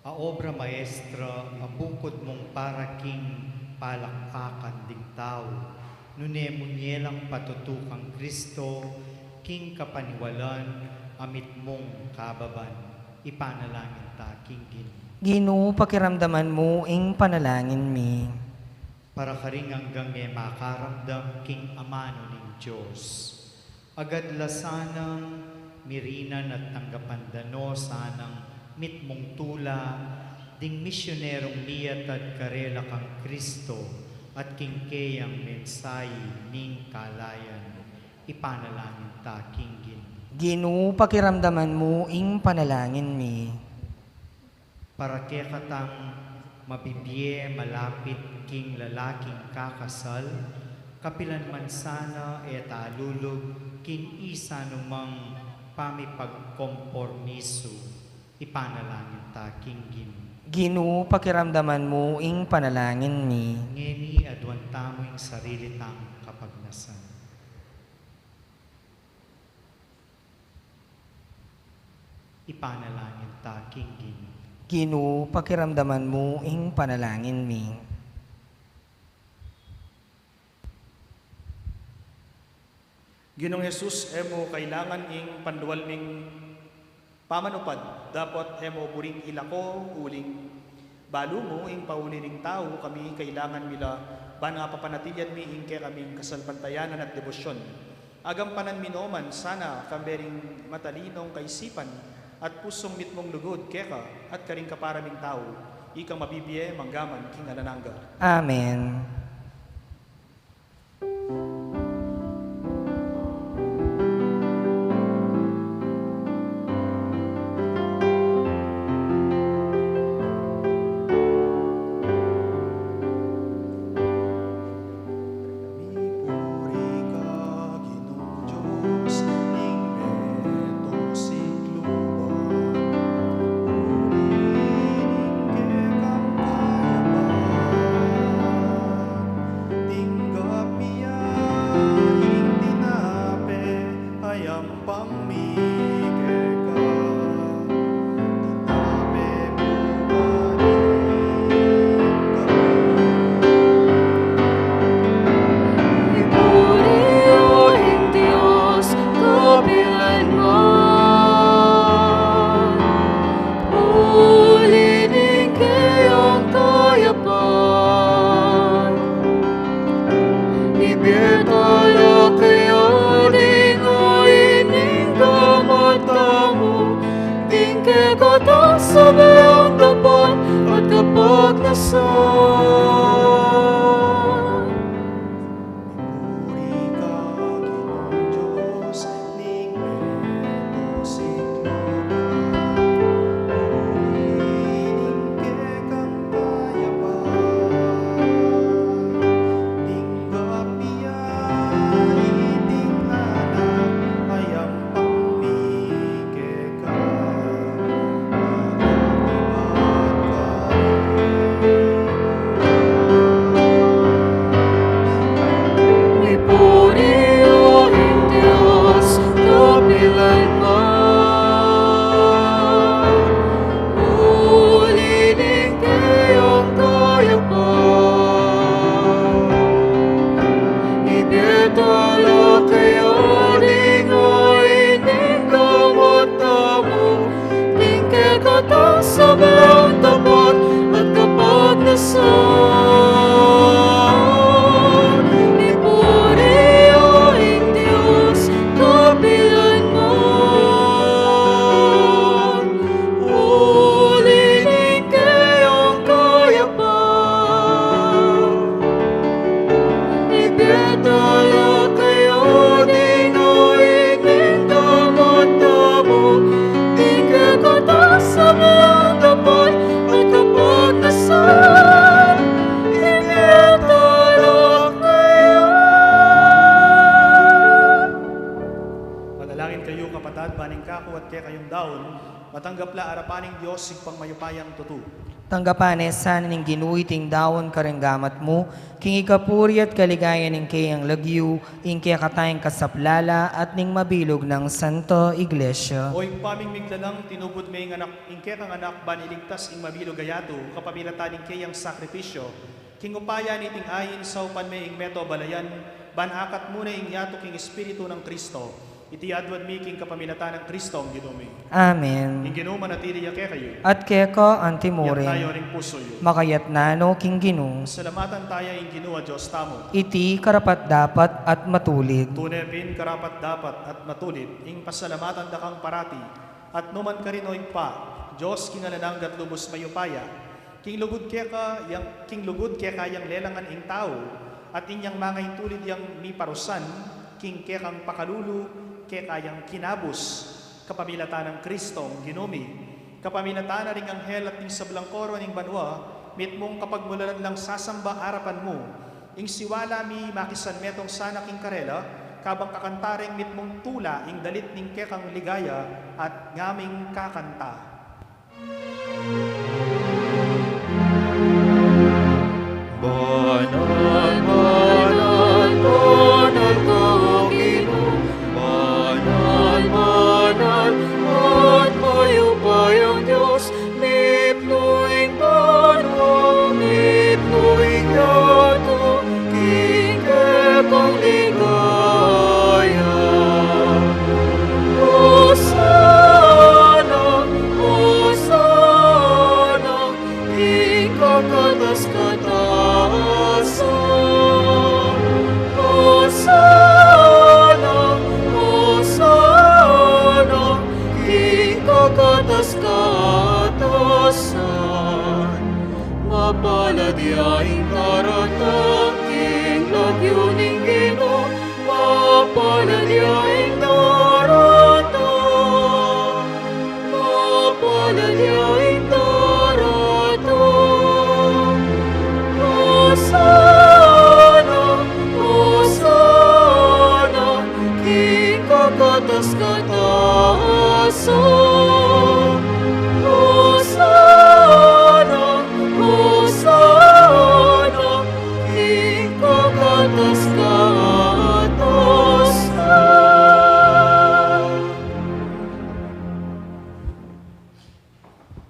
a obra maestra a bukud mung para king palakpakan ding tau, nune mu nye lang patutukang Kristo king kapaniwalan a mitmung kababan, ipanalangin ta king Ginu. Ginu, pakiramdaman mu ing panalangin mi. Para karing anggang e makaramdam king amanu ning Dios. Agad la sanang mirinan at tanggapan da no sanang mitmung tula ding misyunerung miyatad karela kang Kristo at king keyang mensayi ning kalayan. Ipanalangin ta king Ginu. Ginu, pakiramdaman mu ing panalangin mi. Para kekatang mabibie malapit king lalaking kakasal, kapilan man sana e talulug king isanumang pamipagkompormisu, ipanalangin ta king Ginu. Ginu, pakiramdaman mu ing panalangin mi. Ngeni aduan tamu ing sarili tang kapagnasan. Ipanalangin ta king Ginu. Ginu, pakiramdaman mu ing panalangin mi. Ginung Jesus, e mu kailangan ing panlual ming pamanupad, dapot e mu buring ilako uling balu mu ing pauli ning tau kami kailangan mi la, ban apapanatilian mi ing kekaming kasalpantayanan at debosyon. Agampanan mi no man sana kambe ring matalinong kaisipan at pusung mitmung lugud keka at karing kapara ming tau, ikang mabibie manggaman king alang angga. Amen. Tinggap mi ya ing tinape, ayampang mi keka. Tinape bunga ning kabud. Ipuri yu ing Dios kapilanman. Uli ning keyang kayapan, ibie ta la keya ding ain ning At ban ing kaku at kekayung daun, matanggap la arapan ning Dios Ibpang mayupayang tutu. Tanggapan ne sana ning Ginu iting daun karing gamat mu, king ikapuri at kaligayan ning keyang lagyu, ing kekatang kasaplalan at ning mabilug nang Santa Iglesia. O Ibpa ming miglalang, tinubud me ing anak, ing kekang anak, ban iligtas ing mabilug a yatu, kapamilatan ning keyang sakripisyu, king upaya niting ain saupan me ing meto a balayan, ban akat mu ne ing yatu king Espiritu nang Kristo. Iti adwan mi king kapamilatan nang Kristong Ginu mi. Amen. Ing Ginu manatili ya kekayu. At keka antimurin. Itas yu ring pusu yu. Makaitas nanu king Ginu. Salamatan taya ing Ginu a Dios tamu. Iti karapat-dapat at matulid. Tune pin karapat-dapat at matulid, ing pasalamatan da kang parati, at nukarin man, O Ibpa, Dios king alang angga at lubus mayupaya. King lugud keka yang, king lugud keka yang lelangan ing tau, at inyang mangaintulid yang miparusan, king kekang pakalulu, keka yang kinabus, kapamilatan nang Kristong Ginu mi, kapamilatan na ring anghel at ning sablang koro ning banua, mitmung kapagmulalan lang sasamba arapan mu, ing siwala mi makisanmetung sana king karela, kabang kakanta ring mitmung tula ing dalit ning kekang ligaya, at ngaming kakanta. Banal, banal, banal ka, O Ginu, banal, banal, at mayupayang Dios, mipnu ing banua, mipnu ing yatu, king kekang ligaya. Hosana, Hosana, king kakatas-katasan. Hosana, Hosana, king kakatas-katasan. Mapalad ya ing daratang king lagyu ning Ginu, mapalad ya ing daratang, mapalad ya ing daratang. Hosana, Hosana, king kakatas-katasan. Hosana, Hosana, king kakatas-katasan.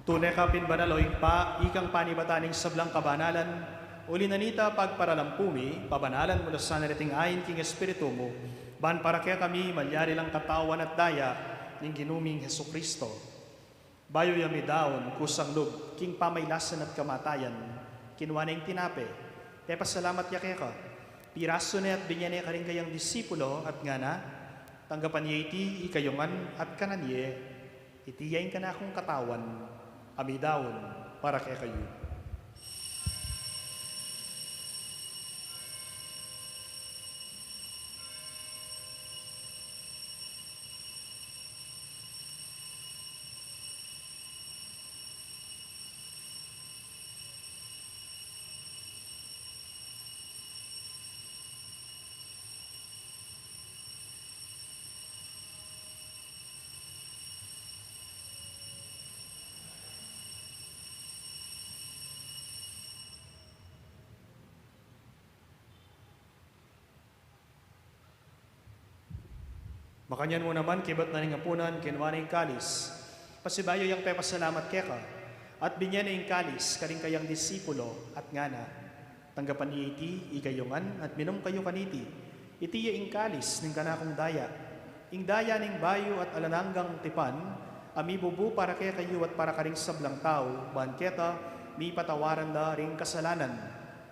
Tune ka pin banal, O Ibpa, ikang panibatan ning sablang kabanalan, uli na nita pagparalampu mi, pabanalan mu la sana reting ain king Espiritu mu, ban para kekami malyari lang katawan at daya ning Ginu ming Jesucristo. Bayu ya midaun kusang lub king pamailasan at kamatayan, kinua ne ing tinape, pepasalamat ya keka, pirasu ne at binye ne karing kayang disipulo at ngana, tanggapan ye iti ikayu ngan at kanan ye, iti ya ing kanakung katawan a midaun para kekayu. Makanyan mu naman, kibat na ning apunan, kinua ne ing kalis, pasibayu yang pepasalamat keka, at binye ne ing kalis karing kayang disipulo, at ngana, tanggapan ye iti ikayu ngan at minum kayu kaniti, iti ya ing kalis ning kanakung daya, ing daya ning bayu at alang anggang tipan, a mibubu para kekayu at para karing sablang tau, ban keta mipatawaran da ring kasalanan.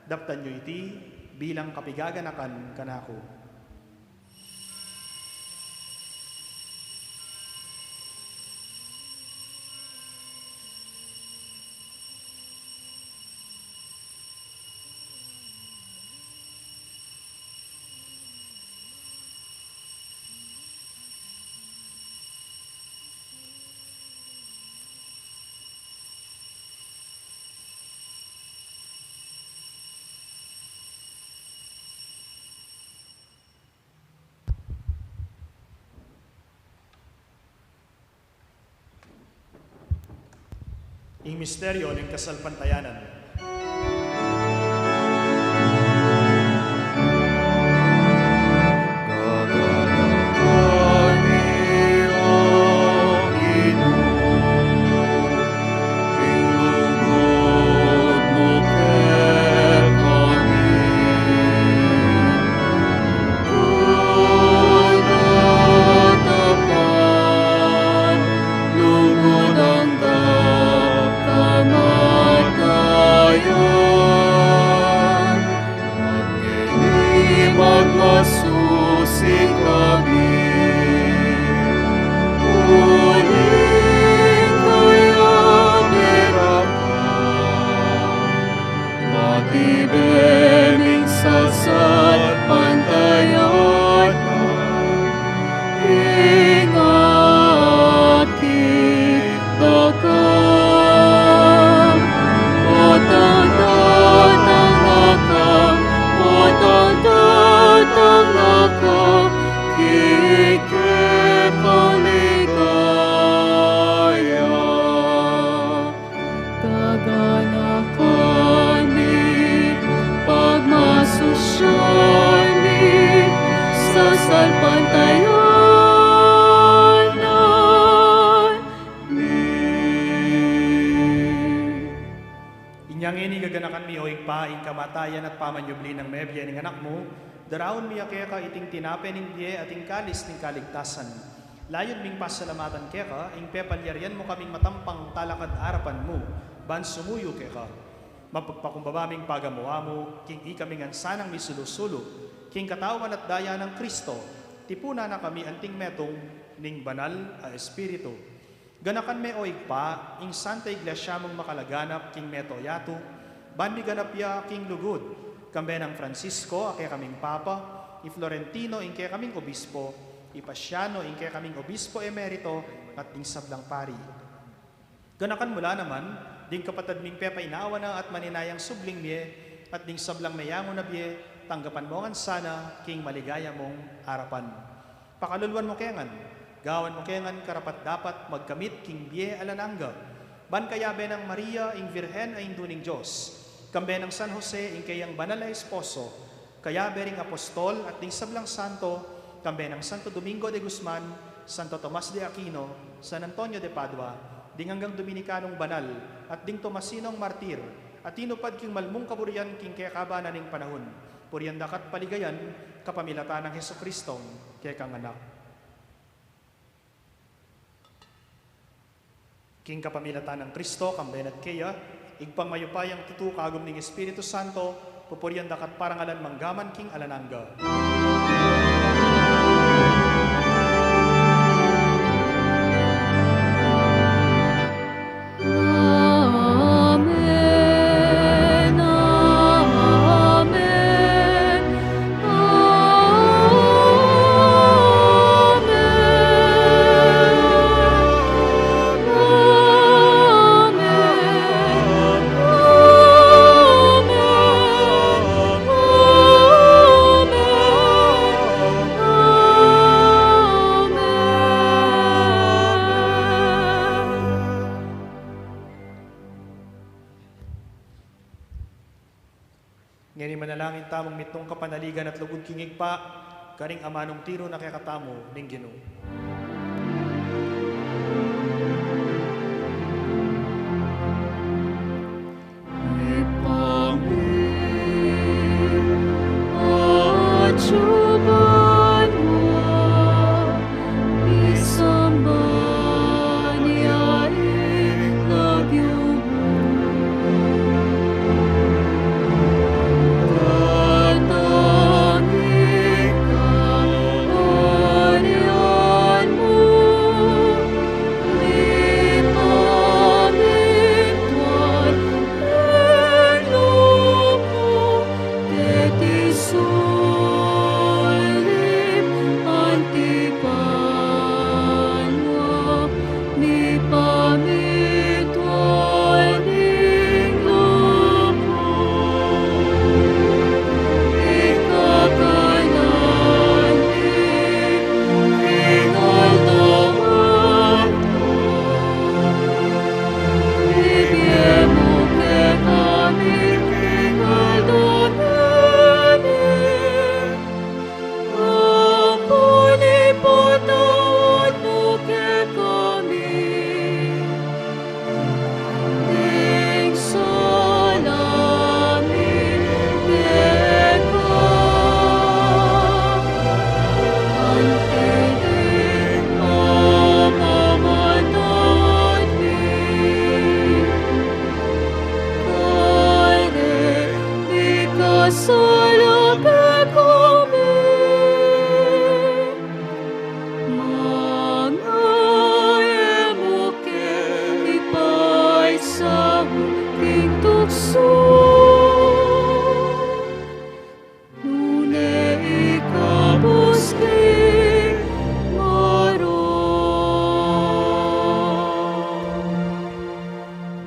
Daptan yu iti bilang kapigaganakan kanaku. Ing misteryo ning kasalpantayanan. Magmasusi kami, uling kaya meraka, matibe ming sasalpantayanan, ingat ki Sasalpantayanan mi. Inya ngeni gaganakan mi, o Ibpa, ing kamatayan at pamanyubli nang mebie ning Anak mu, daraun mi ya keka iting tinape ning bie at ing kalis ning kaligtasan. Layun ming pasalamatan keka ing pepalyarian mu kaming matampang talakad arapan mu ban sumuyu keka. Mapagpakumbaba ming pagamu-amu king ikami ngan sanang misulu-sulu king katawan at daya nang Kristo, tipunan na kami anting metung ning Banal a Espiritu. Ganakan me, o Ibpa, ing Santa Iglesia mung makalaganap king meto yatu, ban miganap ya king lugud, kambe nang Francisco a kekaming Papa, i Florentino ing kekaming Obispo, i Paciano ing kekaming Obispo Emerito, at ding sablang pari. Ganakan mu la naman ding kapatad ming pepainawa na at maninayang subling mie, at ding sablang meyangu na bie, tanggapan mu ngan sana king maligaya mung arapan. Pakaluluan mu ke ngan, gawan mu ke ngan karapat-dapat magkamit king bie alang angga, ban kayabe nang Maria ing Virgen a Indu ning Dios, kambe nang San Jose ing keyang banal a esposo, kayabe ring apostol at ding sablang santo, kambe nang Santo Domingo de Guzman, Santo Tomas de Aquino, San Antonio de Padua, ding anggang Dominikanong banal, at ding Tomasinong martir, a tinupad king malmung kaburian king kekaban na ning panahun. Purian da ka't paligayan kapamilatan nang Jesucristong kekang Anak. King kapamilatan nang Kristo, kambe na't keya, Ibpang mayupayang tutu, kagum ning Espiritu Santo, pupurian da ka't parangalan manggaman king alang angga. Amen, amen. Ngeni manalangin tamung mitmung kapanaligan at lugud king Ibpa, karing amanung tiru na kekatamu ning Ginu. Ibpa mi, atsu ka banua, misamban ya ing lagyu mu. Datang ing kayarian mu, Manga e mu ke ipaisaul king tuksu, nune ikabus ke king marok.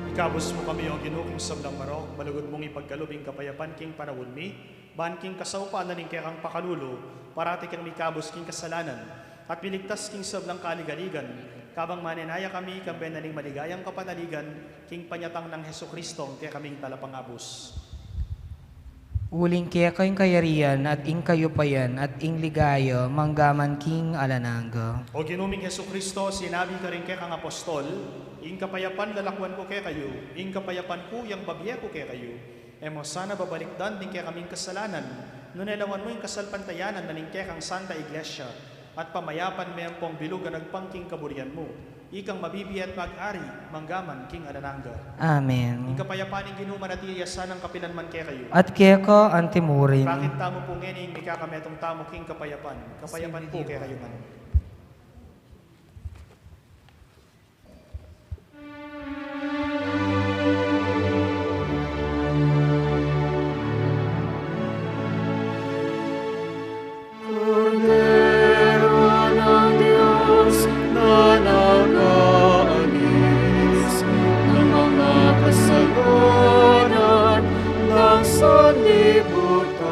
Ikabus mu kami, O Ginu, king sablang marok, malugud mung ipagkalub ing kapayapan king panaun mi, ban king kasaupan na ning kekang pakalulu, parati kang mikabus king kasalanan, at miligtas king sablang kaligaligan, kabang manenaya kami kambe na ning maligayang kapanaligan, king panyatang nang Jesucristo, ing kekaming Talapangabus. Uling keka ing kayarian, at ing kayupayan, at ing ligaya, mangga man king alang angga. O Ginu ming Jesucristo, sinabi karing kekang apostol, ing kapayapan lalakwan ku kekayu, ing kapayapan ku yang babie ku kekayu. E mu sana babalikdan ding kekaming kasalanan, nune lawan mu ing kasalpantayanan na ning kekang Santa Iglesia, at pamayapan me ampong bilug a nagpang king kaburian mu. Ikang mabibie at mag-ari, mangga man king alang angga. Amen. Ing kapayapan ning Ginu manatili ya sanang kapilan man kekayu. At keka anti murin. Pakit tamu pu ngeni ing mikakametung tamu king kapayapan. Kapayapan pu kekayu ngan. Kordero ng Diyos na nag-aalis ng mga kasalanan ng sanlibutan.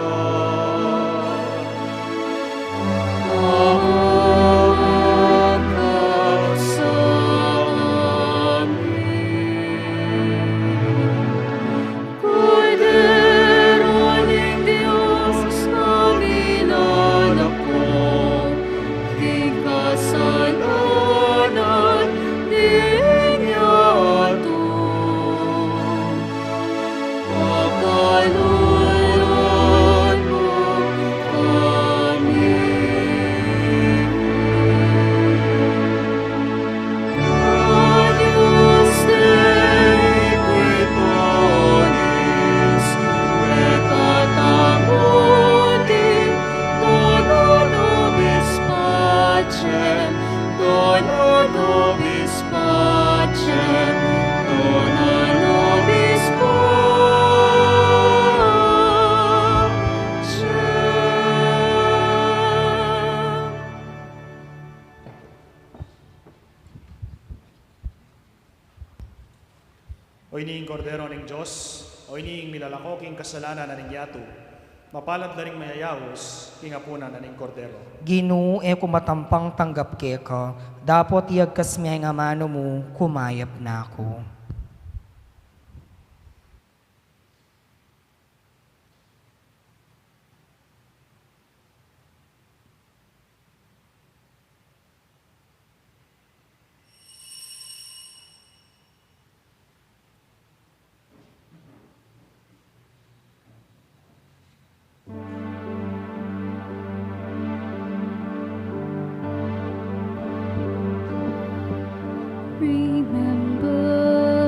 Kordero ning Dios, a milalako king kasalanan ning yatu. Pakalulwan mu kami. Agnus Dei, qui ponis peccata mundi, dona nobis pacem, dona nobis pacem, dona nobis pacem. O ini ing Kordero ning Dios, o ini ing milalako king kasalanan na ning yatu. Mapalad la ring mayayaus king apunan na ning Kordero. Ginu, e ku matampang tanggap keka, dapot iyagkas me ing amanu mu, kumayap na ku. Remember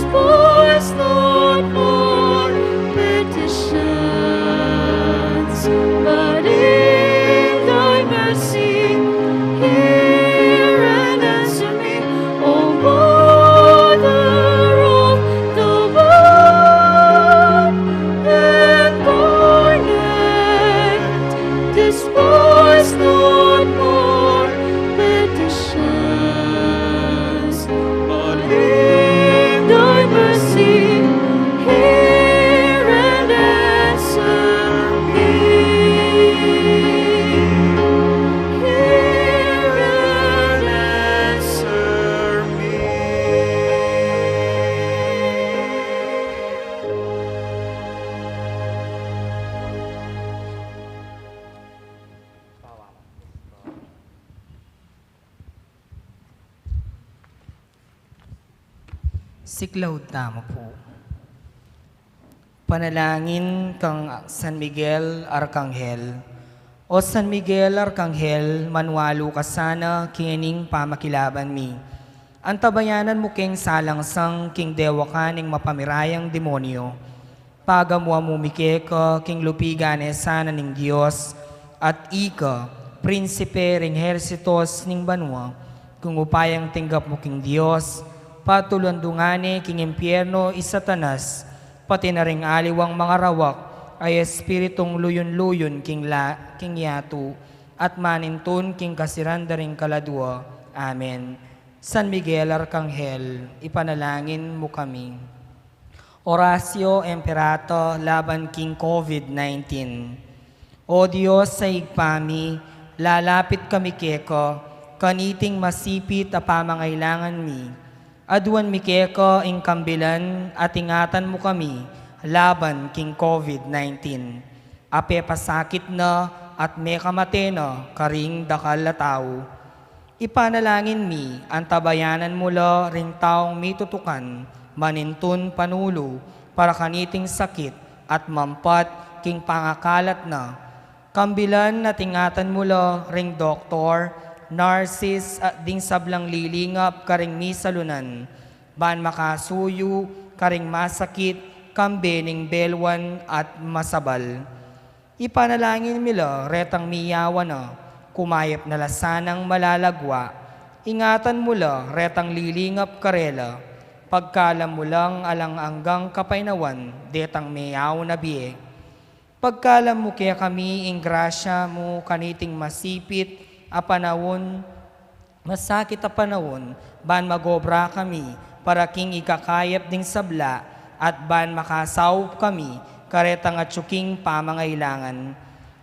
Voice not more petitions, but in thy mercy hear and answer me, O Mother of the Word incarnate. Despise not more petitions, but in thy mercy hear and answer me. Hear and answer me. Siklaud tamu pu. Panalangin kang San Miguel Arkanghel. O San Miguel Arkanghel, manwalu ka sana king ining pamakilaban mi. Antabayanan mu keng salangsang king dewakan ning mapamirayang demonyo. Pagamuan mu mi keka king lupigan e sana ning Dios, at ika, prinsipe ring ehersitos ning banua, king upayang tinggap mu king Dios, patuluan mu ngana king impyerno i Satanas, pati na ring aliwang mangarawak a espiritung luyun-luyun king la-, king yatu, at manintun king kasiran da ring kaladua. Amen. San Miguel Arkanghel, ipanalangin mu kami. Oratio Imperata laban king COVID nineteen. O Dios a Ibpa mi, lalapit kami keka, kaniting masipit a pamangailangan mi. Aduan mi keka ing kambilan at ingatan mu kami laban king COVID nineteen. A pepasakit na at mekamate na karing dakal a tau. Ipanalangin mi, antabayanan mu la ring taung mitutukan, manintun panulu, para kaniting sakit at mampat king pangakalat na. Kambilan at ingatan mu la ring doktor, nurses, at ding sablang lilingap karing misalunan, ban makasuyu karing masakit, kambe ning belwan at masabal. Ipanalangin mi la retang miyawan na, kumayap na la sanang malalagua. Ingatan mu la retang lilingap karela, pagkalam mu lang alang anggang kapaynawan detang meyawan a bie. Pagkalam mu kekami ing grasya mu kaniting masipit a panaun, masakit a panaun, ban magobra kami para king ikakayap ding sabla, at ban makasaup kami karetang atyu king pamangailangan.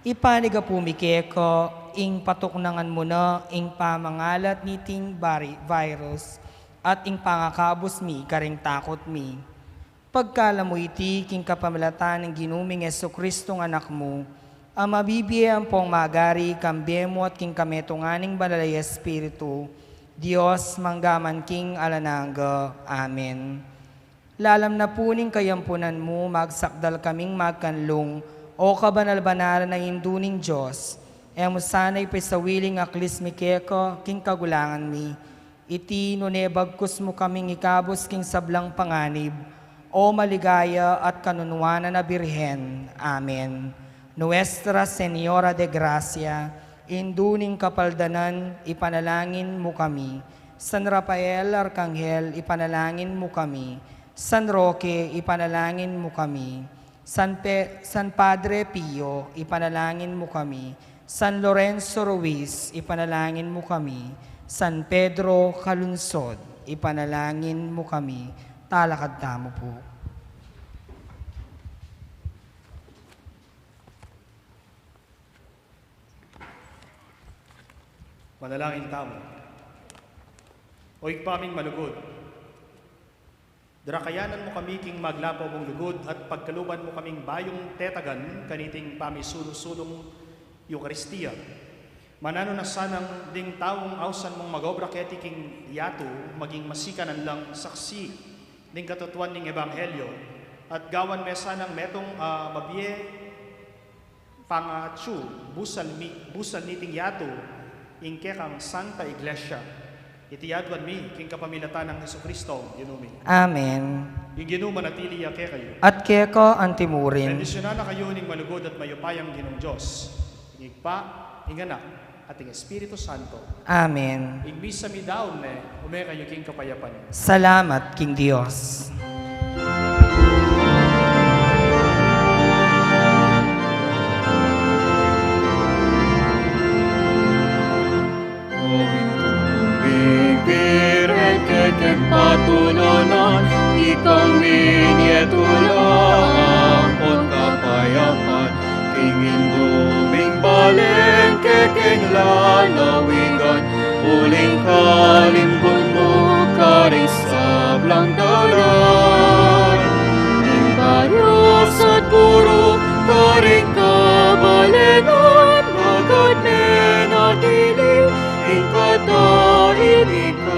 Ipanyawad mi keka ing patuknangan mu na ing pamangalat niting bari-, virus, at ing pangakabus mi karing takut mi. Pagkalam mu iti king kapamilatan ning Ginu ming Jesucristo a Anak mu, a mabibie ampong magari kambe mu at king kametungan ning Banal a Espiritu, Dios, mangga man king alang angga. Amen. Lalam na pu ning kayampunan mu, magsakdal kaming magkanlung, O kabanal-banalan a Indu ning Dios, e mu sana ipasawili ing aklis mi keka king kagulangan mi, iti nune bagkus mu kaming ikabus king sablang panganib, O maligaya at kanunuanan a Birhen. Amen. Nuestra Señora de Gracia, Indu ning Kapaldanan, ipanalangin mu kami. San Rafael Arkanghel, ipanalangin mu kami. San Roque, ipanalangin mu kami. San Pe-, San Padre Pio, ipanalangin mu kami. San Lorenzo Ruiz, ipanalangin mu kami. San Pedro Calungsod, ipanalangin mu kami. Talakad tamu pu. Manalangin tamu. O Ibpa ming malugud, darakayanan mu kami king maglapaw mung lugud at pagkaluban mu kaming bayung tetagan kaniting pamisulu-sulung Eukaristia. Mananu na sanang ding taung ausan mung mag-obra keti king yatu, maging masikanan lang saksi ning katutuan ning ebanghelyo, at gawan me sanang metung a mabie pangatsu, busal mi-, busal niting yatu, ing kekang Santa Iglesia. Iti aduan mi king kapamilatan nang Jesucristo, Ginu mi. Amen. Ing Ginu manatili ya kekayu. At keka antimurin. Bendisyunan na kayu ning malugud at mayupayang Ginung Dios, ing Ibpa, ing Anak, at ing Espiritu Santo. Amen. Ing misa mi daun ne, ume kayu king kapayapan. Salamat king Dios. O Indu ming Birhen, kekeng patulunan, ika ing minie tula ampon kapayapan, king Indu ming balen, kekeng lalawigan, uling kalimbun mu karing sablang dalan. Ing baryo at buru karing kabalenan, magad menatili ing kataibikan.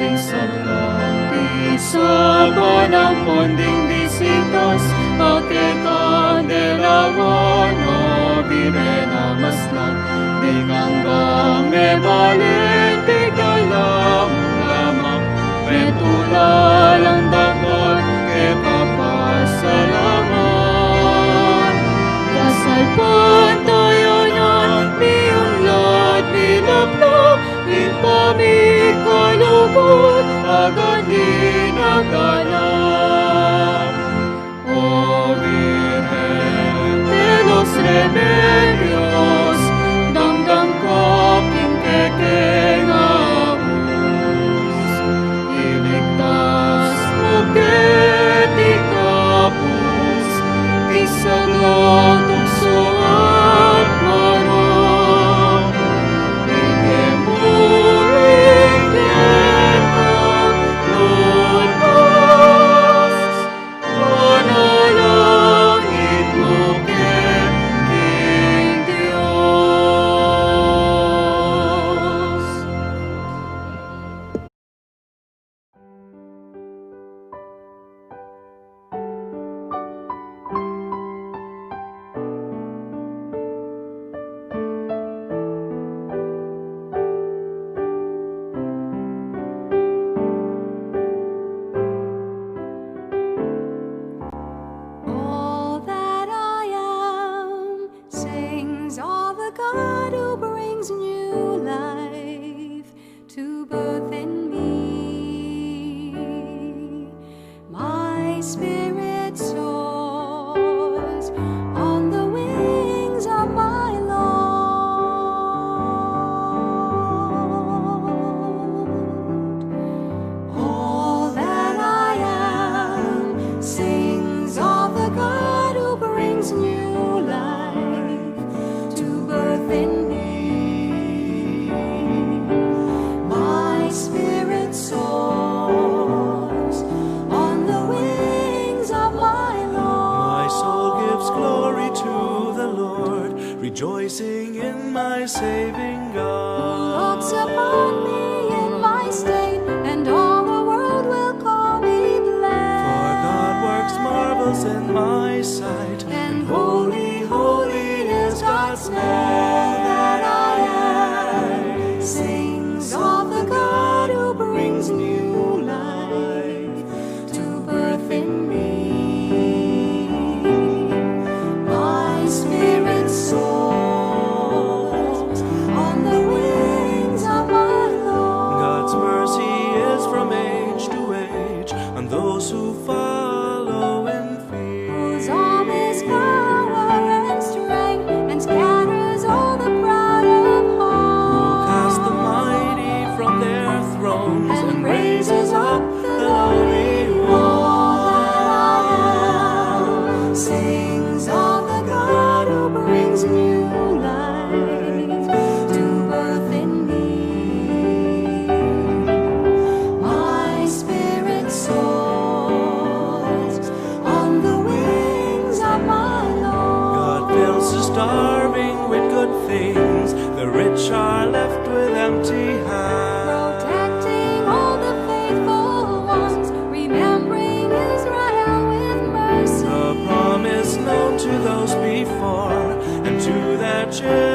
Ding sablang pisapan ampon ding bisitas, a kekang delawan, O Birhen a maslang, ding anggang mebalen, ding dalam lamak, metula lang dakal keka pasalamat. Kasalpantayanan, miunlad, milaplap, ing pamikalugud, agad dinaganap. O Virgen de los Remedios, damdam ka king kekeng abus, iligtas mu keti kapus, king sablang tuksu at marok, ing kemuring keka lubos, panalangin mu ke king Dios. All that I am sings of the God who brings new life to birth in me. My spirit soars on the wings of my Lord. All that I am sings of the God who brings new life to birth in me. My spirit soars on the wings of my Lord. My soul gives glory to the Lord, rejoicing in my saving God. Who looks upon me in my state, and all the world will call me blessed. For God works marvels in my sight, and holy, holy is God's name. All that I am sings of the God who brings new life to birth in me. My spirit soars on the wings of my Lord. God's mercy is from age to age on those who follow in fear. Whose arm is power and strength, and scatters all the proud of heart. Who casts the mighty from their thrones, and raises up the lowly ones. All that I am sings of the God who brings new life to birth in me. My spirit soars on the wings of my Lord. God fills the starving with good things, the rich are left with empty hands. Protecting all the faithful ones, remembering Israel with mercy. The promise known to those before, and to their children